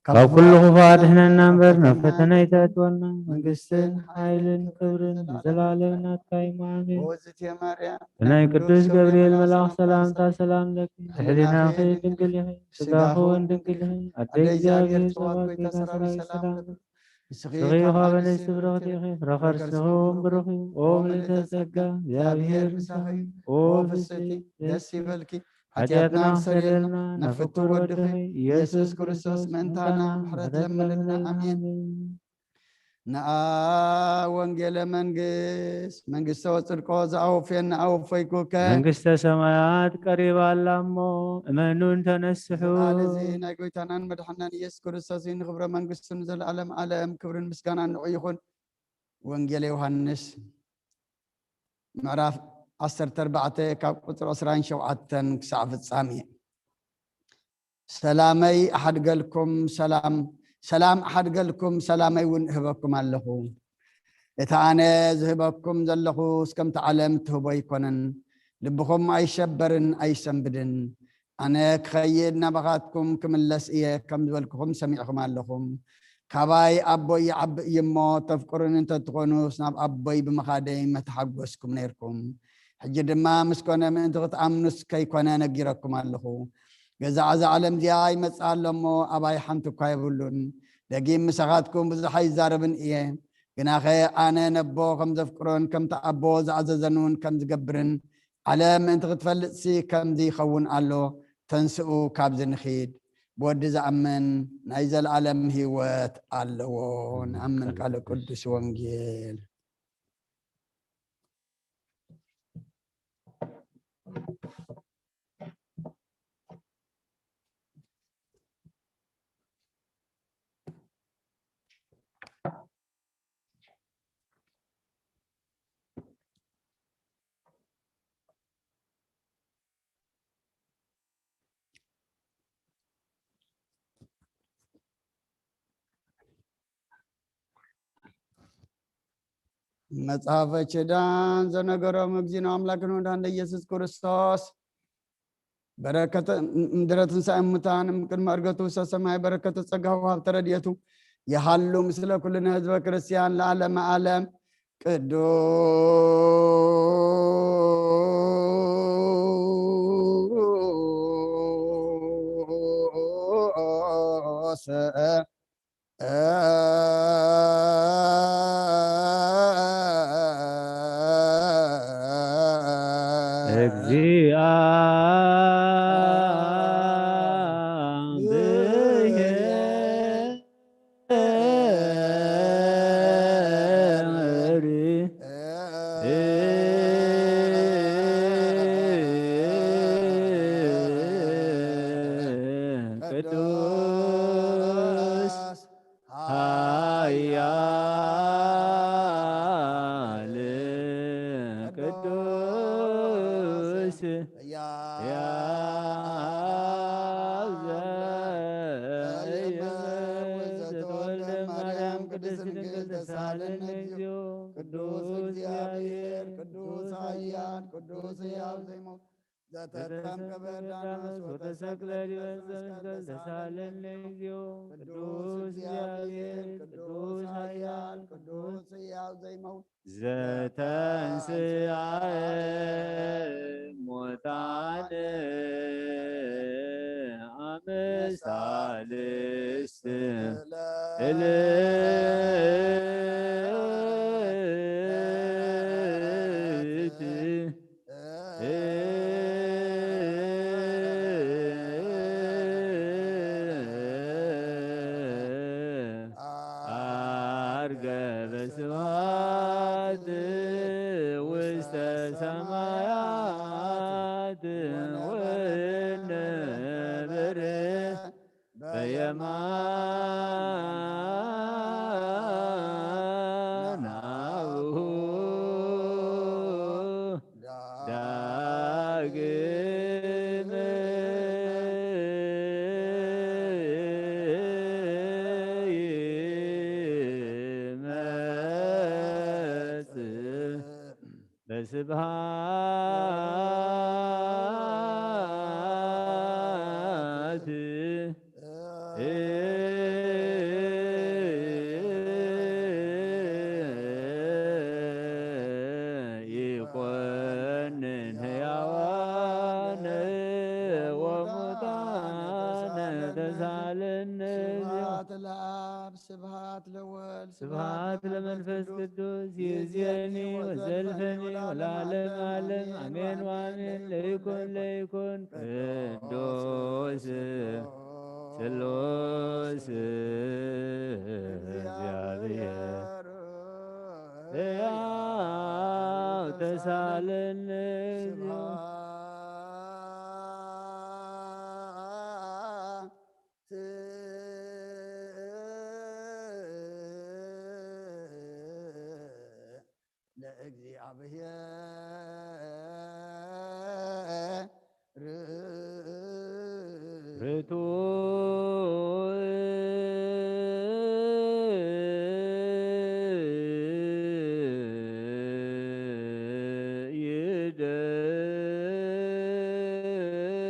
ካብ ኩሉ ክፉእ ኣድሕነና እምበር ናብ ፈተና ኣይተእትወና። መንግስትን ሓይልን ክብርን ንዘለኣለም ናትካ እዩ። ኣሜን። ብእግዝእትየ ማርያም ብናይ ቅዱስ ገብርኤል መልኣኽ ሰላምታ ሰላም ለኪ፣ ድሕሪ ናኺ ድንግል ኢኺ፣ ስጋኺ እውን ድንግል ኢኺ። ኣደ ኣደ እግዚኣብሔር እግዚኣብሔር ጽባኦት ጸባኦት ጌታ ጌታ ሠራዊት ሰራዊት ሰላም ሰላም ለኪ። ለኪ። ንስኺ ካብ ኣንስቲ ብርኽቲ ኢኺ፣ ፍረ ከርስኺ እውን ብሩኽ እዩ። ኦ ምልዕተ ጸጋ፣ እግዚኣብሔር ምሳኺ እዩ። ኦ ፍስሕቲ ደስ ይበልኪ። ኃጢኣትና ኣስተሰርየልና፣ ናብ ፍቱው ወድኺ ኢየሱስ ክርስቶስ ምእንታና ምሕረት ለምንልና። ኣሜን። ነአ ወንጌለ መንግስት፣ መንግስተ ወጽድቆ ዘአወፍየና አወፈይኩከ። መንግስተ ሰማያት ቀሪባ ኣላ እሞ እመኑን ተነስሑ። ቃል እዚ ናይ ጎይታናን መድሓናን ኢየሱስ ክርስቶስ እዩ። ንኽብረ መንግስቱ ንዘለዓለም ዓለም ክብርን ምስጋናን ንዑ ይኹን። ወንጌል ዮሃንስ ምዕራፍ ዓሰርተ ኣርባዕተ ካብ ቁጽሪ ዕስራን ሸውዓተን ክሳዕ ፍጻሜ። ሰላመይ ኣሓድገልኩም፣ ሰላም፣ ሰላም ኣሓድገልኩም፣ ሰላመይ እውን እህበኩም ኣለኹ። እቲ ኣነ ዝህበኩም ዘለኹስ ከምቲ ዓለም ትህቦ ኣይኮነን። ልብኹም ኣይሸበርን ኣይሰንብድን። ኣነ ክኸይድ ናባኻትኩም ክምለስ እየ ከም ዝበልኩኹም ሰሚዕኹም ኣለኹም። ካባይ ኣቦይ ይዓቢ እዩ እሞ፣ ተፍቅሩኒ እንተትኾኑስ ናብ ኣቦይ ብምኻደይ መተሓጎስኩም ነይርኩም። ሕጂ ድማ ምስ ኮነ ምእንቲ ክትኣምኑስ ከይኮነ ነጊረኩም ኣለኹ። ገዛዕ እዛ ዓለም እዚኣ ይመጽእ ኣሎ እሞ፣ ኣባይ ሓንቲ እኳ የብሉን። ደጊም ምሳኻትኩም ብዙሕ ኣይዛረብን እየ። ግናኸ ኣነ ነቦ ከም ዘፍቅሮን ከምቲ ኣቦ ዝኣዘዘን እውን ከም ዝገብርን ዓለም ምእንቲ ክትፈልጥሲ ከምዚ ይኸውን ኣሎ። ተንስኡ፣ ካብዚ ንኺድ። ብወዲ ዝኣምን ናይ ዘለኣለም ህይወት ኣለዎ። ንኣምን። ቃለ ቅዱስ ወንጌል። መጽሐፈ ኪዳን ዘነገሮም እግዚእነ አምላክነ ወመድኃኒነ ኢየሱስ ክርስቶስ በረከተ ምድረ ትንሳኤ ሙታን ቅድመ ዕርገቱ ውሰ ሰማይ በረከተ ጸጋሁ ሀብተ ረድኤቱ ይሃሉ ምስለ ኩልነ ህዝበ ክርስቲያን ለዓለመ ዓለም። ቅዱስ ቅዱስ ኃያል ቅዱስ ሕያው ዘኢይመውት ዘተወልደ ማርያም ቅድስት ድንግል ተሳለነ እግዚኦ። ቅዱስ እግዚአብሔር ቅዱስ ኃያል ቅዱስ ሕያው ዘይመውት ዘተጠምቀ በዮርዳኖስ ወተሰቅለ ዲበ ዕፀ መስቀል ተሳለነ እግዚኦ። ቅዱስ እግዚአብሔር ቅዱስ ኃያል ቅዱስ ሕያው ዘይመውት ዘተንሥአ እሙታን አመሳልስት ዕለት ዐርገ በስብሐት ውስተ ሰማያት ወነበረ በየማን አቡሁ ዳግም ይመጽእ በስብሐት ይኮንን ሕያዋን ወሙታን ተሳለነ። ስብሐት ለአብ ስብሐት ለወልድ ስብሐት ለመንፈስ ቅዱስ ይእዜኒ ወዘልፈኒ ወለዓለመ ዓለም አሜን ወአሜን። ለይኩን ለይኩን ቅዱስ ስሉስ እግዚአብሔር ሕያው ተሳለነ። ለእግዚአብሔር ርቱ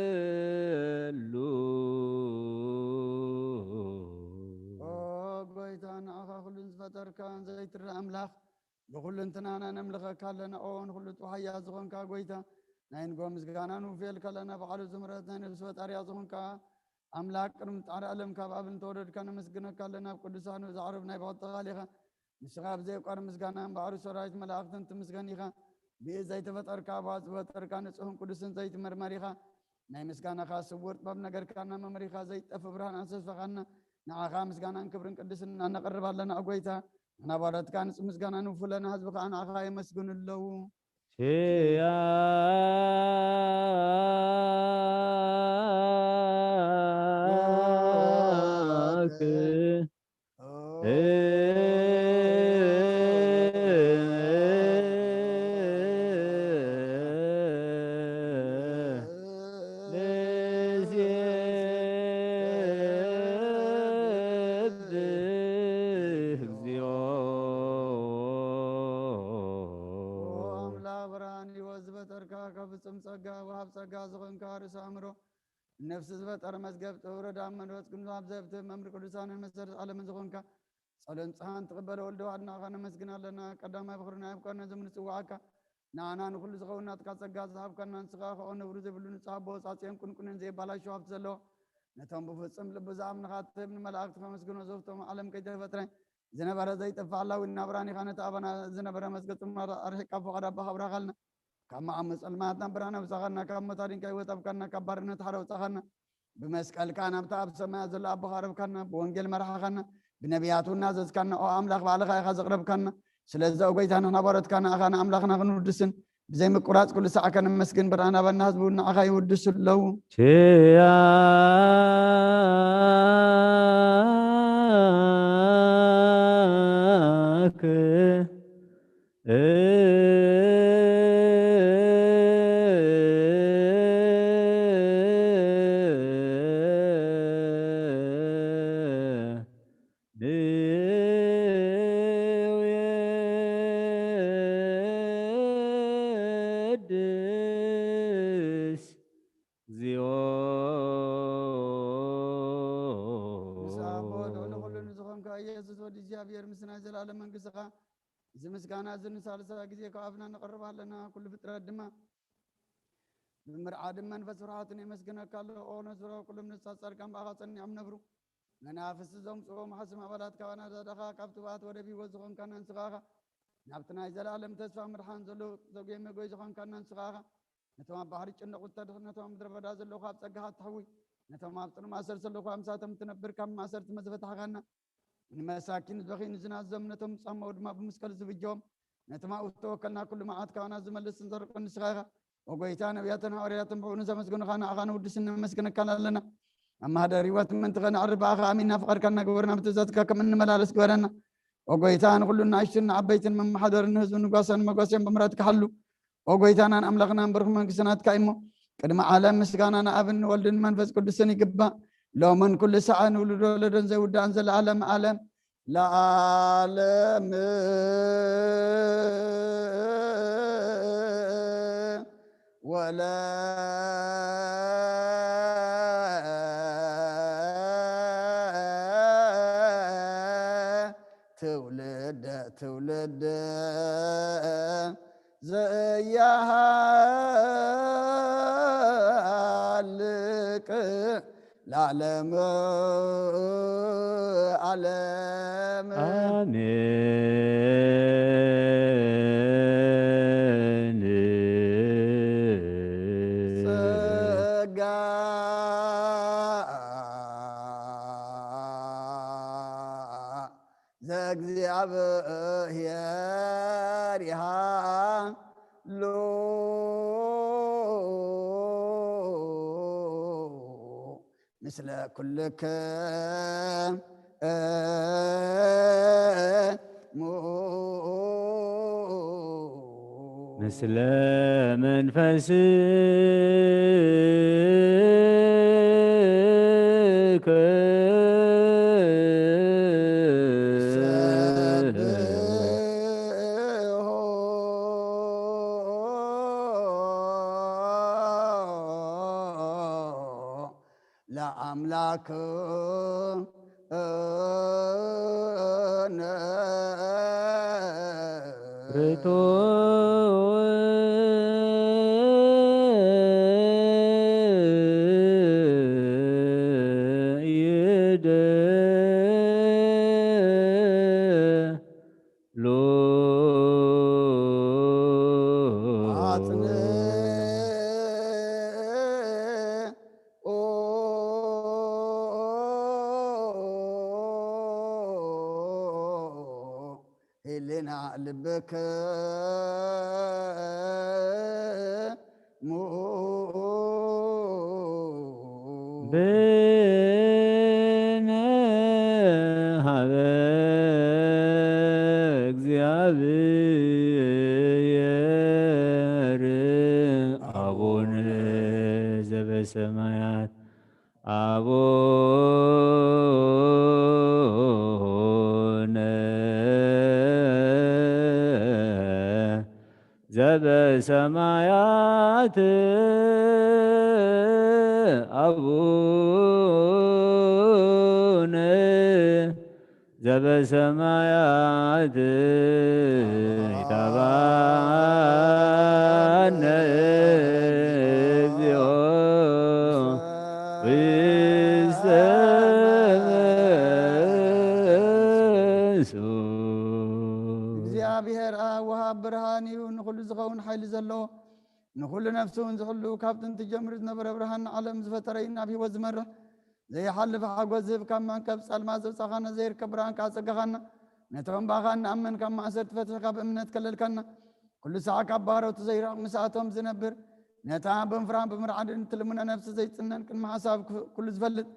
ይደሉ። ኦ ጎይታ፣ ንዓኻ ኩሉን ዝፈጠርካ ዘይትረእ ኣምላኽ፣ ብኹልንትናና ነምልኸካ ኣለና። ኦ ንኹሉ ጥዋሕያ ዝኾንካ ጎይታ፣ ናይ ንጎ ምስጋና ንውፍየልካ ኣለና። ባዕሉ ዝምረት ናይ ነፍሲ ፈጣሪያ ዝኾንካ ኣምላኽ፣ ቅድሚ ምጣር ዓለም ካብ ኣብ እንተወረድካ ነመስግነካ ኣለና። ኣብ ቅዱሳኑ ዛዕረብ ናይ ባዕሉ ጠቓሊኻ፣ ንስኻ ብዘየቋር ምስጋና እምበኣሩ ሰራዊት መላእኽትን ትምስገን ኢኻ። ብኢድ ዘይተፈጠርካ፣ ብኣጽ ዝፈጠርካ፣ ንጹሕን ቅዱስን ዘይትመርመር ኢኻ። ናይ ምስጋናኻ ስውር ጥበብ ነገርካና፣ መምሪኻ ዘይጠፍ ብርሃን ኣሰስፈኻና። ንዓኻ ምስጋናን ክብርን ቅድስና ነቕርብ ኣለና፣ ኦ ጎይታ። ንዓና ባሮትካ ንጹህ ምስጋና ንውፉለና፣ ህዝቢ ኸኣ ንዓኻ የመስግኑ ኣለዉ። ኪያክ ንሴብህ እግዚኦ። ኦ ኣምላኽ ብርሃን ሕይወት ዝበጠርካ፣ ካብ ፍጹም ጸጋ ወሃብ ጸጋ ዝኾንካ ርእሰ ኣእምሮ፣ ነፍሲ ዝፈጠረ መዝገብ ጥበብ ረዳ መንፈስ ቅዱስ ኣብ ዘብትብ መምሪ ቅዱሳንን መሰረት ዓለምን ዝኾንካ ጸሎን ጽሓን ትቕበለ ወልደ ዋሕድና ኣኻ ነመስግን ኣለና። ቀዳማይ በኹርና ኣብ ቀርነ ዘመን ንጽዋዓካ ንዓና ንኹሉ ዝኸውን ናትካ ጸጋ ዝሃብካና ንስኻ ከኦ ነብሩ ዘይብሉ ንጹህ ኣቦ ወጻጽዮን ቁንቁንን ዘይባላሾ ሃብቲ ዘለዎ ነቶም ብፍጹም ልቡ ዝኣምንኻ ትህብ ንመላእክቲ ከመስግኖ ዘውቶም ዓለም ከይተፈጥረ ዝነበረ ዘይጠፍእ ኣላዊ ናብራን ኢኻ ነቲ ኣባና ዝነበረ መዝገብ ጽልማት ኣርሒቕካ ፈቓድ ኣባኻ ኣብራኻልና። ካብ መዓሙቕ ጸልማት ናብ ብርሃን ኣውጻኻና፣ ካብ ሞት ኣዲንካ ህይወት ኣብካና፣ ካብ ባርነት ሓራ ኣውጻኻና። ብመስቀልካ ናብታ ኣብ ሰማያት ዘሎ ኣቦኻ ኣረብካና፣ ብወንጌል መራሕኻና፣ ብነቢያት እውን ኣዘዝካና። ኦ ኣምላኽ ባዕልኻ ኢኻ ዘቕረብካና። ስለዚ ኦ ጎይታ ንሕና ባሮትካ ንኣኻ ንኣምላኽና ክንውድስን ብዘይ ምቁራጽ ኩሉ ሳዕ ከነመስግን ብርሃን ኣባና ህዝቡ ንዓኻ ይውድሱ ኣለዉ። ኪያክ ንውየድስ እግዚኦ። ምስ ኣቦ ልዕሊ ኩሉ ንዝኾንካ ኢየሱስ ወዲ እግዚኣብሔር ምስ ናይ ዘላለም መንግስትኻ እዚ ምስጋና እዚ ንሳልሳይ ግዜ ካብ ኣፍና ነቕርብ ኣለና። ኩሉ ፍጥረት ድማ ብምርዓድን መንፈስ ፍርሃትን የመስግነካ ኣሎ። ኦ ነስሮ ኩሎም ነፍሳት ጻድቃን ብኣኻ ጸኒዖም ነብሩ። መናፍስቲ ዘምጽኦ ማሕስም ኣባላት ካባና ዳዳኻ ካብ ትብኣት ወደብ ህይወት ዝኾንካና ንስኻ ኢኻ። ናብቲ ናይ ዘላለም ተስፋ ምድሓን ዘሎ ዘጉየ መጎይ ዝኾንካና ንስኻ ኢኻ። ነቶም ኣብ ባሕሪ ጭንቕ ዝተድሕን፣ ነቶም ኣብ ምድረ በዳ ዘለዉ ካብ ጸጋኻ እተሕውይ፣ ነቶም ኣብ ጽኑዕ ማእሰር ዘለዉ ካብ ምሳቶም እትነብር፣ ካብ ማእሰርቲ መዝፈታሕካና። ንመሳኪን ዝበኺ ንዝናዘም፣ ነቶም ዝጻመዉ ድማ ብመስቀል ዝብጀዎም፣ ነቶም ኣብኡ ዝተወከልና ኩሉ መዓት ካባና ዝመልስን ዘርቅን ንስኻ ኢኻ። ኦ ጎይታ፣ ነቢያትን ሃዋርያትን ብኡ ንዘመስግኑኻ ንኣኻ ንውድስን ነመስግነካን ኣለና። ኣብ ማህደር ህይወት ምእንቲ ኸነዕርፍ ብኣኻ ኣሚንና ፍቓድካ እናገበርና ብትእዛዝካ ከም እንመላለስ ግበረና። ኦ ጎይታ፣ ንኹሉ ንኣሽቱን ንዓበይትን መመሓደርን ንህዝብን ንጓሳን መጓስያን ብምሕረትካ ሓሉ። ኦ ጎይታናን ኣምላኽናን ብሩኽ መንግስቲ ናትካ እዩ እሞ፣ ቅድሚ ዓለም ምስጋና ንኣብን ንወልድን መንፈስ ቅዱስን ይግባእ፣ ሎምን ኩሉ ሰዓን ውሉድ ወለዶን ዘይውዳእን ዘለዓለም ዓለም። ለዓለም ወለ ትውልደ ትውልደ ዘያሃልቅ ለዓለመ ዓለም። ኣሜን። ጸጋ ዘእግዚኣብሔር ይሃሉ ምስለ ኩልክሙ ምስለ መንፈስከ ሰብሖ ለአምላክነ ርቱዕ ይደ ሎአጽንኦ ህልና ልብክሙ ብነ ሀበ እግዚአብሔር አቡነ ዘበሰማያት። አቡነ ዘበሰማያት አቡነ ዘበሰማያት ይትባነ እግዚኦ ውስተ መንሱ። እግዚኣብሔር ኣብ ወሃብ ብርሃን እዩ፣ ንኹሉ ዝኸውን ሓይሊ ዘለዎ፣ ንኹሉ ነፍሲ እውን ዝሕሉ፣ ካብ ጥንቲ ጀምሩ ዝነበረ ብርሃን ንዓለም ዝፈጠረ እዩ፣ ናብ ህይወት ዝመርሕ ዘይሓልፍ ሓጎስ ዝህብ፣ ካብ መርከብ ጸልማት ዘውጻኻና፣ ዘይርከብ ብርሃን ከኣ ኣጸጋኻና። ነቶም ብኣኻ እንኣምን ካብ ማእሰርቲ ፈቲሕካ ብእምነት ከለልካና። ኩሉ ሳዕ ካብ ባሮቱ ዘይርሕቕ ምስኣቶም ዝነብር፣ ነታ ብምፍራን ብምርዓድን እትልምኖ ነፍሲ ዘይጽነን፣ ቅድሚ ሓሳብ ኩ-፣ ኩሉ ዝፈልጥ፣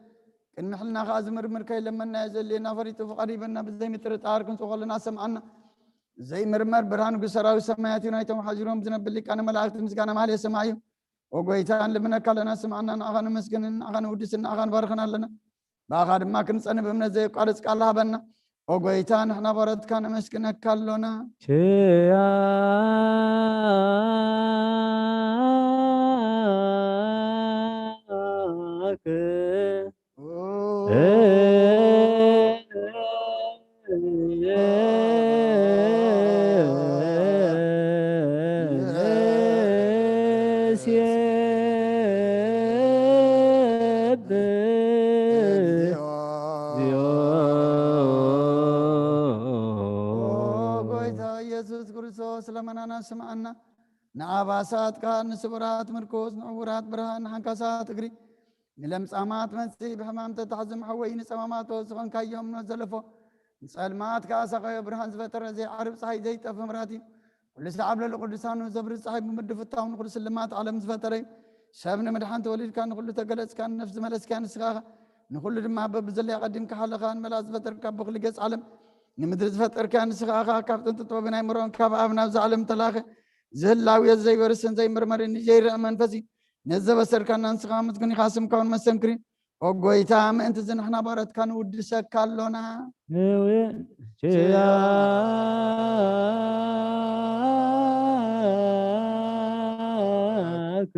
ቅድሚ ሕልና ከኣ ዝምርምር፣ ከይለመናዮ ዘድልየና ፈሊጡ ፍቓዱ ሂበና፣ ብዘይምጥርጣር ክንጽኦ ከለና ሰምዓና። ዘይምርመር ብርሃን ንጉስ ሰራዊት ሰማያት እዩ፣ ናይቶም ሓዚሮም ዝነብር ሊቃነ መላእክቲ ምስጋና ማህሌት ሰማይ እዩ። ኦ ጎይታ፣ ንልምነካ ኣለና፣ ስምዓና፣ ንዓኻ ነመስግንን፣ ንዓኻ ነውድስን፣ ንዓኻ ንባርኽን ኣለና። ብኣኻ ድማ ክንጸንእ ብእምነት ዘየቋርጽ ቃል ሃበና። ኦ ጎይታ፣ ንሕና ባሮትካ ነመስግነካ ኣሎና። ኪያከ ንሴብሕ። ኦ ጎይታ ኢየሱስ ክርስቶስ፣ ለመናና ስምዓና። ንኣባሳት ቃል፣ ንስቡራት ምርኩስ፣ ንዕውራት ብርሃን፣ ንሓንካሳት እግሪ፣ ንለምጻማት መንጽሂ፣ ብሕማም ተታሕዙ መሕወዪ፣ ንጸማማት ፈውሲ ኾንካዮም። እምነት ዘለፎ ንጸልማት ከኣ ሰኸዮ፣ ብርሃን ዝፈጠረ፣ ዘይዓርብ ጸሓይ፣ ዘይጠፍእ መብራህቲ፣ ኩሉ ሳዕ ኣብ ልዕሊ ቅዱሳኑ ዘብርህ ጸሓይ ብምድፍታው ንኹሉ ስልማት ዓለም ዝፈጠረ እዩ። ሰብ ንምድሓን ተወሊድካ ንኹሉ ተገለጽካ፣ ንነፍሲ ዝመለስካ ንስኻ ኢኻ። ንኹሉ ድማ በብዘለያ ቀዲምካ ሓለኻ ንመላእ ዝፈጠርካ ብኹሉ ገጽ ዓለም ንምድሪ ዝፈጠርካ ንስኻ ኢኻ። ካብ ጥንቲ ጥበብን ኣይምሮን ካብ ኣብ ናብዛ ዓለም ተላኸ ዝህላው እዩ። ዘይበርስን ዘይምርመርን ዘይርእ መንፈስ እዩ። ነዚ ዘበሰርካና ንስኻ ምስጉን ኢኻ፣ ስምካ እውን መሰንክሪ። ኦ ጎይታ፣ ምእንቲ እዚ ንሕና ባሮትካ ንውድሰካ ኣሎና። ንውንጭያክ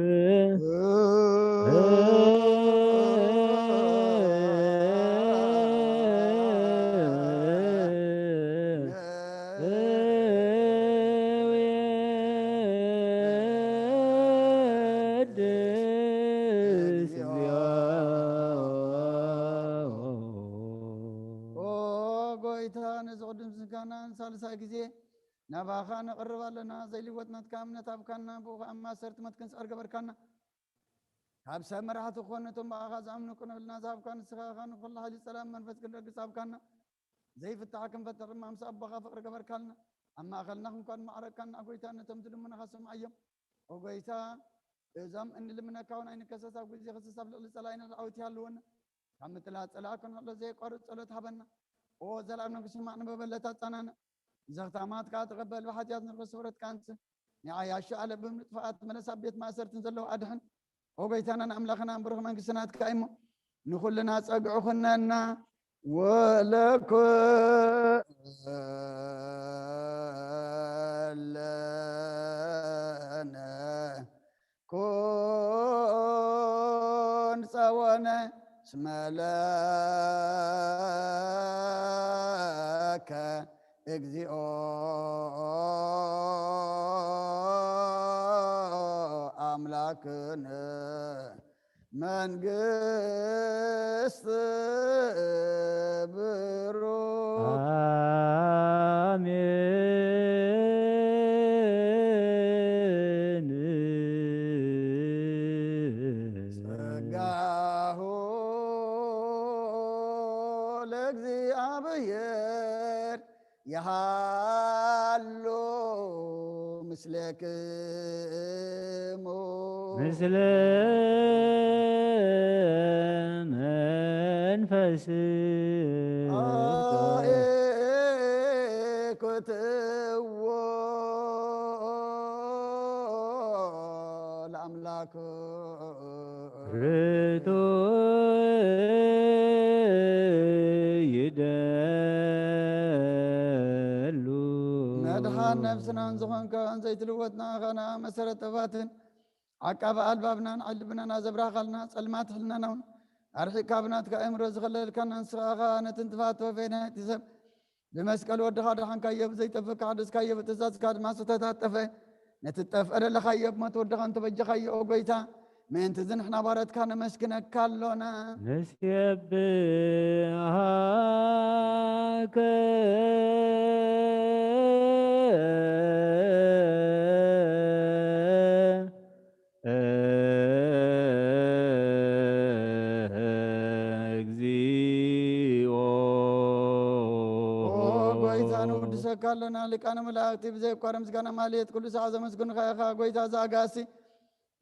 ኦ ጎይታ፣ ነዚ ቅዱስ ምስጋና ንሳልሳይ ግዜ ናባኻ ነቕርብ ኣለና። ዘይልወጥ ናትካ እምነት ኣብካና፣ ብኡ ኸኣ ማእሰርቲ ሞት ክንስዕር ገበርካና። ካብ ሰብ መራሕቲ ክኾኑ፣ ነቶም ብኣኻ ዝኣምኑ ቅኑዕ ህልና ዝሃብካ ንስኻ ኢኻ። ንኹሉ ሓይሊ ጸላም መንፈስ ክንረግጽ ኣብካና። ዘይፍታሕ ክንፈትሕ ድማ ምስ ኣቦኻ ፍቕሪ ገበርካልና። ኣብ ማእከልና ክንኮን ማዕረግካና ጎይታ፣ ነቶም ዝልምኑኻ ስምዓዮም። ኦ ጎይታ፣ እዞም እንልምነካ እውን ኣይንከሰስ፣ ኣብ ግዜ ክሰስ ኣብ ልዕሊ ጸላኢና ዓወት ይሃልወና። ካብ ምጥላእ ጸላኢ ክንሕሎ ዘየቋርጽ ጸሎት ሃበና። ኦ ዘላለም ንጉስ፣ ሕማቕ ንበበለት ኣጻናንዕ። ዘኽታማት ከኣ ተቐበል፣ ብሓጢኣት ንርኸስ ስፍረት ከኣ ኣንጽህ። ንዓያሹ ኣለብም ንጥፍኣት መለስ፣ ኣብ ቤት ማእሰርትን ዘለዉ ኣድሕን። ኦ ጎይታናን ኣምላኽናን ብሩኽ መንግስቲ ናትካ እሞ፣ ንኹልና ጸግዑ ኩነና። ወለኩለነ ኩን ጸወነ እስመ ለከ እግዚኦ አምላክነ መንግስት ብሩክ። አሜን። ጸጋሁ ለእግዚኣብሔር ይሃሉ ምስሌክሙ። ምስለ መንፈስ። አኤኩትዎ ለአምላክ ርቱ ይደሉ። መድሓን ነፍስናን ዝኾንካ ዘይትልወጥ ንኣኻና መሰረት ጥበባትን ዓቃቢ ኣልባብናን ዓሊ ልብናን ኣዘብራኻልና፣ ጸልማት ሕልናና እውን ኣርሒቕካ ብናትካ ኣእምሮ ዝኸለልካና ንስኻ ኢኻ። ነቲ ንትፋቶ ፈይና እቲ ሰብ ብመስቀል ወድኻ ድሓንካዮ፣ ብዘይጠፍእ ካሕደስካዮ፣ ብትእዛዝካ ድማ ዝተታጠፈ፣ ነቲ ትጠፍእ ደለኻዮ ብሞት ወድኻ እንተበጀኻዮ፣ ኦ ጎይታ፣ ምእንቲ እዚ ንሕና ባረትካ ነመስግነካ ኣሎና። ንሴብሃከ እግዚኦ። ኦ ጎይታ፣ ንውድሰካ ኣሎና። ሊቃነ መላእክቲ ብዘይ እኳ ምስጋና ማህሌት ኩሉ ሰዓት ዘመስግኑኻ ኢኻ። ጎይታ፣ እዚ ኣጋሲ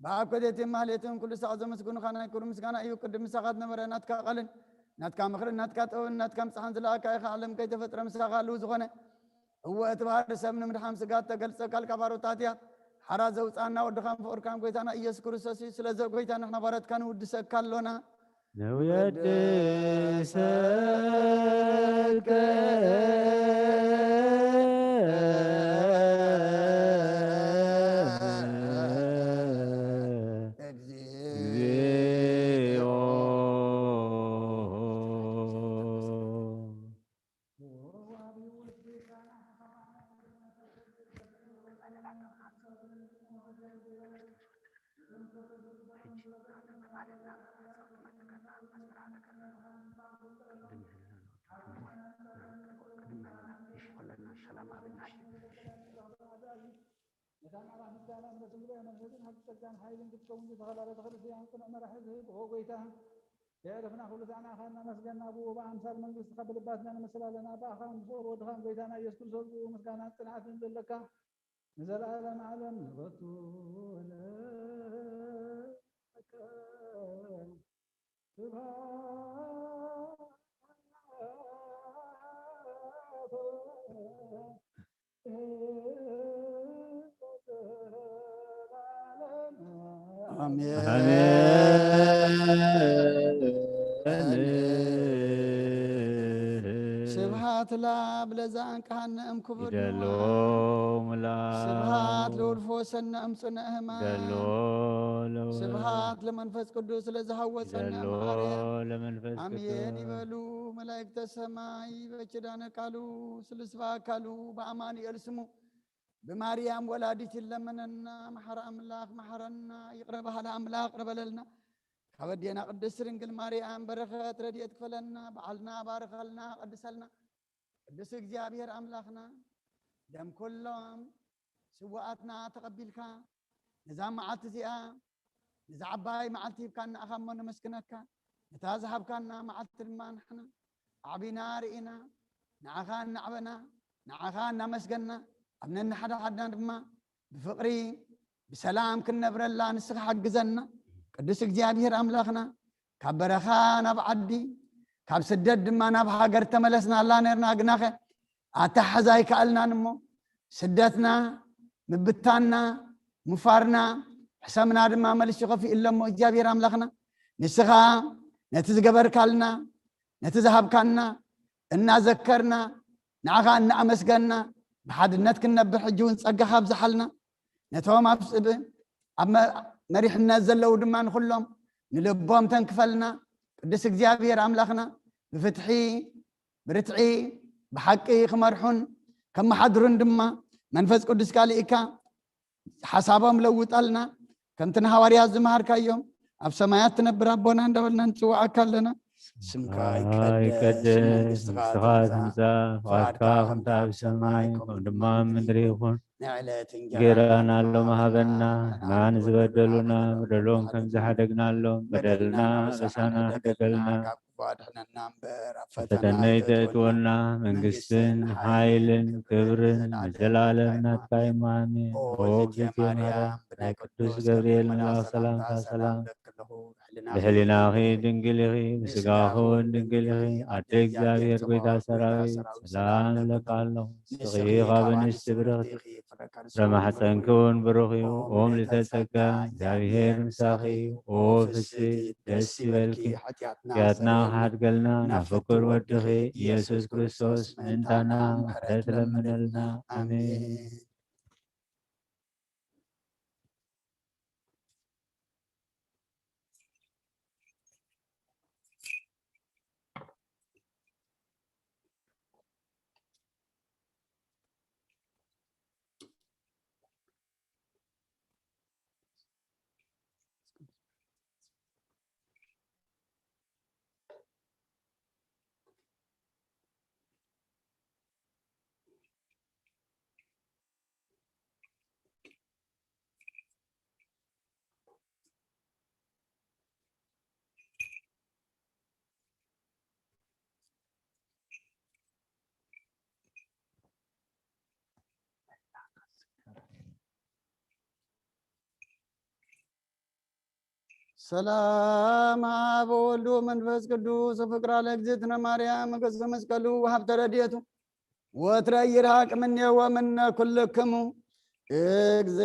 ብኣብ ኮቴቴ ማህሌትን ኩሉ ሰዓት ዘመስግኑኻ ናይ ክብሪ ምስጋና እዩ። ቅድም ምሳኻ ዝነበረ ናትካ ቃልን ናትካ ምኽርን ናትካ ጥበብን ናትካ ምጽሓን ዝለኣካ ኢኻ። ዓለም ከይተፈጥረ ምሳኻ ኣለዉ ዝኾነ። እወ፣ እቲ ባህሪ ሰብ ንምድሓን ስጋ እተገልጸ ቃልካ ባሮታት እያ። ሓራ ዘውጻና ወድኻን ፍቕርካን ጎይታና ኢየሱስ ክርስቶስ እዩ። ስለዚ ጎይታ፣ ንሕና ባሮትካ ንውድሰካ ኣሎና። ንውድሰከ እግዚኦ። ነታ ንዓኻ ምስጋና እምነትን ጉባኤ መንፈስን ሃብቲ ጸጋን ሓይልን ክትከውን ዝተኸላለተ ክርስትያን ጽኑዕ መራሒ ዝህብ ኦ ጎይታ፣ የዕርፍና ኩሉ ዛዕና ኢኻ እናመስገና፣ ብኡ ብኣምሳል መንግስትኻ ብልባትና ንመስል ኣለና። ብኣኻን ብፍቕሪ ወድኻን ጎይታና ኢየሱስ ክርስቶስ ብኡ ምስጋናን ጽንዓትን ዘለካ ንዘለኣለም ዓለም ንፈቱ ወለከ ስብሐት አሜን። ስብሐት ለአብ ለዘአንቅሐነ እምክቡድ ይደሎ ንዋይ። ምላክ። ስብሐት ለውልፎ ሰነ እምጽነ ህማም። ይደሎ ለወ-፣ ስብሐት ለመንፈስ ቅዱስ ለዘሐወጸነ ይደሎ እምአርያም። ለመንፈስ አሜን ቅዱስ። ይበሉ መላእክተ ሰማይ በኪዳነ ቃሉ ስሉስ በአካሉ በአማኑኤል ስሙ ብማርያም ወላዲት ይለመነና። መሓሪ ኣምላኽ መሓረና፣ ይቕረ በሃሊ ኣምላኽ ይቕረ በለልና። ካብ ኣዴና ቅድስት ድንግል ማርያም በረኸት ረድኤት ክፈለና። በዓልና ባርኸልና፣ ቀድሰልና። ቅዱስ እግዚኣብሔር ኣምላኽና፣ ደም ኩሎም ስውኣትና ተቐቢልካ፣ ነዛ መዓልቲ እዚኣ፣ ነዛ ዓባይ መዓልቲ ሂብካና ኢኻ እሞ ነመስግነካ። ነታ ዝሃብካና መዓልቲ ድማ ንሕና ኣዕቢና ርኢና፣ ንዓኻ እናዕበና፣ ንዓኻ እናመስገና፣ ኣብ ነንሓድሓድና ድማ ብፍቕሪ ብሰላም ክንነብረላ ንስኻ ሓግዘና። ቅዱስ እግዚኣብሔር ኣምላኽና፣ ካብ በረኻ ናብ ዓዲ፣ ካብ ስደት ድማ ናብ ሃገር ተመለስናላ ነርና። ግናኸ ኣታ ሓዛ ኣይከኣልናን እሞ፣ ስደትና፣ ምብታንና፣ ምፋርና፣ ሕሰምና ድማ መልሱ ከፊኡ ኣሎ እሞ፣ እግዚኣብሔር ኣምላኽና፣ ንስኻ ነቲ ዝገበርካልና፣ ነቲ ዝሃብካና እናዘከርና፣ ንዓኻ እናኣመስገንና፣ ብሓድነት ክንነብር ሕጂ እውን ጸጋኻ ኣብዝሓልና። ነቶም ኣብ ጽብ-፣ ኣብ መ-፣ መሪሕነት ዘለዉ ድማ ንኹሎም ንልቦም ተንክፈልና። ቅዱስ እግዚኣብሔር ኣምላኽና፣ ብፍትሒ፣ ብርትዒ፣ ብሓቂ ክመርሑን ከመሓድሩን ድማ መንፈስ ቅዱስካ ልኢካ ሓሳቦም ለውጠልና። ከምቲ ንሃዋርያት ዝመሃርካዮም፣ ኣብ ሰማያት ትነብር ኣቦና እንዳበልና ንጽውዓካ ኣለና። ስምካ ይቀደስ፣ መንግስትኻ ትምጻእ፣ ፍቓድካ ከምቲ ኣብ ሰማይ ከምኡ ድማ ኣብ ምድሪ ይኹን። ንዕለት እንጀራና ሎሚ ሃበና፣ ንሕና ንዝበደሉና በደሎም ከም ዝሓደግናሎም በደልና ኣበሳና ሕደገልና፣ ካብ ክፉእ ኣድሕነና እምበር፣ ኣብ ፈተና ፈተና ኣይተእትወና፣ መንግስትን ሓይልን ክብርን ንዘለኣለም ናትካ እዩ። ኣሜን። ኦ እግዝእትየ ማርያም፣ ብናይ ቅዱስ ገብርኤል መልኣኽ ሰላምታ ሰላም እብለኪ ኣለኹ። ብሕሊናኺ ድንግል ኢኺ፣ ብስጋኺ እውን ድንግል ኢኺ። ኣደ እግዚኣብሔር፣ ጎይታ ሰራዊት፣ ሰላም እብለኪ ኣለኹ። ንስኺ ካብ ኣንስቲ ብርኽቲ ኢኺ፣ ፍረ ከርሲ ፍረ ማሕፀንኪ እውን ብሩኽ እዩ። ኦ ምልዕተ ጸጋ፣ እግዚኣብሔር ምሳኺ እዩ። ኦ ፍስሕቲ፣ ደስ ይበልኪ። ሓጢኣትና ክሓድገልና ናብ ፍቁር ወድኺ ኢየሱስ ክርስቶስ ምእንታና ምሕረት ለምነልና። ኣሜን። ሰላም ኣብ ወልድ ወመንፈስ ቅዱስ ፍቅራ ለእግዝእትነ ማርያም ገጸ መስቀሉ ወሃብተ ረድኤቱ ወትረ ይርሃቅ ምኔ ወምነ ኩልክሙ። እግዜ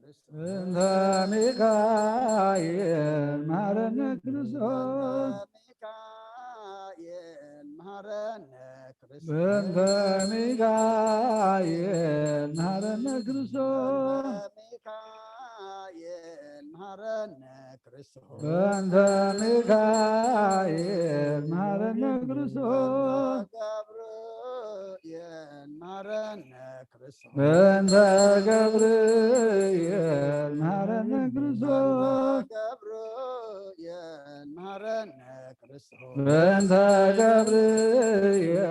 እንተ ሚካኤል መሐረነ ክርስቶስ። ሚካኤል መሐረነ ክርስቶስ። በእንተ ሚካኤል መሐረነ ክርስቶስ። ሚካኤል መሐረነ ክርስቶስ። በእንተ ሚካኤል መሐረነ ክርስቶስ። ገብርኤል መሐረነ ክርስቶስ። በእንተ ገብርኤል መሐረነ ክርስቶስ። ገብርኤል መሐረነ ክርስቶስ። በእንተ ገብርኤል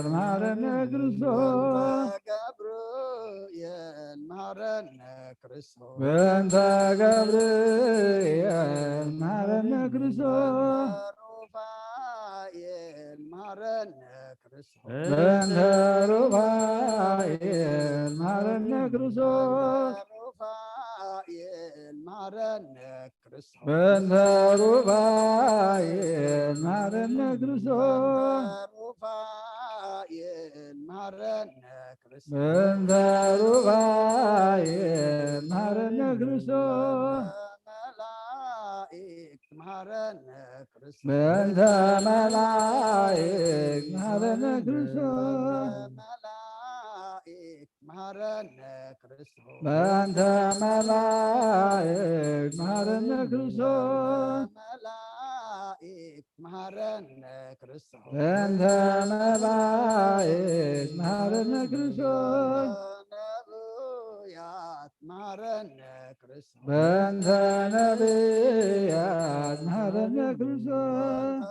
መሐረነ ክርስቶስ። ገብርኤል መሐረነ ክርስቶስ። በእንተ ገብርኤል መሐረነ ክርስቶስ። ሩፋኤል መሐረነ ክርስቶስ። በእንተ ሩፋኤል መሐረነ ክርስቶስ። ሩፋኤል መሐረነ ክርስቶስ። በእንተ ሩፋኤል መሐረነ ክርስቶስ። ሩፋኤል መሐረነ ክርስቶስ። በእንተ ሩፋኤል መሐረነ ክርስቶስ። መላእክት መሐረነ ክርስቶስ። በእንተ መላእክት መሐረነ ክርስቶስ። መላእክት መሐረነ ክርስቶስ። በእንተ መላእክት መሐረነ ክርስቶስ። መላእክት መሐረነ ክርስቶስ። በእንተ መላእክት መሐረነ ክርስቶስ። ነብያት መሐረነ ክርስቶስ። በእንተ ነብያት መሐረነ ክርስቶስ።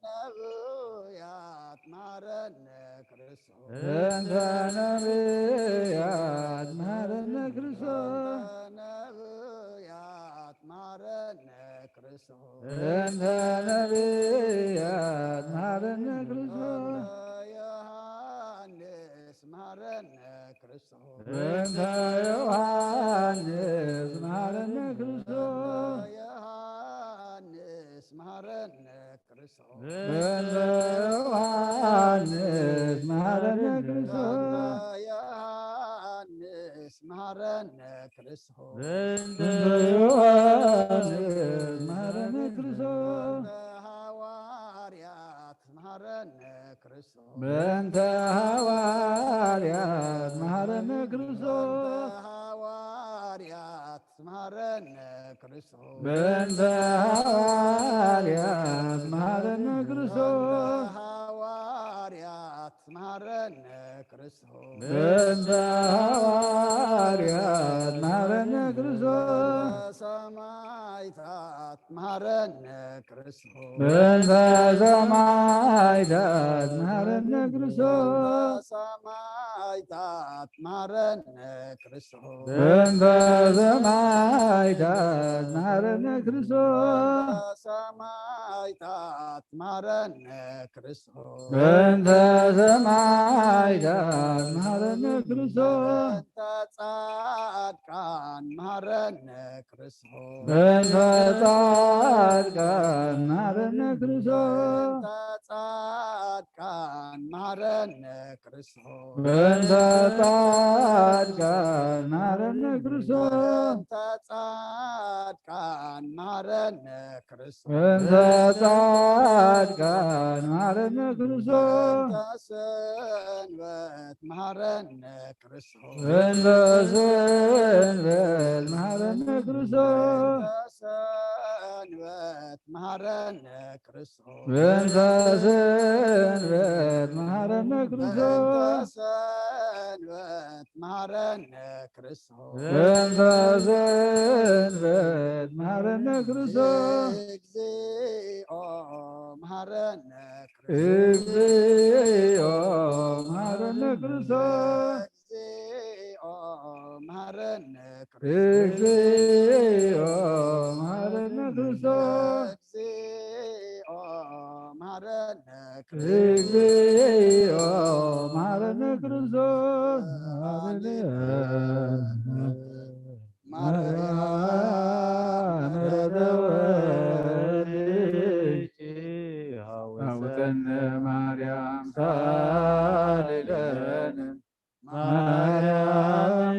ነብያት መሐረነ ክርስቶስ። በእንተ ነብያት መሐረነ ክርስቶስ። ነብያት መሐረነ ክርስቶስ። በእንተ ነብያት መሐረነ ክርስቶስ። ዮሐንስ መሐረነ ክርስቶስ። በእንተ ዮሐንስ መሐረነ ክርስቶስ። ዮሐንስ መሐረነ ክርስቶስ። በእንተ ዮሐንስ መሐረነ ክርስቶስ። ዮሐንስ መሐረነ ክርስቶስ። በእንተ ዮሐንስ መሐረነ ክርስቶስ። በእንተ ሐዋርያት መሐረነ ክርስቶስ። በእንተ ሐዋርያት መሐረነ ክርስቶስ። በእንተ ሐዋርያት መሐረነ ክርስቶስ። በእንተ ሐዋርያት መሐረነ ክርስቶስ። በእንተ ሐዋርያት መሐረነ ክርስቶስ። በእንተ ሐዋርያት መሐረነ ክርስቶስ። በሰማዕታት መሐረነ ክርስቶስ። በእንተ ሰማዕታት መሐረነ ክርስቶስ። በሰማዕታት መሐረነ ክርስቶስ። በእንተ ሰማዕታት መሐረነ ክርስቶስ። በሰማዕታት መሐረነ ክርስቶስ። በእንተ ሰማዕታት መሐረነ ክርስቶስ። በእንተ ጻድቃን መሐረነ ክርስቶስ። በእንተ ጻድቃን መሐረነ ክርስቶስ። በእንተ ጻድቃን መሐረነ ክርስቶስ። በእንተ ጻድቃን መሐረነ ክርስቶስ። በእንተ ጻድቃን መሐረነ ክርስቶስ። በእንተ ጻድቃን መሐረነ ክርስቶስ። በእንተ ሰንበት መሐረነ ክርስቶስ። በእንተ ሰንበት መሐረነ ክርስቶስ። በእንተ ሰንበት መሐረነ ክርስቶስ። በእንተ ሰንበት መሐረነ ክርስቶስ። በእንተ ሰንበት መሐረነ ክርስቶስ። በእንተ ሰንበት መሐረነ ክርስቶስ። እግዚኦ መሐረነ ክርስቶስ። እግዚኦ መሐረነ ክርስቶስ። እግዚኦ መሐረነ ክርስቶስ። እግዚኦ መሐረነ ክርስቶስ። እግዚኦ መሐረነ ክርስቶስ። እግዚኦ መሐረነ ክርስቶስ። ማርያም ተወልድኪ ሐውፀነ ማርያም ሳልለነ ማርያም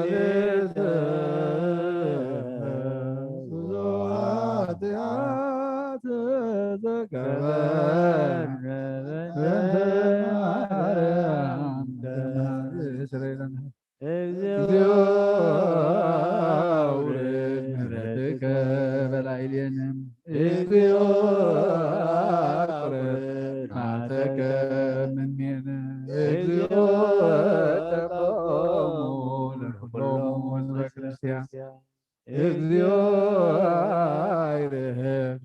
ኃጢአት ተቀበል። በእንተ ማርያም ደናግል ስረይለነ። እግዚኦ አውርድ ምሕረትከ በላዕሌነ። እግዚኦ አውርድ መዓተከ እምኔነ። እግዚኦ ተቆሙ ለኩሎሙ ህዝበ ክርስቲያን። እግዚኦ አይርህብ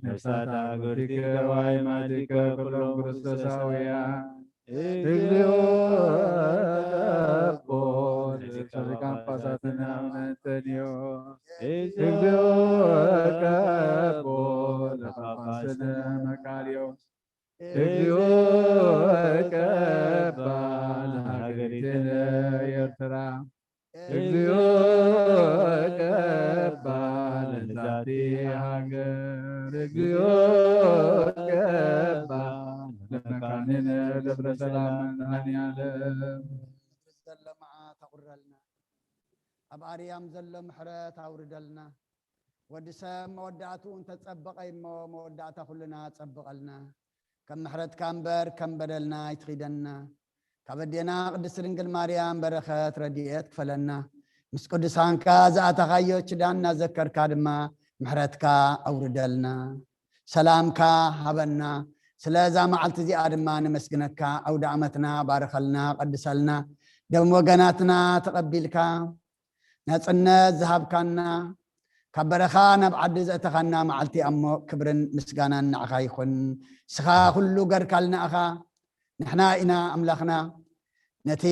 ነፍሳት አግብርቲከ ወአይማቲከ ኩሎም ክርስቶሳውያን። እግዚኦ ቀቦ ለሊቀ ጳጳሳትነ አቡነ እንጠንዮስ። እግዚኦ ቀቦ ለጳጳስነ መቃርዮስ። እግዚኦ ቀባ ለሀገሪትነ ኤርትራ። እግዚኦ ቀባ ለዛቲ ሀገር። እግዚኦ ቀባ ለመካንነ ደብረ ሰላም መድኃኔዓለም። ዘሎ መዓት ኣቑረልና። ኣብ ኣርያም ዘሎ ምሕረት ኣውርደልና። ወዲ ሰብ መወዳእትኡ እንተጸበቐ እሞ መወዳእታ ኩልና ጸብቐልና። ከም ምሕረትካ እምበር ከም በደልና ኣይትኺደና። ካብ ኣዴና ቅድስት ድንግል ማርያም በረኸት ረድኤት ክፈለና። ምስ ቅዱሳንካ ዝኣተኻዮ ኪዳን እናዘከርካ ድማ ምሕረትካ ኣውርደልና። ሰላምካ ሃበና። ስለዛ መዓልቲ እዚኣ ድማ ነመስግነካ። ኣውደ ዓመትና ባርኸልና፣ ቀድሰልና። ደም ወገናትና ተቐቢልካ ናጽነት ዝሃብካና፣ ካብ በረኻ ናብ ዓዲ ዘእተኻና መዓልቲ እሞ ክብርን ምስጋናን ንዓኻ ይኹን። ንስኻ ኩሉ ገርካልና ኢኻ። ንሕና ኢና ኣምላኽና። ነቲ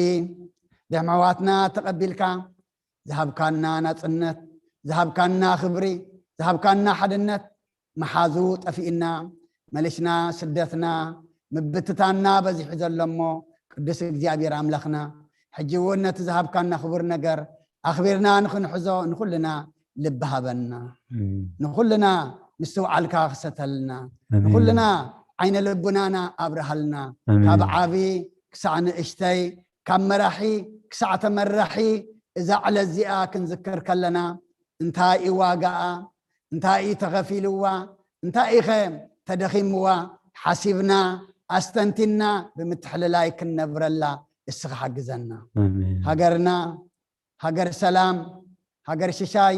ደም ኣሕዋትና ተቐቢልካ ዝሃብካና ናጽነት፣ ዝሃብካና ክብሪ፣ ዝሃብካና ሓድነት፣ መሓዙ ጠፊእና፣ መሊስና ስደትና፣ ምብትታንና በዚሑ ዘሎ እሞ፣ ቅዱስ እግዚኣብሔር ኣምላኽና፣ ሕጂ እውን ነቲ ዝሃብካና ክቡር ነገር ኣኽቢርና ንኽንሕዞ ንኹልና ልቢ ሃበና። እም። ንኹልና ምስትውዓልካ ክሰተልና። ኣሜን። ንኹልና ዓይነ ልቡናና ኣብርሃልና። ኣሜን። ካብ ዓቢ ክሳዕ ንእሽተይ፣ ካብ መራሒ ክሳዕ ተመራሒ፣ እዛ ዕለት እዚኣ ክንዝክር ከለና፣ እንታይ እዩ ዋጋኣ? እንታይ እዩ ተኸፊልዋ? እንታይ ኢኸ ተደኺምዋ? ሓሲብና፣ ኣስተንቲና፣ ብምትሕልላይ ክንነብረላ እስኻ ሓግዘና። ኣሜን። ሃገርና፣ ሃገር ሰላም፣ ሃገር ሽሻይ፣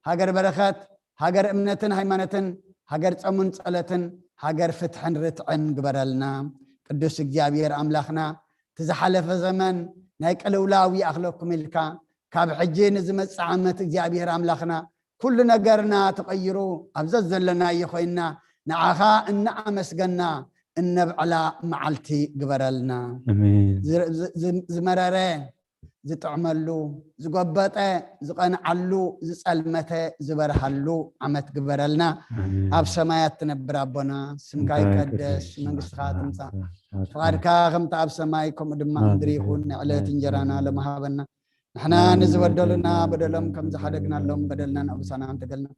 ሃገር በረኸት፣ ሃገር እምነትን ሃይማኖትን፣ ሃገር ጾምን ጸሎትን፣ ሃገር ፍትሕን ርትዕን ግበረልና። ቅዱስ እግዚኣብሔር ኣምላኽና፣ እቲ ዝሓለፈ ዘመን ናይ ቅልውላው ይኣኽለኩም ኢልካ፣ ካብ ሕጂ ንዝመጽእ ዓመት እግዚኣብሔር ኣምላኽና፣ ኩሉ ነገርና ተቐይሩ፣ ኣብ ዘዘለናዮ ኮይንና፣ ንዓኻ እናኣመስገና እነብዕላ መዓልቲ ግበረልና። ኣሜን። ዝ-፣ ዝ-፣ ዝ-፣ ዝመረረ ዝጥዕመሉ፣ ዝጎበጠ ዝቐንዓሉ፣ ዝጸልመተ ዝበርሃሉ ዓመት ግበረልና። ኣሜን። ኣብ ሰማያት ትነብር ኣቦና፣ ስምካ ስምካ ይቀደስ፣ ይቀደስ፣ መንግስትኻ ትምጻእ፣ ስምካ ፍቓድካ ከምቲ ኣብ ሰማይ ከምኡ ድማ ኣብ ምድሪ ይኹን። ምድሪ ንዕለት እንጀራና ሎሚ ሃበና። ንሕና ንዝበደሉና በደሎም ከም ዝሓደግናሎም በደልና ንኣበሳና እንተገልና፣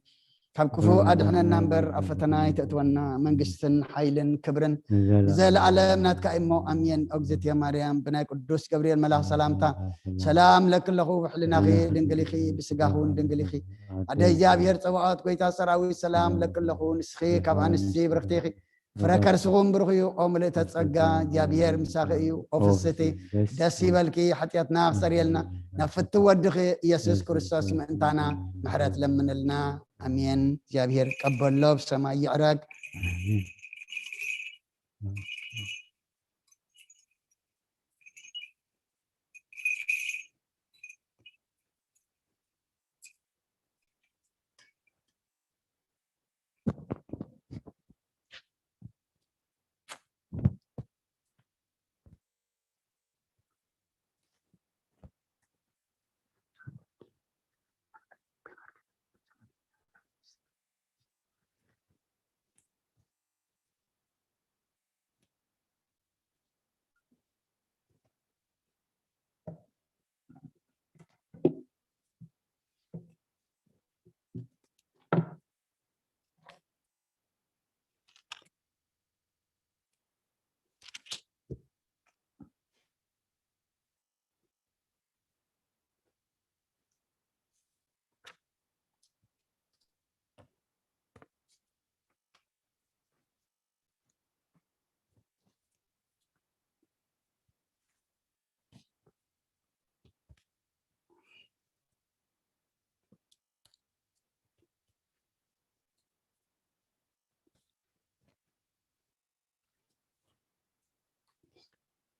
ካብ ክፉእ ኣድሕነና እምበር ኣብ ፈተና ኣይተእትወና። መንግስትን ሓይልን ክብርን ንዘለኣለም። ንዘለኣለም ናትካ እሞ፣ ኣሜን። ኦግዝእትየ ማርያም፣ ብናይ ቅዱስ ገብርኤል መልኣኽ ሰላምታ ሰላም ለኪ ኣለኹ፣ ብሕልናኺ ድንግል ኢኺ፣ ብስጋኺ እውን ድንግል ኢኺ። ኣደ እግዚኣብሔር ጸባኦት፣ ጎይታ ሰራዊት፣ ሰላም ለኪ ኣለኹ፣ ንስኺ ካብ ኣንስቲ ብርኽቲ ኢኺ፣ ፍረ ከርስኹም ብሩኽ እዩ። ኦ ምልእተ ጸጋ፣ እግዚኣብሔር ምሳኺ እዩ። ኦ ፍስቲ፣ ደስ ይበልኪ፣ ሓጢኣትና ክሰርየልና፣ ናብ ፍትው ወድኺ ኢየሱስ ክርስቶስ ምእንታና ምሕረት ለምንልና። ኣሜን። እግዚኣብሔር ቀበሎ ብሰማይ ይዕረግ።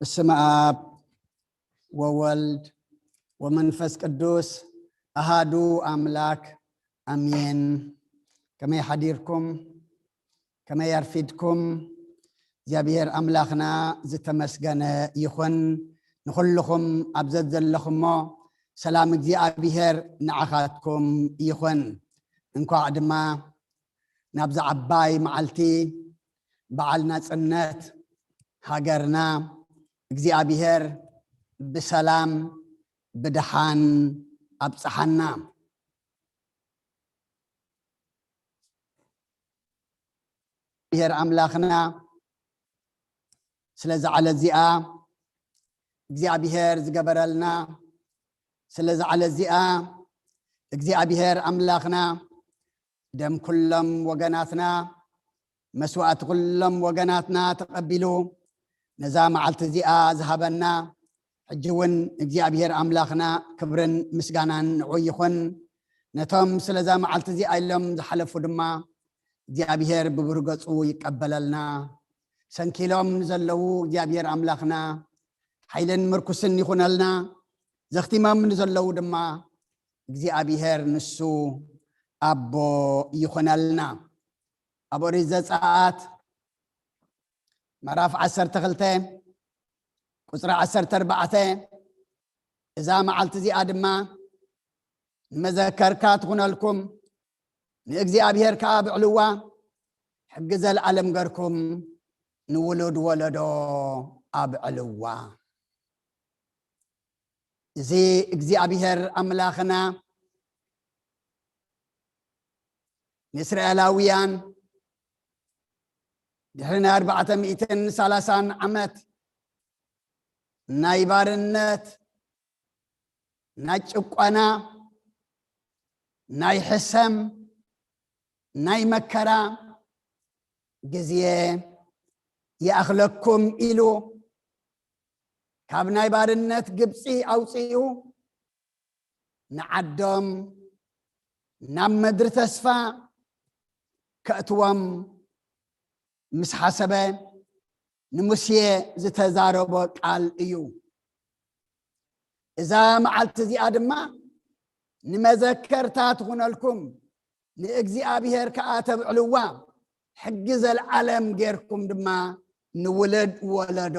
በስመ አብ ወወልድ ወመንፈስ ቅዱስ አሃዱ አምላክ አሜን። ከመይ ሓዲርኩም? ከመይ ኣርፊድኩም? እግዚኣብሔር ኣምላኽና ዝተመስገነ ይኹን። ንኹልኹም ኣብ ዘዘለኹሞ ሰላም እግዚኣብሔር ንዓኻትኩም ይኹን። እንኳዕ ድማ ናብዛ ዓባይ መዓልቲ በዓል ናጽነት ሃገርና እግዚኣብሔር ብሰላም ብደሓን ኣብጽሓና። እግዚኣብሔር ኣምላኽና ስለዛ ዕለት እዚኣ እግዚኣብሔር ዝገበረልና፣ ስለዛ ዕለት እዚኣ እግዚኣብሔር ኣምላኽና ደም ኩሎም ወገናትና፣ መስዋእቲ ኩሎም ወገናትና ተቐቢሉ ነዛ መዓልቲ እዚኣ ዝሃበና፣ ሕጂ እውን እግዚኣብሔር ኣምላኽና ክብርን ምስጋናን ንዑ ይኹን። ነቶም ስለዛ መዓልቲ እዚኣ ኢሎም ዝሓለፉ ድማ እግዚኣብሔር ብብሩህ ገጹ ይቀበለልና። ሰንኪሎም ንዘለዉ እግዚኣብሔር ኣምላኽና ሓይልን ምርኩስን ይኹነልና። ዘኽቲሞም ንዘለዉ ድማ እግዚኣብሔር ንሱ ኣቦ ይኹነልና። ኣብ ኦሪት ዘጸኣት ምዕራፍ ዓሰርተ ክልተ ቁጽሪ ዓሰርተ ኣርባዕተ፣ እዛ መዓልቲ እዚኣ ድማ ንመዘከርካ ትኹነልኩም፣ ንእግዚኣብሔር ከኣ ኣብዕልዋ፣ ሕጊ ዘለዓለም ገርኩም ንውሉድ ወለዶ ኣብዕልዋ። እዚ እግዚኣብሔር ኣምላኽና ንእስራኤላውያን ድሕሪ ናይ ኣርባዕተ ሚእትን ሰላሳን ዓመት ናይ ባርነት፣ ናይ ጭቆና፣ ናይ ሕሰም፣ ናይ መከራ ግዜ ይኣኽለኩም ኢሉ ካብ ናይ ባርነት ግብፂ ኣውፂኡ ንዓዶም ናብ ምድሪ ተስፋ ከእትዎም ምስ ሓሰበ ንሙሴ ዝተዛረቦ ቃል እዩ። እዛ መዓልቲ እዚኣ ድማ ንመዘከርታ ትኹነልኩም፣ ንእግዚኣብሔር ከኣ ተብዕልዋ፣ ሕጊ ዘልዓለም ጌርኩም ድማ ንውልድ ወለዶ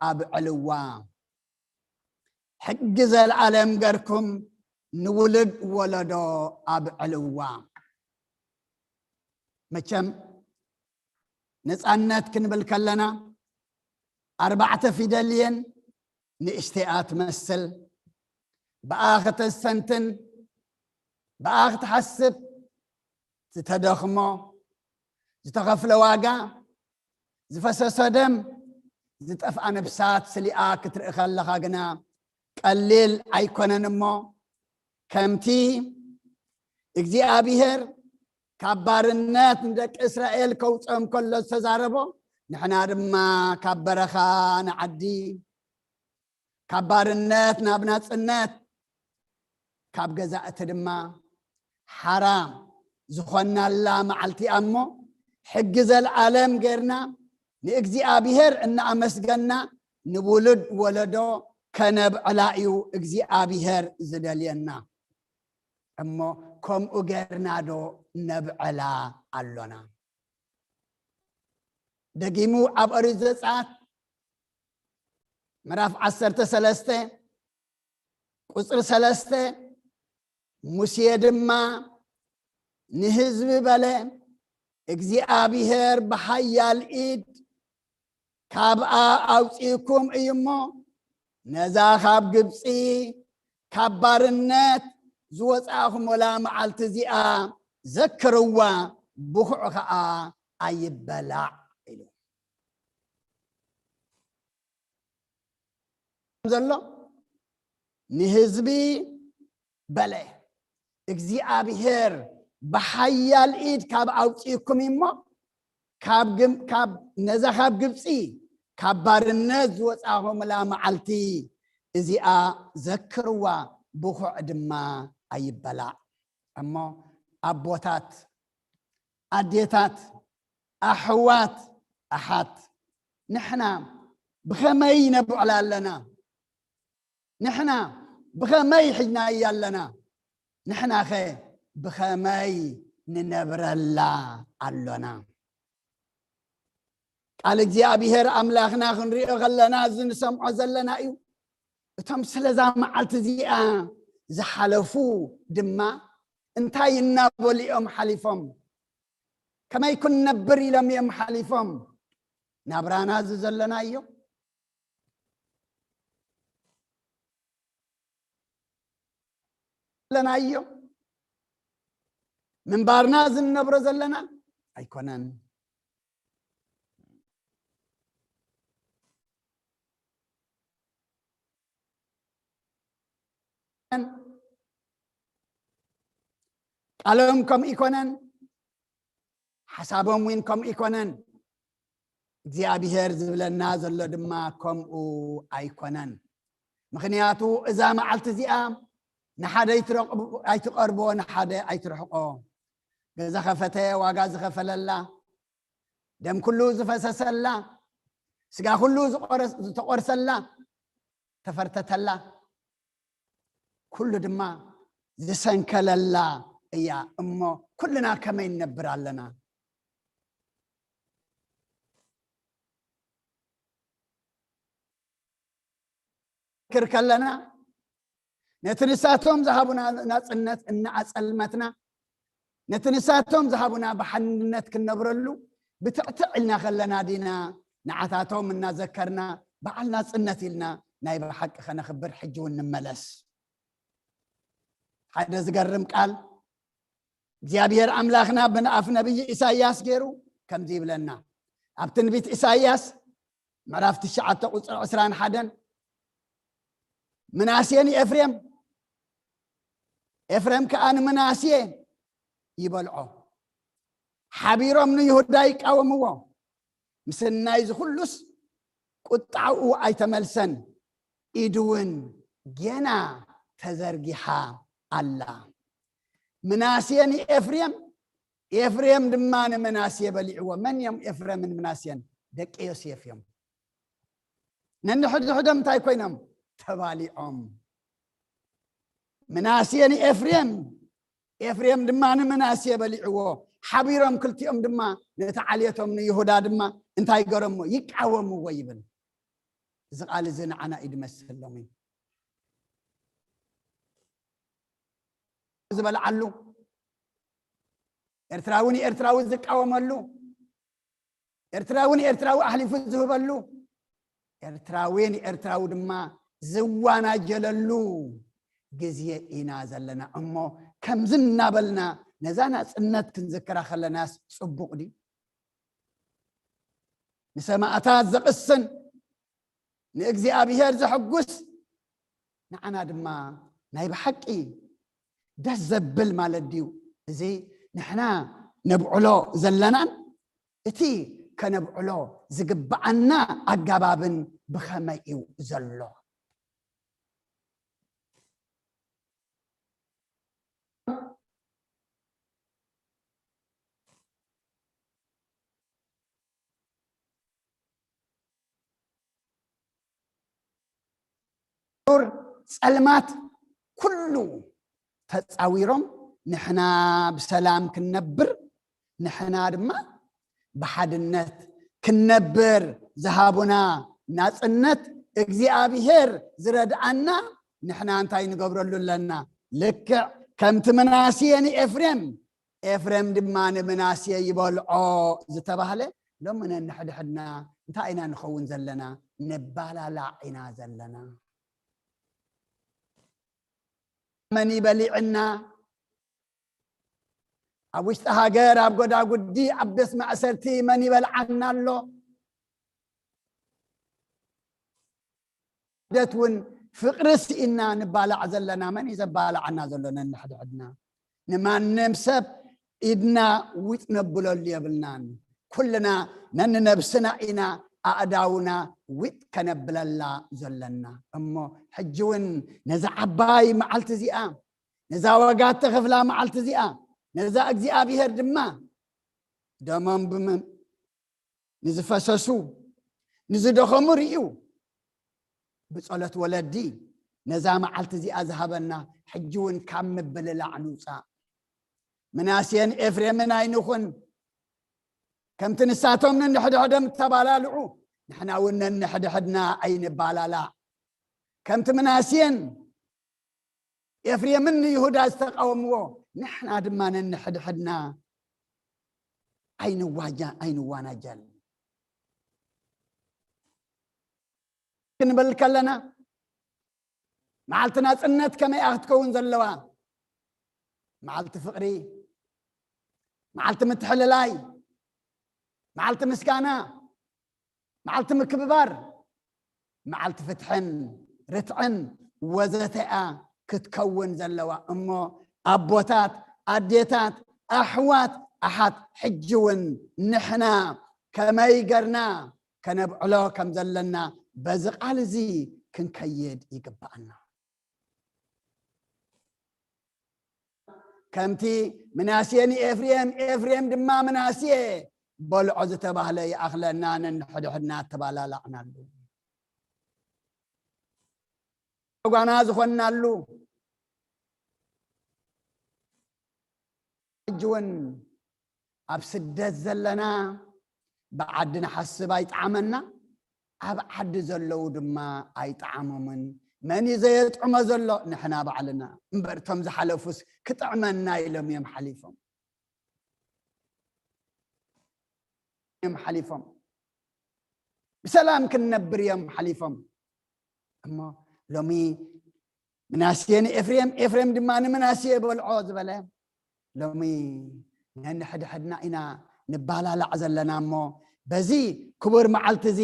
ኣብዕልዋ። ሕጊ ዘልዓለም ገርኩም ንውልድ ወለዶ ኣብዕልዋ። መቸም ነፃነት ክንብል ከለና ኣርባዕተ ፊደል እየን ንእሽተይኣ ትመስል። ብኣ ከተስተንትን ብኣ ክትሓስብ ዝተደኽሞ ዝተኸፍለ ዋጋ ዝፈሰሰ ደም ዝጠፍኣ ነብሳት ስሊኣ ክትርኢ ከለኻ ግና ቀሊል ኣይኮነን። እሞ ከምቲ እግዚኣብሔር ካብ ባርነት ንደቂ እስራኤል ከውፅኦም ከሎ ዝተዛረቦ ንሕና ድማ ካብ በረኻ ንዓዲ ካብ ባርነት ናብ ናጽነት ካብ ገዛእቲ ድማ ሓራ ዝኾናላ መዓልቲ እሞ ሕጊ ዘልዓለም ጌርና ንእግዚኣብሔር እናኣመስገና ንውሉድ ወለዶ ከነብዕላ እዩ እግዚኣብሔር ዝደልየና። እሞ ከምኡ ጌርና ዶ ነብዕላ ኣሎና? ደጊሙ ኣብ ኦሪት ዘጸኣት ምዕራፍ ዓሰርተ ሰለስተ ቁጽሪ ሰለስተ፣ ሙሴ ድማ ንህዝቢ በለ፣ እግዚኣብሔር ብሓያል ኢድ ካብኣ ኣውጺእኩም እዩ እሞ፣ ነዛ ካብ ግብጺ ካብ ባርነት ዝወጻእኹምላ መዓልቲ እዚኣ ዘክርዋ፣ ብኹዕ ኸኣ ኣይበላዕ ኢሉ። ዘሎ ንህዝቢ በለ፣ እግዚኣብሔር ብሓያል ኢድ ካብ ኣውጺእኩም እዩ እሞ፣ ካብ ግም-፣ ካብ ነዛ ካብ ግብጺ ካብ ባርነት ዝወጻኹምላ መዓልቲ እዚኣ ዘክርዋ፣ ብኹዕ ድማ ኣይበላዕ። እሞ ኣቦታት፣ ኣዴታት፣ ኣሕዋት፣ ኣሓት፣ ንሕና ብኸመይ ነብዕላ ኣለና? ንሕና ብኸመይ ሒዝናያ ኣለና? ንሕናኸ ብኸመይ ንነብረላ ኣሎና? ቃል እግዚኣብሔር ኣምላኽና ክንሪኦ ከለና፣ እዚ ንሰምዖ ዘለና እዩ። እቶም ስለዛ መዓልቲ እዚኣ ዝሓለፉ ድማ እንታይ እናበሉ እዮም ሓሊፎም? ከመይ ክንነብር ኢሎም እዮም ሓሊፎም? ናብራና እዚ ዘለናዮ ዘለናዮ ምንባርና ዝንነብሮ ዘለና ኣይኮነን። ቃሎም ከምኡ ይኮነን፣ ሓሳቦም እውን ከምኡ ይኮነን። እግዚኣብሔር ዝብለና ዘሎ ድማ ከምኡ ኣይኮነን። ምኽንያቱ እዛ መዓልቲ እዚኣ ንሓደ ኣይትረቕቡ-፣ ኣይትቐርቦ፣ ንሓደ ኣይትርሕቆ። ገዛ ከፈተ፣ ዋጋ ዝኸፈለላ፣ ደም ኩሉ ዝፈሰሰላ፣ ስጋ ኩሉ ዝቆረስ-፣ ዝተቆርሰላ፣ ተፈርተተላ፣ ኩሉ ድማ ዝሰንከለላ እያ። እሞ ኩልና ከመይ ንነብር ኣለና? ክር ከለና፣ ነቲ ንሳቶም ዝሃቡና ናጽነት እናኣጸልመትና፣ ነቲ ንሳቶም ዝሃቡና ብሓንነት ክንነብረሉ ብትዕትዕ ኢልና ከለና ዲና፣ ንዓታቶም እናዘከርና በዓል ናጽነት ኢልና ናይ ብሓቂ ከነኽብር ሕጂ እውን ንመለስ? ሓደ ዝገርም ቃል እግዚኣብሔር ኣምላኽና ብንኣፍ ነቢይ ኢሳይያስ ገይሩ ከምዚ ይብለና። ኣብ ትንቢት ኢሳይያስ ምዕራፍ ትሽዓተ ቁጽሪ ዕስራን ሓደን፣ ምናሴ ንኤፍሬም፣ ኤፍሬም ከኣ ንምናሴ ይበልዖ። ሓቢሮም ንይሁዳ ይቃወምዎ። ምስናይ ዝኹሉስ ቁጣኡ ኣይተመልሰን፣ ኢዱ እውን ጌና ተዘርጊሓ ኣላ። ምናሴ ንኤፍሬም፣ ኤፍሬም ድማ ንምናሴ በሊዕዎ። መን እዮም ኤፍሬምን ምናሴን? ደቂ ዮሴፍ እዮም። ነንሕድሕዶም እንታይ ኮይኖም? ተባሊዖም። ምናሴ ንኤፍሬም፣ ኤፍሬም ድማ ንምናሴ በሊዕዎ። ሓቢሮም ክልቲኦም ድማ ነቲ ዓሌቶም ንይሁዳ ድማ እንታይ ገረሞ? ይቃወምዎ ይብል። እዚ ቃል እዚ ንዓና እዩ ዝመስል ሎሚ። ዝበልዓሉ፣ ኤርትራዊ ንኤርትራዊ ዝቃወመሉ፣ ኤርትራዊ ንኤርትራዊ ኣሕሊፉ ዝህበሉ፣ ኤርትራዊ ንኤርትራዊ ድማ ዝዋናጀለሉ ግዜ ኢና ዘለና። እሞ ከምዚ እናበልና ነዛ ናጽነት ክንዝክራ ከለናስ ጽቡቕ ድዩ? ንሰማእታት ዘቕስን፣ ንእግዚኣብሔር ዘሐጉስ፣ ንዓና ድማ ናይ ብሓቂ ደስ ዘብል ማለት ድዩ? እዚ ንሕና ነብዕሎ ዘለናን እቲ ከነብዕሎ ዝግብኣና ኣጋባብን ብኸመይ እዩ ዘሎ? ዱር ጸልማት ኩሉ ተጻዊሮም ንሕና ብሰላም ክንነብር፣ ንሕና ድማ ብሓድነት ክንነብር ዝሃቡና ናጽነት እግዚኣብሔር ዝረድኣና ንሕና እንታይ ንገብረሉ ኣለና? ልክዕ ከምቲ ምናሴ ንኤፍሬም፣ ኤፍሬም ድማ ንምናሴ ይበልዖ ዝተባህለ፣ ሎሚ ነንሕድሕድና እንታይ ኢና ንኸውን ዘለና? ንባላላዕ ኢና ዘለና። መን ይበሊዕና? ኣብ ውሽጢ ሃገር፣ ኣብ ጎዳጉዲ፣ ኣብ ቤት ማእሰርቲ መን ይበልዓና ኣሎ? ስደት እውን ፍቕሪ ስኢና ንባላዕ ዘለና፣ መን እዩ ዘባላዓና ዘሎ? ነንሕድሕድና። ንማንም ሰብ ኢድና ዊጥ ነብለሉ የብልናን። ኩልና ነንነብስና ኢና ኣእዳውና ዊጥ ከነብለላ ዘለና። እሞ ሕጂ እውን ነዛ ዓባይ መዓልቲ እዚኣ፣ ነዛ ዋጋ እተኸፍላ መዓልቲ እዚኣ፣ ነዛ እግዚኣብሔር ድማ ደሞም ብም-፣ ንዝፈሰሱ፣ ንዝደኸሙ ርእዩ። ብጸሎት ወለዲ ነዛ መዓልቲ እዚኣ ዝሃበና፣ ሕጂ እውን ካብ ምብልላዕ ንውጻእ። ምናሴን ኤፍሬምን ኣይንኹን። ከምቲ ንሳቶም ነንሕድሕዶም እተባላልዑ፣ ንሕና እውን ነንሕድሕድና ኣይንባላላዕ። ከምቲ ምናሴን ኤፍሬምን ንይሁዳ ዝተቃወምዎ፣ ንሕና ድማ ነንሕድሕድና ኣይንዋጃ-፣ ኣይንዋናጃል። ክንብል ከለና፣ መዓልቲ ናጽነት ከመይ እያ ክትከውን ዘለዋ? መዓልቲ ፍቕሪ፣ መዓልቲ ምትሕልላይ፣ መዓልቲ ምስጋና፣ መዓልቲ ምክብባር፣ መዓልቲ ፍትሕን ርትዕን ወዘተ እያ ክትከውን ዘለዋ። እሞ ኣቦታት፣ ኣዴታት፣ ኣሕዋት፣ ኣሓት፣ ሕጂ እውን ንሕና ከመይ ገርና ከነብዕሎ ከም ዘለና በዚ ቃል እዚ ክንከይድ ይግብኣና። ከምቲ ምናሴ ንኤፍሬም፣ ኤፍሬም ድማ ምናሴ በልዖ ዝተባህለ ይኣኽለና፣ ነንሕድሕድና ተባላላዕናሉ። ጓና ዝኾንናሉ። ሕጂ እውን ኣብ ስደት ዘለና ብዓዲ ንሓስብ ኣይጠዓመና፣ ኣብ ዓዲ ዘለዉ ድማ ኣይጠዓሞምን። መን እዩ ዘየጥዕሞ ዘሎ? ንሕና ባዕልና። እምበር እቶም ዝሓለፉስ ክጥዕመና ኢሎም እዮም ሓሊፎም። እዮም ሓሊፎም። ብሰላም ክንነብር እዮም ሓሊፎም። እሞ ሎሚ ምናሴ ንኤፍሬም፣ ኤፍሬም ድማ ንምናሴ በልዖ ዝበለ፣ ሎሚ ነንሕድሕድና ኢና ንባላላዕ ዘለና። እሞ በዚ ክቡር መዓልቲ እዚ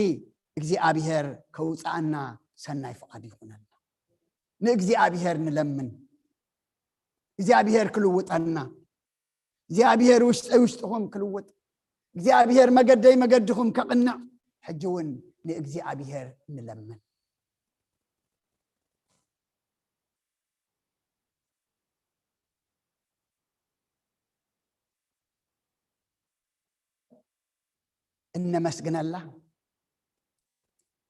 እግዚኣብሔር ከውፅኣና ሰናይ ፍቓድ ይኹነልና። ንእግዚኣብሔር ንለምን፣ እግዚኣብሔር ክልውጠና፣ እግዚኣብሔር ውሽጠይ ውሽጥኹም ክልውጥ፣ እግዚኣብሔር መገደይ መገድኹም ከቕንዕ፣ ሕጂ እውን ንእግዚኣብሔር ንለምን። እነመስግነላ፣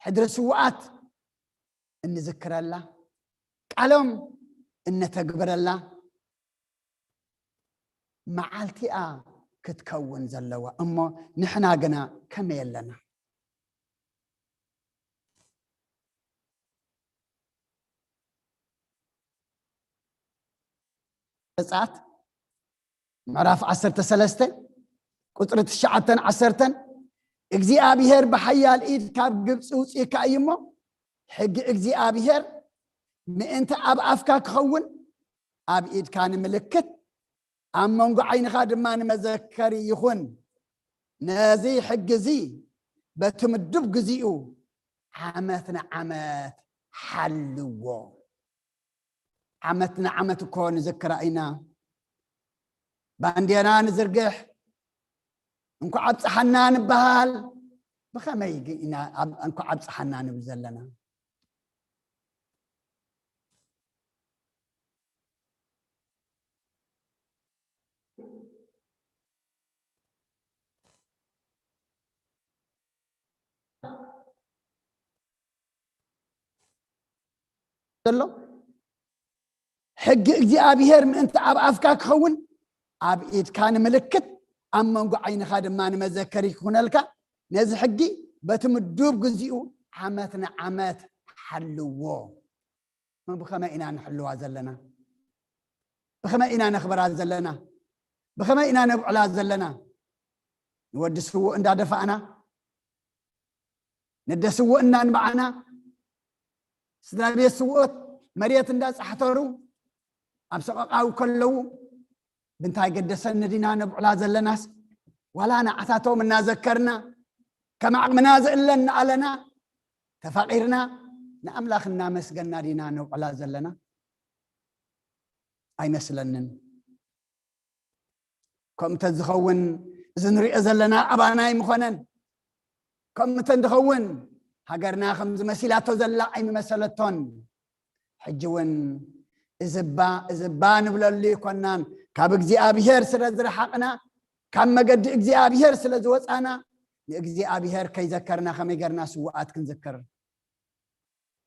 ሕድሪ ስውኣት እንዝክረላ፣ ቃሎም እነተግብረላ መዓልቲኣ ክትከውን ዘለዋ። እሞ ንሕና ግና ከመይ ኣለና? ዘጸኣት ምዕራፍ ዓሰርተ ሰለስተ ቁጽሪ ትሽዓተን ዓሰርተን፣ እግዚኣብሔር ብሓያል ኢድ ካብ ግብጺ ውጺእካ እዩ እሞ፣ ሕጊ እግዚኣብሔር ምእንቲ ኣብ ኣፍካ ክኸውን፣ ኣብ ኢድካ ንምልክት፣ ኣብ መንጎ ዓይንኻ ድማ ንመዘከሪ ይኹን። ነዚ ሕጊ እዚ በቲ ምዱብ ግዚኡ ዓመት ንዓመት ሓልዎ። ዓመት ንዓመት እኮ ንዝክራ ኢና። ባንዴራ ንዝርግሕ፣ እንኳዕ ኣብፀሓና ንበሃል። ብኸመይ ግን ኢና ኣብ-፣ እንኳዕ ኣብፀሓና ንብል ዘለና? ዘሎ ሕጊ እግዚኣብሔር ምእንቲ ኣብ ኣፍካ ክኸውን፣ ኣብ ኢድካ ንምልክት፣ ኣብ መንጎ ዓይንኻ ድማ ንመዘከሪ ክኹነልካ፣ ነዚ ሕጊ በቲ ምዱብ ግዚኡ ዓመት ንዓመት ሓልዎ። ብኸመይ ኢና ንሕልዋ ዘለና? ብኸመይ ኢና ነኽብራ ዘለና? ብኸመይ ኢና ነብዕላ ዘለና? ንወዲ ስዉእ እንዳደፋእና፣ ነደ ስዉእ እናንባዕና፣ ስድራ ቤት ስዉእት መሬት እንዳጻሕተሩ ኣብ ሰቐቓዊ ከለዉ፣ ብንታይ ገደሰኒ ዲና ነብዕላ ዘለናስ? ዋላ ንዓታቶም እናዘከርና፣ ከም ዓቕምና ዝእለ እናኣለና፣ ተፋቒርና፣ ንኣምላኽ እናመስገና ዲና ነብዕላ ዘለና? ኣይመስለንን። ከምኡ እንተዝኸውን፣ እዚ ንሪኦ ዘለና ኣባና ኣይምኾነን። ከምኡ እንተንድኸውን፣ ሃገርና ከምዚ መሲላቶ ዘላ ኣይምመሰለቶን። ሕጂ እውን እዚ እባ፣ እዚ እባ ንብለሉ ኣይኮናን። ካብ እግዚኣብሔር ስለ ዝረሓቕና፣ ካብ መገዲ እግዚኣብሔር ስለ ዝወጻና፣ ንእግዚኣብሔር ከይዘከርና ከመይ ገርና ስውኣት ክንዝክር?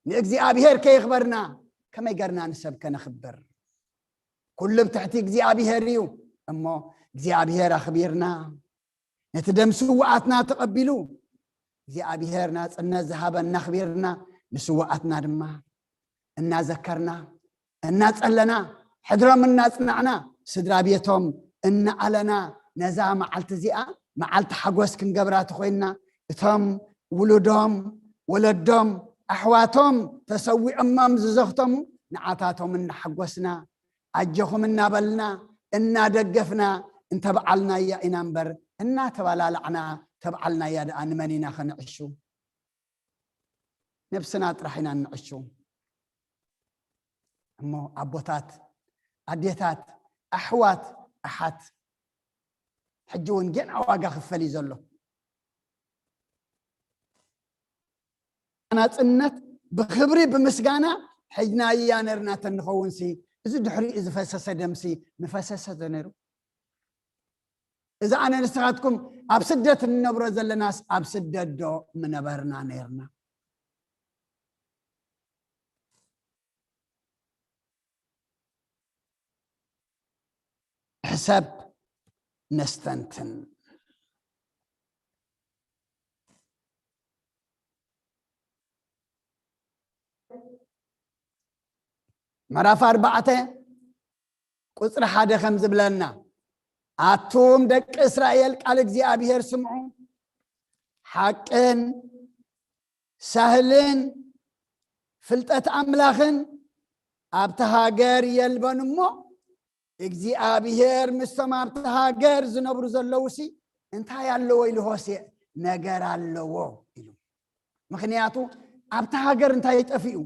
ንእግዚኣብሔር ከየኽበርና ከመይ ገርና ንሰብ ከነኽብር? ኩሉ ብትሕቲ እግዚኣብሔር እዩ። እሞ እግዚኣብሔር ኣኽቢርና፣ ነቲ ደም ስውኣትና ተቐቢሉ እግዚኣብሔር ናጽነት ዝሃበና ኣኽቢርና፣ ንስውኣትና ድማ እናዘከርና፣ እናጸለና፣ ሕድሮም እናጽናዕና፣ ስድራ ቤቶም እናኣለና፣ ነዛ መዓልቲ እዚኣ መዓልቲ ሓጎስ ክንገብራ ተኾይንና፣ እቶም ውሉዶም፣ ወለዶም፣ ኣሕዋቶም ተሰዊኦሞም ዝዘኽተሙ ንዓታቶም እናሓጎስና፣ ኣጆኹም እናበልና፣ እናደገፍና፣ እንተበዓልናያ ኢና እምበር፣ እናተባላላዕና ተብዓልናያ ደኣ ንመን ኢና ከነዕሹ? ነብስና ጥራሕ ኢና እንዕሹ። እሞ ኣቦታት፣ ኣዴታት፣ ኣሕዋት፣ ኣሓት፣ ሕጂ እውን ገና ዋጋ ክፈል እዩ ዘሎ። ናጽነት ብኽብሪ ብምስጋና ሒዝናያ ነርና ተንኸውንሲ፣ እዚ ድሕሪኡ ዝፈሰሰ ደምሲ ምፈሰሰ ዶ ነይሩ? እዚ ኣነ ንስኻትኩም ኣብ ስደት እንነብሮ ዘለናስ ኣብ ስደት ዶ ምነበርና ነርና? ሕሰብ ነስተንትን። ምዕራፍ ኣርባዕተ ቁጽሪ ሓደ ከም ዝብለና፣ ኣቱም ደቂ እስራኤል ቃል እግዚኣብሔር ስምዑ፣ ሓቅን ሳህልን ፍልጠት ኣምላኽን ኣብቲ ሃገር የልበን እሞ፣ እግዚኣብሔር ምስቶም ኣብቲ ሃገር ዝነብሩ ዘለዉሲ እንታይ ኣለዎ ኢሉ ሆሴዕ ነገር ኣለዎ ኢሉ። ምኽንያቱ ኣብቲ ሃገር እንታይ ጠፊኡ?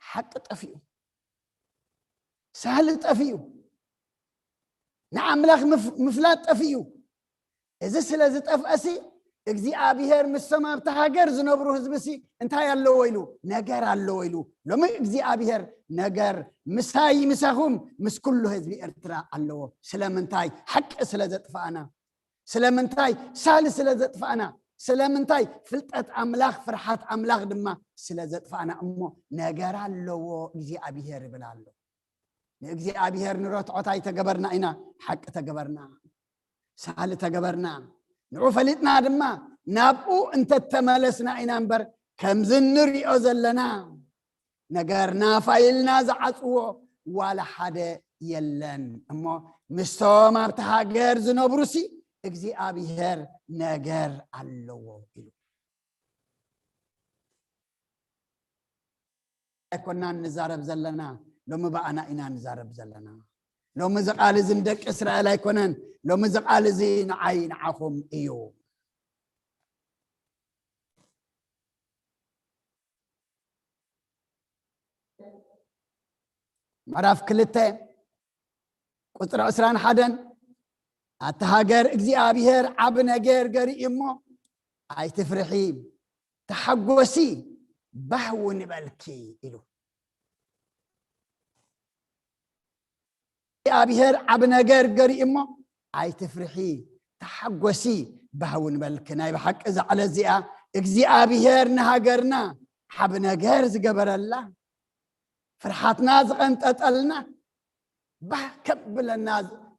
ሓቂ ጠፊኡ፣ ሳህሊ ጠፊኡ፣ ንኣምላኽ ምፍ- ምፍላጥ ጠፊኡ። እዚ ስለ ዝጠፍአሲ እግዚኣብሔር ምስቶም ኣብቲ ሃገር ዝነብሩ ህዝብሲ እንታይ ኣለዎ ኢሉ? ነገር ኣለዎ ኢሉ። ሎሚ እግዚኣብሔር ነገር ምሳይ ምሳኹም ምስ ኩሉ ህዝቢ ኤርትራ ኣለዎ። ስለምንታይ? ሓቂ ስለ ዘጥፋእና። ስለምንታይ? ሳሊ ስለ ዘጥፋእና። ስለምንታይ? ፍልጠት ኣምላኽ፣ ፍርሓት ኣምላኽ ድማ ስለ ዘጥፋእና እሞ ነገር ኣለዎ እግዚኣብሔር ይብል ኣሎ። ንእግዚኣብሔር ንረትዖት ኣይተገበርና ኢና፣ ሓቂ ተገበርና፣ ሳሊ ተገበርና። ንዑ ፈሊጥና ድማ ናብኡ እንተተመለስና ኢና እምበር ከምዚ እንሪኦ ዘለና ነገር ናፋ ኢልና ዝዓጽዎ ዋላ ሓደ የለን። እሞ ምስቶም ኣብቲ ሃገር ዝነብሩሲ እግዚኣብሔር ነገር ኣለዎ ኢሉ። ኣይኮናን ንዛረብ ዘለና፣ ሎሚ ብኣና ኢና ንዛረብ ዘለና። ሎሚ እዚ ቃል እዚ ንደቂ እስራኤል ኣይኮነን፣ ሎሚ እዚ ቃል እዚ ንዓይ ንዓኹም እዩ። ምዕራፍ ክልተ ቁጽሪ ዕስራን ሓደን፣ ኣቲ ሃገር እግዚኣብሔር ዓቢ ነገር ገሪኡ እሞ ኣይትፍርሒ፣ ተሓጎሲ፣ ባህ እውን ይበልኪ ኢሉ። እግዚኣብሔር ዓቢ ነገር ገሪኡ እሞ ኣይትፍርሒ፣ ተሓጎሲ፣ ባህ እውን በልኪ። ናይ ብሓቂ እዛ ዕለት እዚኣ እግዚኣብሔር ንሃገርና ዓቢ ነገር ዝገበረላ፣ ፍርሓትና ዝቐንጠጠልና፣ ባህ ከብለና፣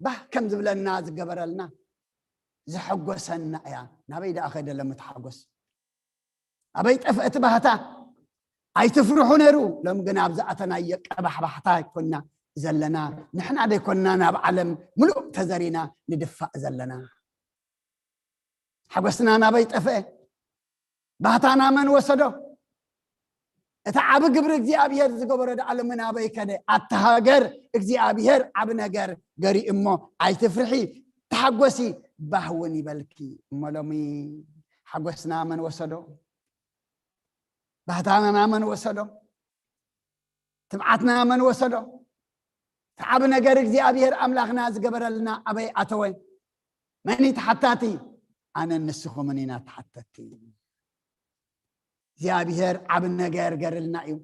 ባህ ከም ዝብለና ዝገበረልና፣ ዘሐጎሰና እያ። ናበይ ደኣ ኸደ ለምትሓጎስ? ኣበይ ጠፍአ እቲ ባህታ? ኣይትፍርሑ ነይሩ። ሎም ግን ኣብ ዝኣተናዮ ቀባሕባሕታ ኣይኮንና ዘለና። ንሕና ደይኮንና ናብ ዓለም ምሉእ ተዘሪና ንድፋእ ዘለና። ሓጎስና ናበይ ጠፍአ? ባህታና መን ወሰዶ? እቲ ዓቢ ግብሪ እግዚኣብሔር ዝገበሮ ደኣ ሎሚ ናበይ ከደ? ኣታ ሃገር እግዚኣብሔር ዓቢ ነገር ገሪኡ እሞ ኣይትፍርሒ፣ ተሓጎሲ፣ ባህ እውን ይበልኪ። እሞ ሎሚ ሓጎስና መን ወሰዶ? ባህታና መን ወሰዶ? ትብዓትና መን ወሰዶ? እቲ ዓቢ ነገር እግዚኣብሔር ኣምላኽና ዝገበረልና ኣበይ ኣተወ? መን እዩ ተሓታቲ? ኣነን ንስኹምን ኢና ተሓተቲ። እግዚኣብሔር ዓቢ ነገር ገርልና እዩ።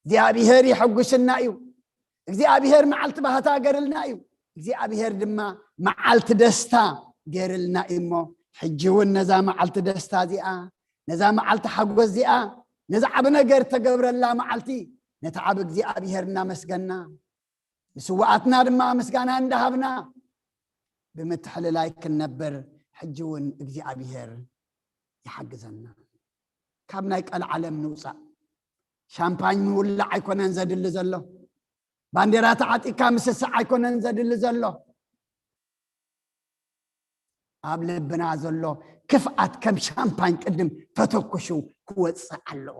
እግዚኣብሔር የሐጉስና እዩ። እግዚኣብሔር መዓልቲ ባህታ ገርልና እዩ። እግዚኣብሔር ድማ መዓልቲ ደስታ ገርልና እዩ እሞ ሕጂ እውን ነዛ መዓልቲ ደስታ እዚኣ፣ ነዛ መዓልቲ ሓጎስ እዚኣ፣ ነዛ ዓቢ ነገር ተገብረላ መዓልቲ፣ ነቲ ዓቢ እግዚኣብሔር እናመስገና፣ ንስውኣትና ድማ ምስጋና እንዳሃብና፣ ብምትሕልላይ ክንነብር ሕጂ እውን እግዚኣብሔር ይሓግዘና። ካብ ናይ ቀልዓለም ንውፃእ። ሻምፓኝ ምውላዕ ኣይኮነን ዘድሊ ዘሎ። ባንዴራ ተዓጢካ ምስሳዕ ኣይኮነን ዘድሊ ዘሎ። ኣብ ልብና ዘሎ ክፍኣት ከም ሻምፓኝ ቅድም ተተኩሹ ክወፅእ ኣለዎ።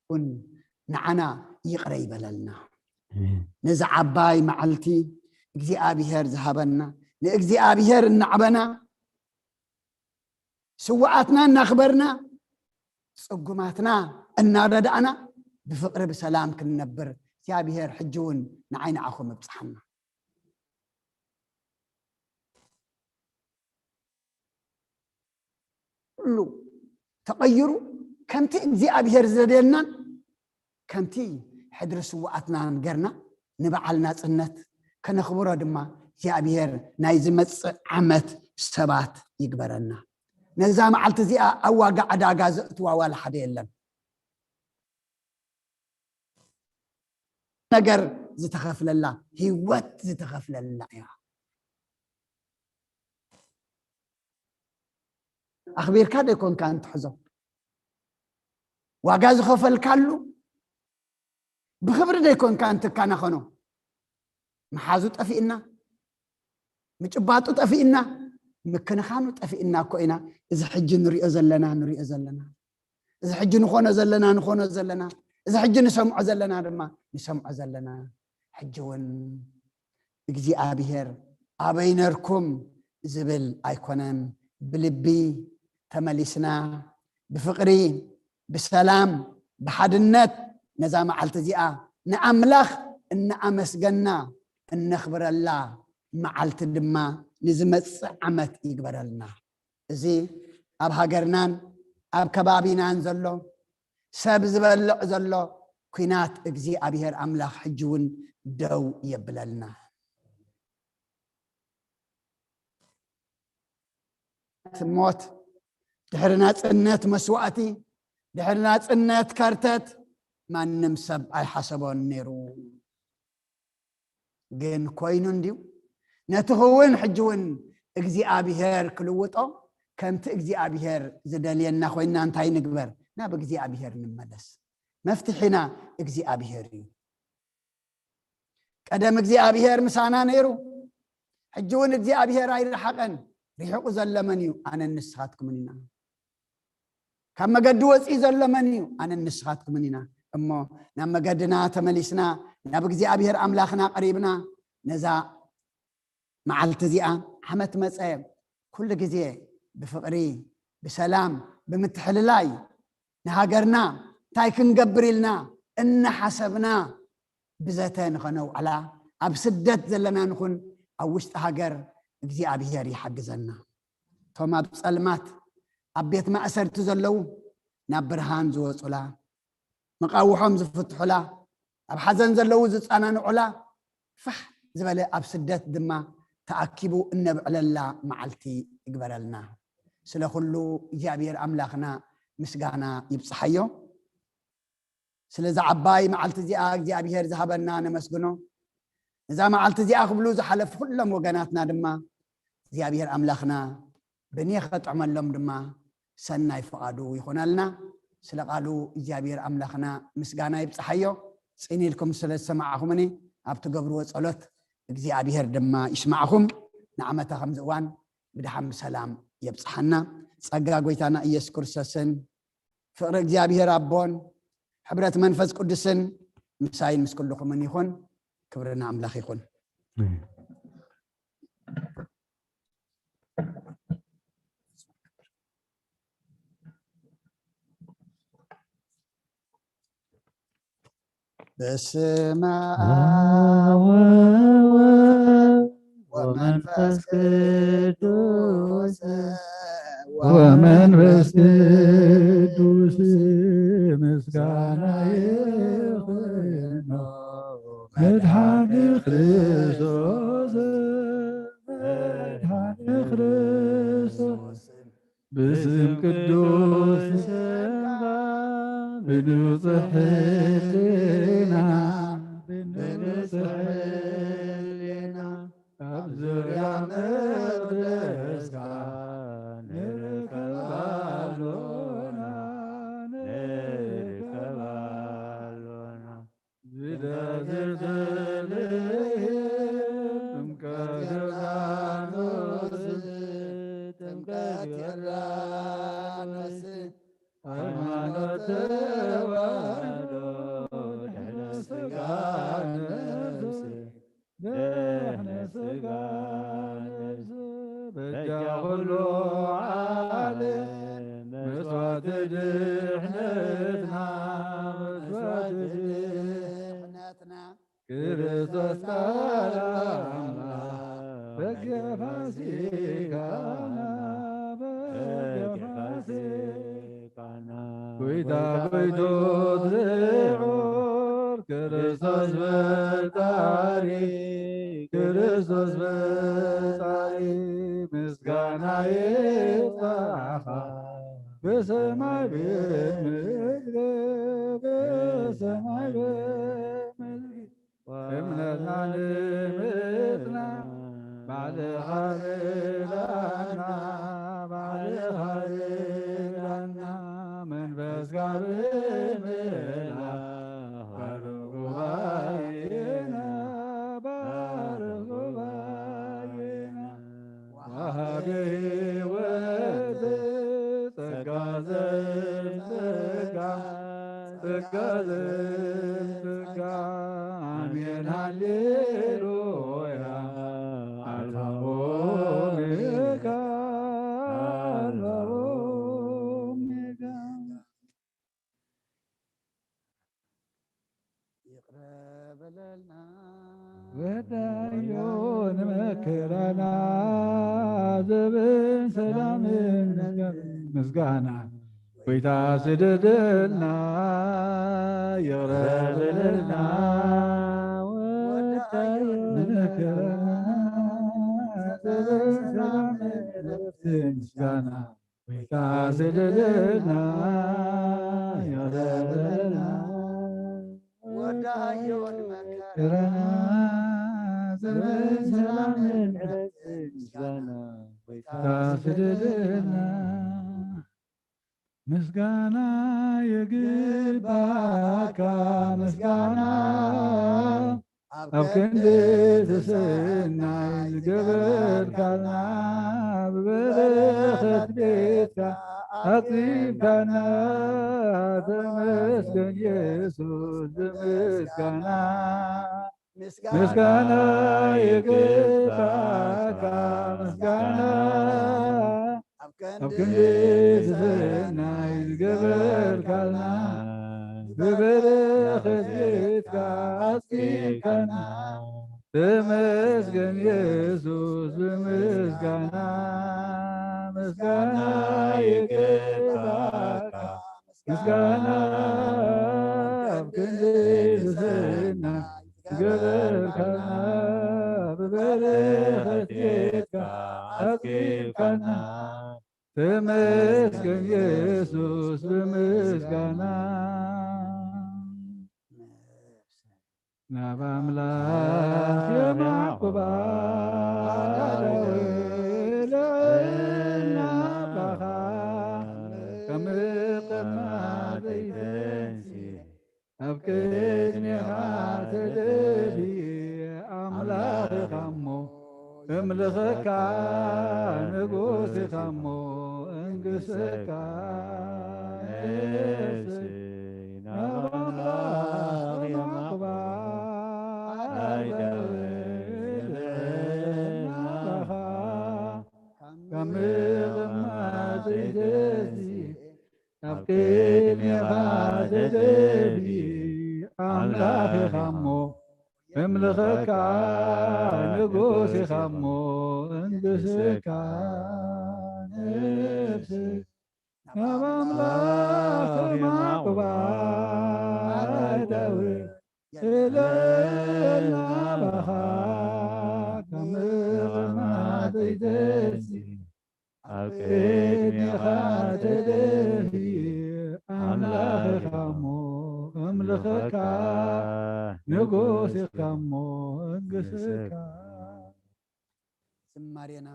እውን ንዓና ይቕረ ይበለልና። ነዚ ዓባይ መዓልቲ እግዚኣብሔር ዝሃበና፣ ንእግዚኣብሔር እናዕበና፣ ስውኣትና እናኽበርና፣ ጽጉማትና እናረዳእና፣ ብፍቕሪ ብሰላም ክንነብር እግዚኣብሔር ሕጂ እውን ንዓይ ንዓኹም ይብጽሓና። ኩሉ ተቐይሩ፣ ከምቲ እግዚኣብሔር ዝደልየልናን ከምቲ ሕድሪ ስውኣትናን ገርና፣ ንበዓል ናጽነት ከነኽብሮ ድማ እግዚኣብሔር ናይ ዝመጽእ ዓመት ሰባት ይግበረና። ነዛ መዓልቲ እዚኣ ኣብ ዋጋ ዕዳጋ ዘእትዋ ዋላ ሓደ የለን። ነገር ዝተኸፍለላ፣ ህይወት ዝተኸፍለላ እያ። ኣኽቢርካ ዶ ኣይኮንካን ትሕዞ? ዋጋ ዝኸፈልካሉ ብኽብሪ ዶ ኣይኮንካን ትከናኸኖ? ምሓዙ ጠፊእና፣ ምጭባጡ ጠፊእና፣ ምክንኻኑ ጠፊእና እኮ ኢና። እዚ ሕጂ ንሪኦ ዘለና፣ ንሪኦ ዘለና፣ እዚ ሕጂ ንኾኖ ዘለና፣ ንኾኖ ዘለና፣ እዚ ሕጂ ንሰምዖ ዘለና ድማ ንሰምዖ ዘለና። ሕጂ እውን እግዚኣብሔር ኣበይ ነርኩም ዝብል ኣይኮነን። ብልቢ ተመሊስና፣ ብፍቕሪ፣ ብሰላም፣ ብሓድነት ነዛ መዓልቲ እዚኣ ንኣምላኽ እናኣመስገና እነኽብረላ መዓልቲ ድማ ንዝመጽእ ዓመት ይግበረልና። እዚ ኣብ ሃገርናን ኣብ ከባቢናን ዘሎ ሰብ ዝበልዕ ዘሎ ኲናት እግዚኣብሔር ኣምላኽ ሕጂ እውን ደው የብለልና። ሞት ድሕሪ ናጽነት መስዋእቲ፣ ድሕሪ ናጽነት ከርተት ማንም ሰብ ኣይሓሰቦን ነይሩ። ግን ኮይኑ እንድዩ። ነቲ ክውን ሕጂ እውን እግዚኣብሔር ክልውጦ፣ ከምቲ እግዚኣብሔር ዝደልየና ኮይንና እንታይ ንግበር? ናብ እግዚኣብሔር ንመለስ። መፍትሒና እግዚኣብሔር እዩ። ቀደም እግዚኣብሔር ምሳና ነይሩ፣ ሕጂ እውን እግዚኣብሔር ኣይረሓቐን። ርሒቑ ዘሎ መን እዩ? ኣነን ንስኻትኩምን ኢና። ካብ መገዲ ወፂኡ ዘሎ መን እዩ? ኣነን ንስኻትኩምን ኢና። እሞ ናብ መገድና ተመሊስና፣ ናብ እግዚኣብሔር ኣምላኽና ቀሪብና፣ ነዛ መዓልቲ እዚኣ ዓመት መጸ ኩሉ ግዜ ብፍቕሪ፣ ብሰላም፣ ብምትሕልላይ ንሃገርና እንታይ ክንገብር ኢልና እናሓሰብና ብዘተ ንኸነውዕላ፣ ኣብ ስደት ዘለና ንኹን ኣብ ውሽጢ ሃገር እግዚኣብሔር ይሓግዘና። እቶም ኣብ ጸልማት ኣብ ቤት ማእሰርቲ ዘለዉ ናብ ብርሃን ዝወጹላ፣ መቃውሖም ዝፍትሑላ፣ ኣብ ሓዘን ዘለዉ ዝጸናንዑላ፣ ፋሕ ዝበለ ኣብ ስደት ድማ ተኣኪቡ እነብዕለላ መዓልቲ ይግበረልና። ስለ ኩሉ እግዚኣብሔር ኣምላኽና ምስጋና ይብጽሓዮ። ስለዛ ዓባይ መዓልቲ እዚኣ እግዚኣብሔር ዝሃበና ነመስግኖ። ነዛ መዓልቲ እዚኣ ክብሉ ዝሓለፉ ኩሎም ወገናትና ድማ እግዚኣብሔር ኣምላኽና ብንየ ከጥዕመሎም ድማ ሰናይ ፍቓዱ ይኾነልና። ስለ ቃሉ እግዚኣብሔር ኣምላኽና ምስጋና ይብጽሓዮ። ጽን ኢልኩም ስለ ዝሰማዕኹምኒ ኣብ ትገብርዎ ጸሎት እግዚኣብሔር ድማ ይስማዕኹም። ንዓመታ ከምዚ እዋን ብድሓን ብሰላም የብጽሓና። ጸጋ ጎይታና ኢየሱስ ክርስቶስን ፍቕሪ እግዚኣብሔር ኣቦን ሕብረት መንፈስ ቅዱስን ምሳይን ምስ ኩልኹምን ይኹን። ክብሪ ንኣምላኽ ይኹን። በስመ አብ ወወልድ ወመንፈስ ቅዱስ ወመንፈስ ቅዱስ ምስጋና ይኹኖ መድኃኔ ክርስቶስ፣ መድኃኔ ክርስቶስ፣ ብስም ቅዱስ ስምካ፣ ብንጹሕ ሕሊና፣ ብንጹሕ ሕሊና፣ ኣብ ዙርያ መቕደስካ ንርከብ ኣሎና፣ ንርከብ ኣሎና። ዝደዝር ዘልህም ጥምቀት ዮርዳኖስ፣ ጥምቀት ዮርዳኖስ፣ ሃይማኖት ተዋህዶ፣ ድሕነ ስጋ ነፍስ፣ ድሕነ ስጋ ነፍስ፣ በጃ ኩሉ ዓለም፣ መስዋዕቲ ድሕነትና፣ መስዋዕቲ ድሕነትና፣ ክርስቶስ ቃል ኣምላኽ፣ በጊዕ ፋሲካና፣ በጊዕ ፋሲካና። ጎይታ ጎይቶት ልዑል፣ ክርስቶስ ፈጣሪ፣ ክርስቶስ ፈጣሪ፣ ምስጋና ይብጻሕኻ፣ ብሰማይ ብምድሪ፣ ብሰማይ ብምድሪ። እምነትና ንምጽና፣ ባዕልኻ ርዳና፣ ባዕልኻ ርዳና፣ መንፈስካ ብምልኣኽ፣ ባርኽ ጉባኤና፣ ባርኽ ጉባኤና። ወሃቢ ሕይወት፣ ጸጋ ዘጸጋ፣ ጸጋ ዘጸጋ። ኣሜን ሃሌሉያ። ኣልፋ ኦሜጋ፣ ኣልፋ ኦሜጋ። ይቕረ በለልና። ወዳዮ ንመከራና፣ ዘበን ሰላምን ምስጋና፣ ጎይታ ስደደልና። ይቕረ በለልና። ወዳዮ ንመከራና፣ ዘበን ሰላምን ምስጋና፣ ጎይታ ስደደልና። ይቕረ በለልና። ወዳዮ ንመከራና፣ ዘበን ሰላምን ምስጋና፣ ጎይታ ስደደልና። ምስጋና ይግባካ፣ ምስጋና ኣብ ክንዲ ትስናይ ዝገበርካልና፣ ብበረኸት ቤትካ ኣጽንካና። ተመስገን የሱስ ብምስጋና፣ ምስጋና ይግባካ፣ ምስጋና ኣብ ክንዲ ትስናይ ዝገበርካልና፣ ብበረኸት ቤትካ ኣጽንካና። ተመስገን የሱስ ብምስጋና፣ ምስጋና ይግባካ፣ ምስጋና ኣብ ክንዲ ትስናይ ዝገበርካና፣ ብበረኸት ቤትካ ኣጽንካና። ተመስገን የሱስ ብምስጋና። ናብ ኣምላኽ የማዕቁባ ኣዳለወ ልዕልና ኣባኻ፣ ከም ቅድመ ዘይተንሲ ኣብ ቅድሜኻ ተደልየ ኣምላኽ ኢኻ እሞ እምልኸካ፣ ንጉስ ኢኻ እሞ እንግሰካ። ነፍሰይ ናብ ኣምላኽ የማዕቁባ፣ ኣዳለወ ልዕልና ኣባኻ፣ ካብ ምቕማጥ ዘይተንሲ ኣብ ቅድሜኻ ተደልየ ኣምላኽ ኢኻ እሞ እምልኸካ፣ ንጉስ ኢኻ እሞ እንግሰካ። ነፍሰይ ናብ ኣምላኽ የማዕቁባ፣ ኣዳለወ እልል ናባኻ ከም እርማት ይደርሲ፣ ኣብ ቅድሜኻ ተደፊ፣ ኣምላኽ ኢኻ እሞ እምልኸካ፣ ንጉስ ኢኻ እሞ እንግስካ። ዝማሬና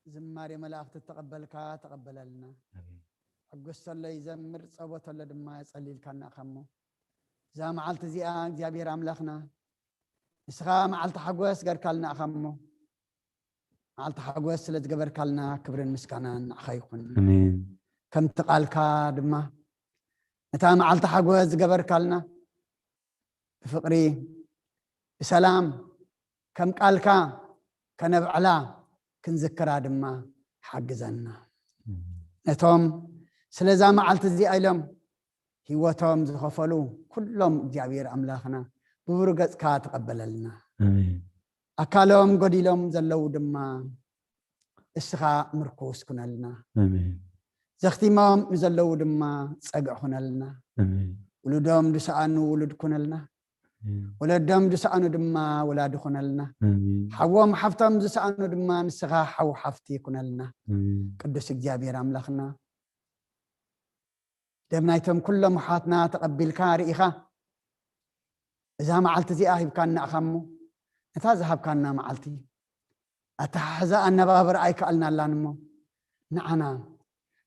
ዝማሬ መላእኽቲ ተቐበልካ ተቐበለልና። ኣሜን። ሕጉስ ተሎ ይዘምር፣ ጸቦ ተሎ ድማ የጸልልካና እኻ እሞ፣ እዛ መዓልቲ እዚኣ እግዚኣብሔር ኣምላኽና ንስኻ መዓልቲ ሓጎስ ገርካልና እኻ እሞ፣ መዓልቲ ሓጎስ ስለ ዝገበርካልና ክብርን ምስጋናን ንዓኻ ይኹን። ኣሜን። ከምቲ ቃልካ ድማ ነታ መዓልቲ ሓጎስ ዝገበርካልና ብፍቕሪ ብሰላም ከም ቃልካ ከነብዕላ ክንዝክራ ድማ ሓግዘና። ነቶም ስለዛ መዓልቲ እዚኣ ኢሎም ህይወቶም ዝኸፈሉ ኩሎም እግዚኣብሔር ኣምላኽና ብብሩ ገጽካ ተቐበለልና። ኣሜን። ኣካሎም ጎዲሎም ዘለዉ ድማ እስኻ ምርኩስ ኩነልና። ኣሜን። ዘኽቲሞም ንዘለዉ ድማ ጸግዕ ኩነልና። ኣሜን። ውሉዶም ዝሰኣኑ ውሉድ ኩነልና። ኣሜን። ወለዶም ዝሰኣኑ ድማ ወላዲ ኩነልና። ኣሜን። ሓዎም ሓፍቶም ዝሰኣኑ ድማ ንስኻ ሓው ሓፍቲ ኩነልና። ኣሜን። ቅዱስ እግዚኣብሔር ኣምላኽና፣ ደም ናይቶም ኩሎም ኣሕዋትና ተቐቢልካ ርኢኻ፣ እዛ መዓልቲ እዚኣ ሂብካና ኢኻ እሞ፣ ነታ ዝሃብካና መዓልቲ ኣተሓሕዛ ኣነባብር ኣይከኣልናላን እሞ፣ ንዓና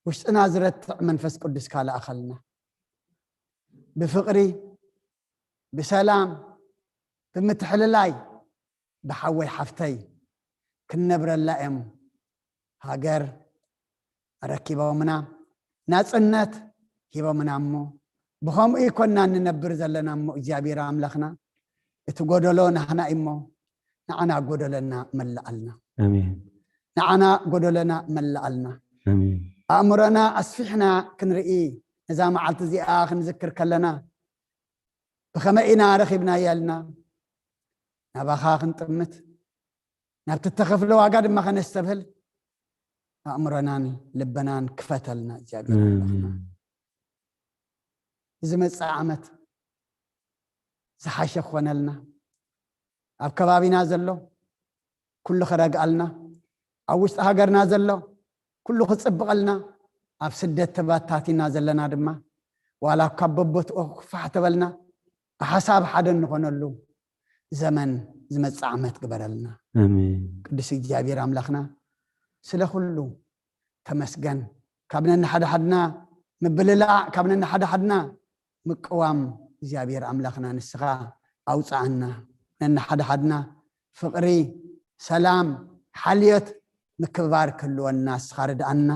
ውሽጥና ዝረትዕ መንፈስ ቅዱስካ ለኣኸልና። ብፍቕሪ፣ ብሰላም፣ ብምትሕልላይ፣ ብሓወይ ሓፍተይ ክንነብረላ እዮም ሃገር ኣረኪቦምና፣ ናጽነት ሂቦምና እሞ፣ ብኸምኡ ይኮና እንነብር ዘለና እሞ፣ እግዚኣብሔር ኣምላኽና፣ እቲ ጎደሎ ናህና እዩ እሞ፣ ንዓና ጎደለና መላኣልና። ኣሜን። ንዓና ጎደለና መላኣልና። ኣሜን። ኣእምሮና ኣስፊሕና ክንርኢ፣ ነዛ መዓልቲ እዚኣ ክንዝክር ከለና፣ ብኸመይ ኢና ረኺብናያ ኢልና ናባኻ ክንጥምት፣ ናብቲ እተኸፍለ ዋጋ ድማ ከነስተብህል፣ ኣእምሮናን ልበናን ክፈተልና እግዚኣብሔር ኣምላኽና። ኣሜን። እዚ መጻኢ ዓመት ዝሓሸ ክኾነልና፣ ኣብ ከባቢና ዘሎ ኩሉ ክረግኣልና፣ ኣብ ውሽጢ ሃገርና ዘሎ ኩሉ ክጽብቐልና፣ ኣብ ስደት ተባታቲና ዘለና ድማ፣ ዋላ ካብ በቦትኡ ክፋሕ ተበልና፣ ብሓሳብ ሓደ እንኾነሉ ዘመን ዝመጽእ ዓመት ግበረልና። ኣሜን። ቅዱስ እግዚኣብሔር ኣምላኽና፣ ስለ ኩሉ ተመስገን። ካብ ነንሓድሓድና ምብልላዕ፣ ካብ ነንሓድሓድና ምቅዋም እግዚኣብሔር ኣምላኽና ንስኻ ኣውፅኣና። ነንሓድሓድና ፍቕሪ፣ ሰላም፣ ሓልዮት፣ ምክብባር ክህልወና ንስኻ ርድኣና።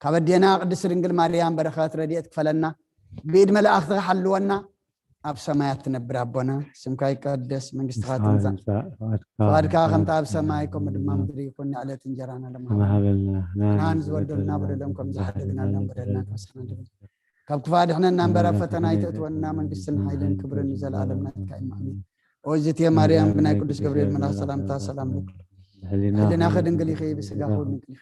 ካብ ኣዴና ቅድስቲ ድንግል ማርያም በረኸት ረድኤት ክፈለና። ብኢድ መላእኽትኻ ሓልወና። ኣብ ሰማያት ትነብር ኣቦና፣ ስምካ ይቀደስ፣ መንግስትኻ ትምጻእ፣ ፍቓድካ ከምቲ ኣብ ሰማይ ከምኡ ድማ ምድሪ ይኹን። ንዕለት እንጀራና ለማሃበልና፣ ንሕና ንዝበደሉና በደሎም ከም ዝሓደግና ንበደልና ንክሕሰና፣ ካብ ክፋ ድሕነና እምበር ኣብ ፈተና ኣይተእትወና፣ መንግስትን ሓይልን ክብርን ንዘለኣለም ናትካ እዩ። ኣሜን። ኦይዝትየ ማርያም ብናይ ቅዱስ ገብርኤል መልኣኽ ሰላምታ ሰላም ለኪ፣ ህሊናኺ ድንግል ኢኺ፣ ብስጋኺ እውን ድንግል ኢኺ።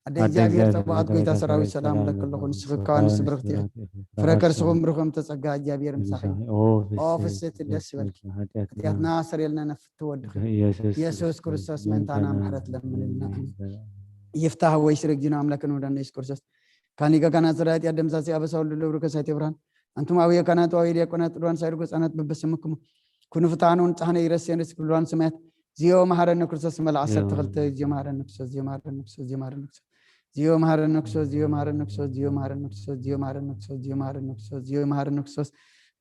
ኣደ እግዚኣብሔር ጸባኦት፣ ጎይታ ሰራዊት፣ ሰላም ለኪ ኣለኹ፣ ንስኺ እኳ ንስብርኽቲ ኢኺ፣ ፍረ ከርስኹም ብሩኽ እም ተጸጋ፣ እግዚኣብሔር ምሳኺ። ኦ ፍስሕቲ ደስ ይበልኪ፣ ሓጢኣትና ሰሪልና ነፍቲ ወድኺ ኢየሱስ ክርስቶስ ምእንታና ምሕረት ለምንልና። ይፍታህ ወይ ስረጅና ኣምላክን ወዳና ኢየሱስ ክርስቶስ ካን ሊቀ ካህናት ዘራ ኃጢአት ደምሳሴ አበሳ ሁሉ ለብሩ ከሳቴ ብርሃን። አንቱም አብየ ካህናት ወአብየ ዲያቆናት ጥዱዋን ሳይርጎ ሕፃናት በበስምክሙ ኩኑ ፍትሐነ ወንጽሐነ ኢረሴነ እስክ ብሉዋን ሰማያት። ዚዮ መሐረነ ክርስቶስ መልዓ ዓሰርተ ክልተ። ዚዮ መሐረነ ክርስቶስ፣ ዚዮ መሐረነ ክርስቶስ፣ ዚዮ መሐረነ ክርስቶስ፣ ዚዮ መሐረነ ክርስቶስ፣ ዚዮ መሐረነ ክርስቶስ፣ ዚዮ መሐረነ ክርስቶስ፣ ዚዮ መሐረነ ክርስቶስ፣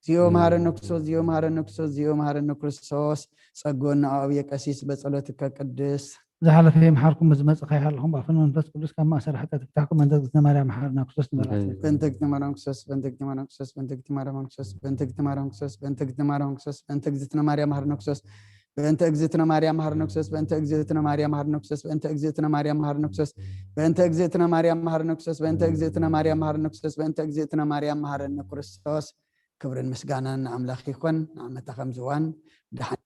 ዚዮ መሐረነ ክርስቶስ፣ ዚዮ መሐረነ ክርስቶስ፣ ዚዮ መሐረነ ክርስቶስ፣ ዚዮ መሐረነ ክርስቶስ። ጸጎና አብየ ቀሲስ በጸሎትከ ቅድስ። ዝሓለፈ ይምሓርኩም፣ ዝመጽእ ከይሃልኹም፣ ብኣፈን መንፈስ ቅዱስ ካብ ማእሰር ሓጢኣት ይፍታሕኩም። በእንተ እግዝእትነ ማርያም መሓረና ክርስቶስ ንበል። በእንተ እግዝእትነ ማርያም ክርስቶስ፣ በእንተ እግዝእትነ ማርያም ክርስቶስ፣ በእንተ እግዝእትነ ማርያም ክርስቶስ፣ በእንተ እግዝእትነ ማርያም መሓረና ክርስቶስ፣ በእንተ እግዝእትነ ማርያም መሓረና ክርስቶስ፣ በእንተ እግዝእትነ ማርያም መሓረና ክርስቶስ፣ በእንተ እግዝእትነ ማርያም መሓረና ክርስቶስ፣ በእንተ እግዝእትነ ማርያም መሓረና ክርስቶስ፣ በእንተ እግዝእትነ ማርያም መሓረና ክርስቶስ፣ በእንተ እግዝእትነ ማርያም መሓረና ክርስቶስ። ክብርን ምስጋናን ንኣምላኽ ይኹን። ንዓመታ ከምዚ እዋን ደሓን